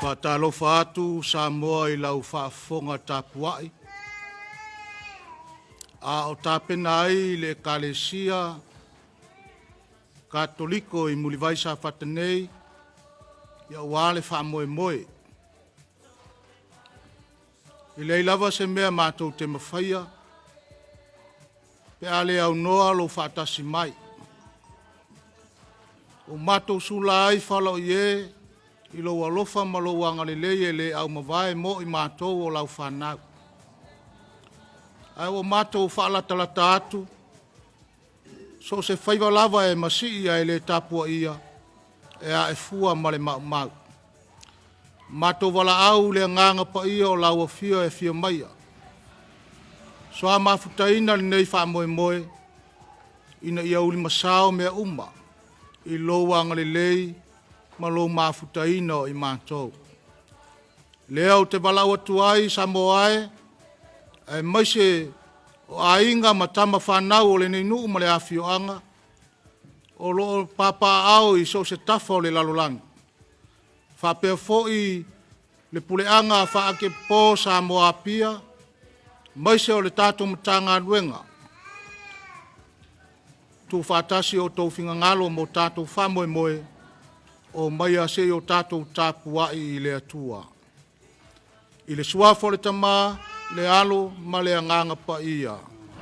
Faatalofa atu Samoa i lau faafofoga tapuai, a o tapena ai le Ekalesia Katoliko i Mulivai Safata nei aua le faamoemoe. E leai lava se mea matou te mafaia pe a le aunoa lou faatasi mai. Ua matou sula ai fala o ie i lou alofa ma lou agalelei e le aumavae mo i matou o lau fanau. Ae ua matou faalatalata atu, so o se faiva lava e masii ae le tapuaia, e ae fua ma le maumau. Matou valaau i le Agaga Paia o lau Afio e afio maia. Soa mafutaina lenei faamoemoe. ina ia ulimasao mea uma i lou agalelei ma lou mafutaina o i matou. Lea ou te valaau atu ai Samoa e, aemaise o aiga ma tama fanau o lenei nuu ma le afioaga, o lo o papaaao i so o se tafa o le lalolagi, faapea foi le puleaga faatepo Samoa Apia, aemaise o le tatou Matagaluega, tuufaatasi o outou finagalo mo tatou faamoemoe, omaia se i o tatou tapuai i le Atua. I le Suafa o le Tama, le Alo ma le Agaga Paia.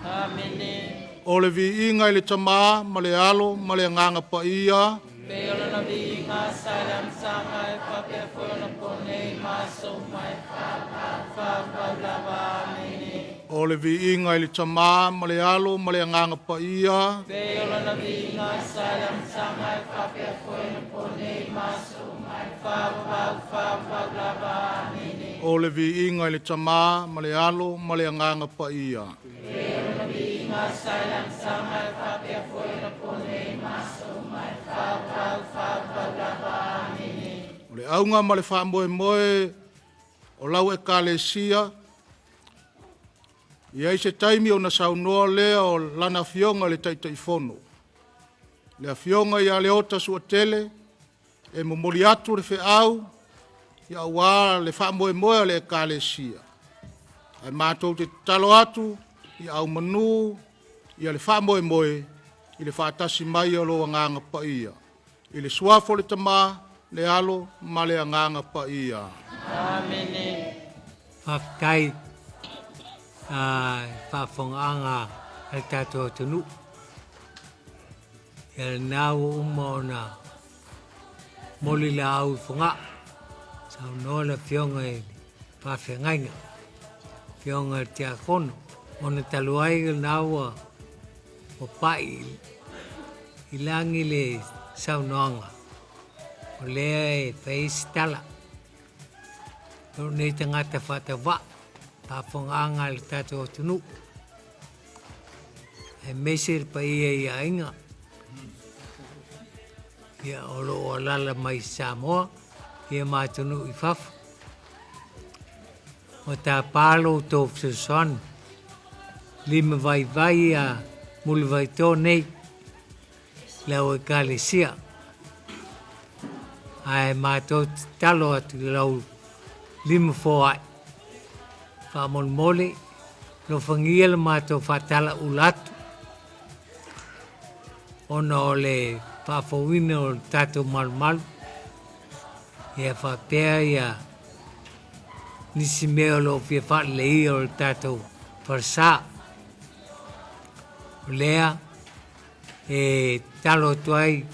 Amene. O le viiga i le Tama ma le Alo ma le Agaga Paia. Pei o lona viiga sa i le amataga e faapea foi ona po nei ma aso uma e faavavau lava. Amene. O le viiga i le Tama ma le Alo ma le Agaga Paia. Pei o lona viiga sa i le amataga e faapea foi ona po nei ma aso uma e faavavau, faavavau lava. Amene. O le viiga i le Tama ma le Alo ma le Agaga Paia. Pei o lona viiga sa i le amataga e faapea foi ona po nei ma aso uma e faavavau, faavavau lava. Amene. O le auga ma le faamoemoe o lau Ekalesia, e i ai se taimi ona saunoa lea o lana Afioga i le Taitaifono, le Afioga ia Leota Suatele, e momoli atu le feau aua le faamoemoe o le Ekalesia. Ae matou te tatalo atu ia aumanu ia le faamoemoe i le faatasi mai o lou Agaga Paia. I le Suafa o le Tama, le Alo ma le Agaga Paia. Amene. Faafetai i faafofogaaga a le tatou atunuu. Ia lena ua uma ona moli laau i Fogaa, saunoa le Afioga i le Faafeagaiga, Afioga i le Tiakono. Ona talu ai lena ua pai i lagi le saunoaga, o lea e fai ai se tala. Lou nei tagata faatauvaa, faafofogaaga a le tatou atunuu, aemaise le paia i aiga ia, o lo o alala mai Samoa ia ma atunuu i fafo. Ua tapa lo outou fesoasoani lima vaivai ia Mulivaito nei lau ekalesia. Ae matou tatalo atu i lau lima foai. Faamolemole, alofagia le matou faatalaula atu ona o le faafouina o le tatou malumalu ia faapea ia nisi mea o lo o fia faaleleia o le tatou falesa. O lea e tatalo atu ai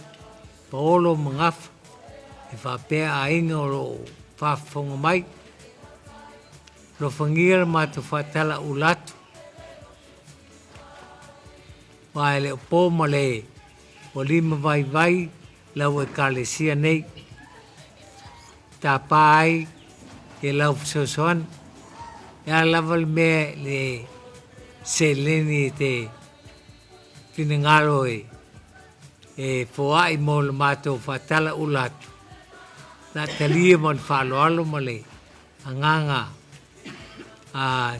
Paolo ma Gafa e faapea aiga o lo o faafofoga mai. Alofagia le matou faatalaula atu, aua e le o po ma le ua lima vaivai lau Ekalesia nei. Tapa ai e lau fesoasoani. E a lava le mea le seleni e te finagalo e e foai mo le matou faatalaula atu, na talia ma le faaaloalo ma le agaga a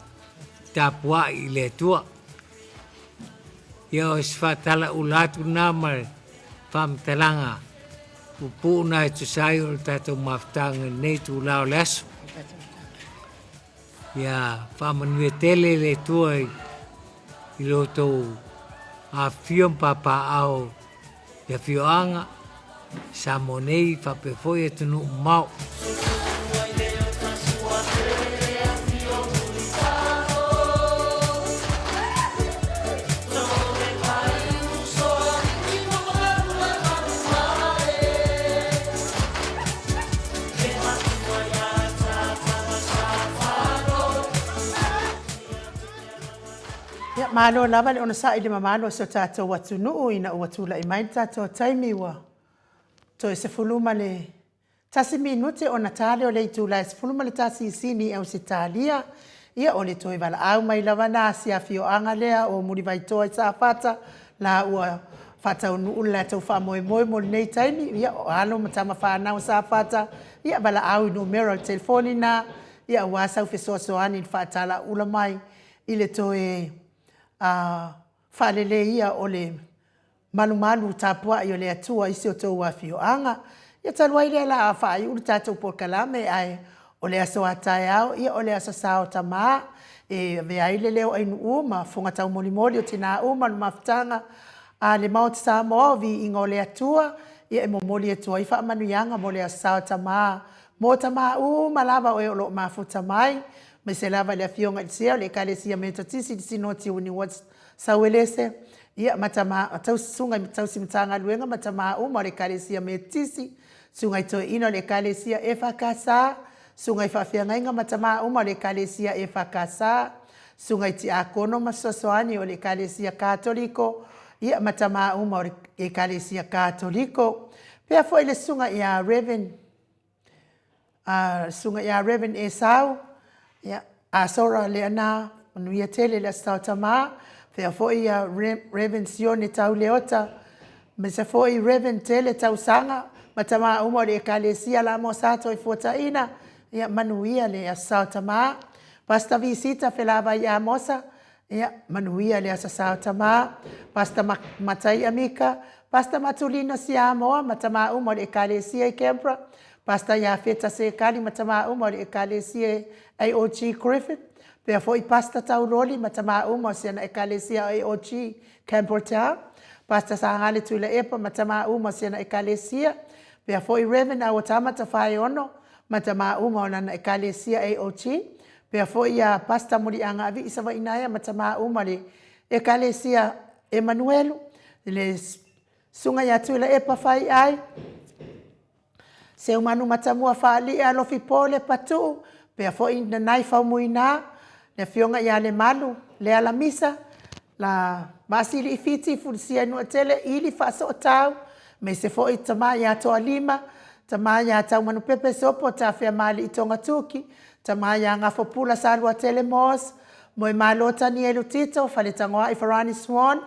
tapuai i le Atua. Ia o se faatalaula atu na ma le faamatalaga puupuu na e tusa ai o le tatou mafutaga i lenei itula o le aso. Ia faamanuia tele le Atua i lo outou afifio ma papaaao i afioaga i Samoa nei faapea foi atunuu mamao. Ia, malo lava le onosai i le mamalu o si o tatou atunuu ina ua tulai mai le tatou taimi ua toe 11 minute ona ta lea o le itula e 11 i Sini i Ausetalia. Ia, o le toe valaau mai lava na si afioaga lea o Mulivaitoa i Safata. la ua faataunuu le latou faamoemoe mo lenei taimi, ia, o alo ma tama fanau a Safata, ia, valaau i numera o le telefoni na, ia, aua sau fesoasoani i le faatalaula mai i le toe faaleleia o le malumalu tapuai o le Atua i si o outou afioaga. Ia talu ai lea la a faaiu le tatou polokalame ae o le aso a taeao, ia o le aso sa o tama e avea ai le leo ainuu ma fofoga taumolimoli o tina uma o le mafutaga a le Maota Samoa o Viiga o le Atua, ia e momoli atu ai faamanuiaga mo le aso sa o tama mo tama uma lava o e o lo o mafuta mai, aemaise lava i le Afioga i le Sea o le Ekalesia Metotisi i le Sinoti o Winiwatts Sauelese, ia, ma tama, tausi, susuga i tausi Matagaluega ma tama uma o le Ekalesia Metotisi, susuga i toeaina o le Ekalesia EFKS, susuga i faafeagaiga ma tama uma o le Ekalesia EFKS, susuga i tiakono ma fesoasoani o le Ekalesia Katoliko, ia, ma tama uma o le Ekalesia Katoliko. Pea foi le susuga ia Rev. A susuga ia Rev. Esau, ia, Asora Leana, manuia tele le Aso Tama, pea foi ia Rev. Sione Tauleota, aemaise foi Rev. Tele Tausaga, ma tama uma o le Ekalesia Lamo Sa Toefuataina, ia manuia le Aso Tama. Pastor Visita Felavai Amosa, Ia, manuia le Aso Sa o Tama, Pastor Matai Amika, Pastor Matulino Siamoa ma tama uma o le Ekalesia i Canberra, Pastor Iafeta Sekali ma tama uma o le Ekalesia AOG Griffith, pea foi Pastor Tauloli ma tama uma o siana Ekalesia AOG Campbelltown, Pastor Sagale Tuilaepa ma tama uma o siana Ekalesia, pea foi Rev. Auatama Tafaeono ma tama uma o lana Ekalesia AOG, Pea foi ia Pastor Muliaga Avii Savainaea ma tama uma le Ekalesia Emanuelu, le Susuga ia Tuilaepa Faiai, Seumanu Matamua Faalia Alofi Pole Patuu, pea foi Nanai Faumuina, le Afioga ia Lemalu Leala Misa, La Vaasili i Fiti, Fulisia Nuatele, Ili Faasootau, aemaise foi Tama ia Toalima, Tama ia Taumanupepe Sopo Tafeamalii Togatuki, Tama ia Gafopula Saluatele Moss, Moemalo Tanielu Tito, Faletagoai Farani Swan,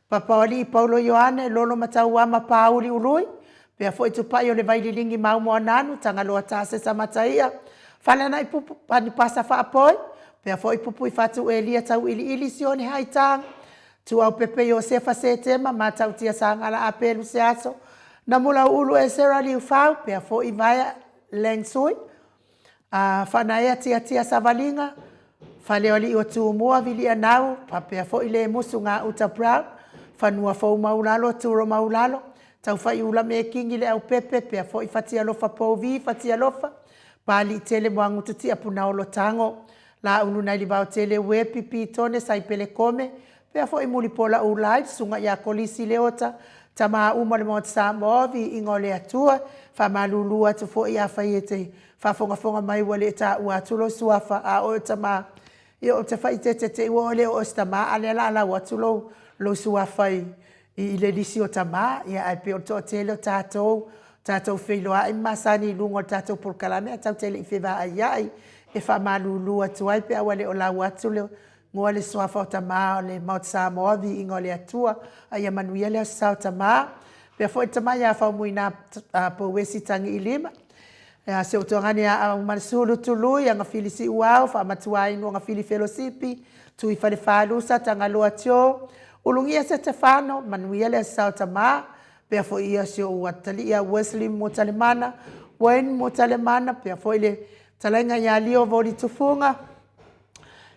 Papaoalii Paulo Ioane, Lolo Matauama Pauli Ului, pea foi Tupai o le Vaililigi Maumoananu, Tagaloa Tasesa Mataia, Faleanaipupu Anipasa Faapoi, pea foi Pupuifatu Elia Tauiliili Sione Haitang, Tuaupepe Iosefa Setema, Matautia Sagala Apelu Seaso, Namulauulu Esera Liufau, pea foi Vaea Lengsui, A Faanaea Tiatia Savaliga, Faleoalii o Tumua Vilianau, faapea foi Lemusu Gauta Brown, Fanua Fou Maulalo Turo Maulalo, Taufaiula Mekingi Leaupepe, pea foi Fatialofa Pouvi Fatialofa, Paliitele Moagututia Punaolo Tago, Laulu Nailivaotele Uepi Pitone Saipele Kome, pea foi Mulipola Ulai, Susuga ia Kolisi Leota, Tama uma o le Maota Samoa, Viiga o le Atua, faamalulu atu foi afai e te faafogafoga mai ua le taua atu lou suafa, a oe o tama, ia ou te faaeteete te i ua oe le oo i se tama, a lea la a lau atu lou, lou suafa i, i le lisi o tama, ia ae pei o le toatele o tatou, tatou feiloai ma masani i luga o le tatou polokalame ae tatou te le i fevaaiai, e faamalulu atu ai pe a ua le o lau atu le Ngoa le suafa o Tama o le Maota Samoa, Viiga o le Atua, a ia manuia le Aso Sa o Tama. Pea foi le tama ia Faumuina Pouesi Tagiilima, ia si ou tuagane ia Aumalasulu Tului, Agafili Siuao, Faamatuainu Agafili Felosipi, Tui Falefalusa, Tagaloa Tio, Ulugia Setefano, manuia le Aso Sa o Tama. Pea foi ia si ou atalii ia Wesley Motalemana, Wayne Motalemana, pea foi le talaiga ia Leo Voli Tufuga,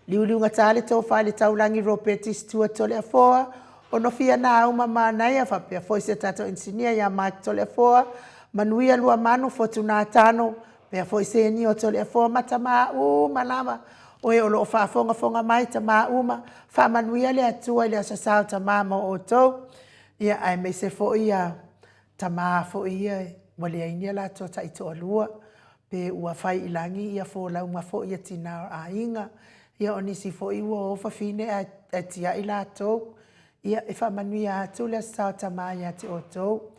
Liuliugatā le tofa i le taulagi Ropeti Stuart Toleafoa, Onofia Nāuma Manaia faapea foi si a tatou inisinia ia Mike Toleafoa, Manuia Luamanu Fotunātano, pea foi Senio Toleafoa ma tamā uma lava o e o lo o faafogafoga mai, tamā uma, faamanuia le Atua i le aso sa o tamā mo outou, ia aemaise foi ia tamā foi ia ua leai ni a latou taitoalua, Pe ua fai i lagi ia folauga foi a tina o aiga, ia o nisi foi ua o fafine ae tiai latou. Ia e faamanuia atu le Aso Sa o Tama ia te outou.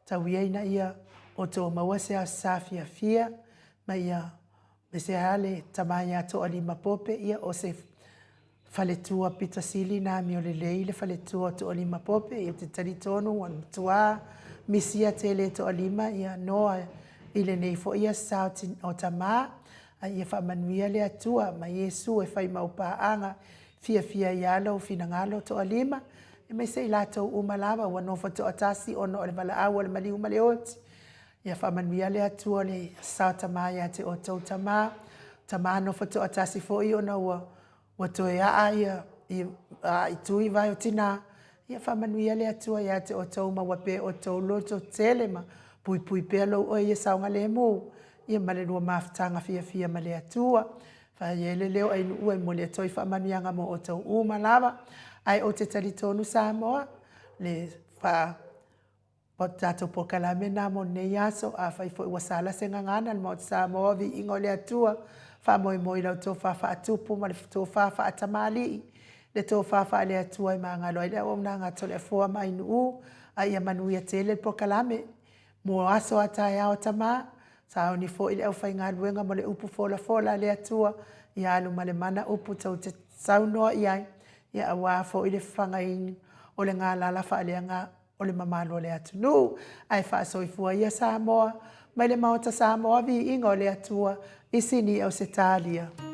Tau ia ina ia outou maua se aso sa fiafia, ma ia aemaise lava le tama ia Toalima Pope, ia o se. faletua pito sili na amio lelei le faletua o Toalima Pope, ia ou te talitonu ua matua misia tele e Toalima ia Noa i lenei foi aso Sa o Tama, a ia faamanuia le Atua ma Iesu e fai mau paaga fiafia ai lava lou finagalo Toalima, aemaise i latou uma lava ua nofo toatasi ona o le valaau a le maliu ma le oti. Ia faamanuia le Atua le Sa o Tama ia te outou tama, tama nofo toatasi foi ona ua Ua toe aa ia i itu i vae o tinā, ia faamanuia le Atua ia te outou ma ua pea outou loto tele ma puipui pea lou oe ia saogalemu, ia ma le lua mafutaga fiafia ma le Atua. Fai ai le leo Ainuua e momoli atu ai faamanuiaga mo outou uma lava. Ae ou te talitonu Samoa, le faa O le tatou polokalame lena mo lenei aso. Afai foi ua sala se gagana i le Maota Samoa, viiga o le Atua, faamoemoe i lau tofa faatupu ma le tofa faatamalii, le tofa faale-Atua e magalo ai le auaunaga a Toleafoa ma Ainuu, a ia manuia tele le polokalame mo aso a taeao tama. Sauni foi le aufaigaluega mo le upu folafola a le Atua, ia alu ma le mana upu tou te saunoa i ai, ia aua foi le fafagaina o le galala faaleaga o le mamalu o le atunuu, ae faasoifua ia Samoa, mai le Maota Samoa viiga o le Atua i Sini Ausetalia.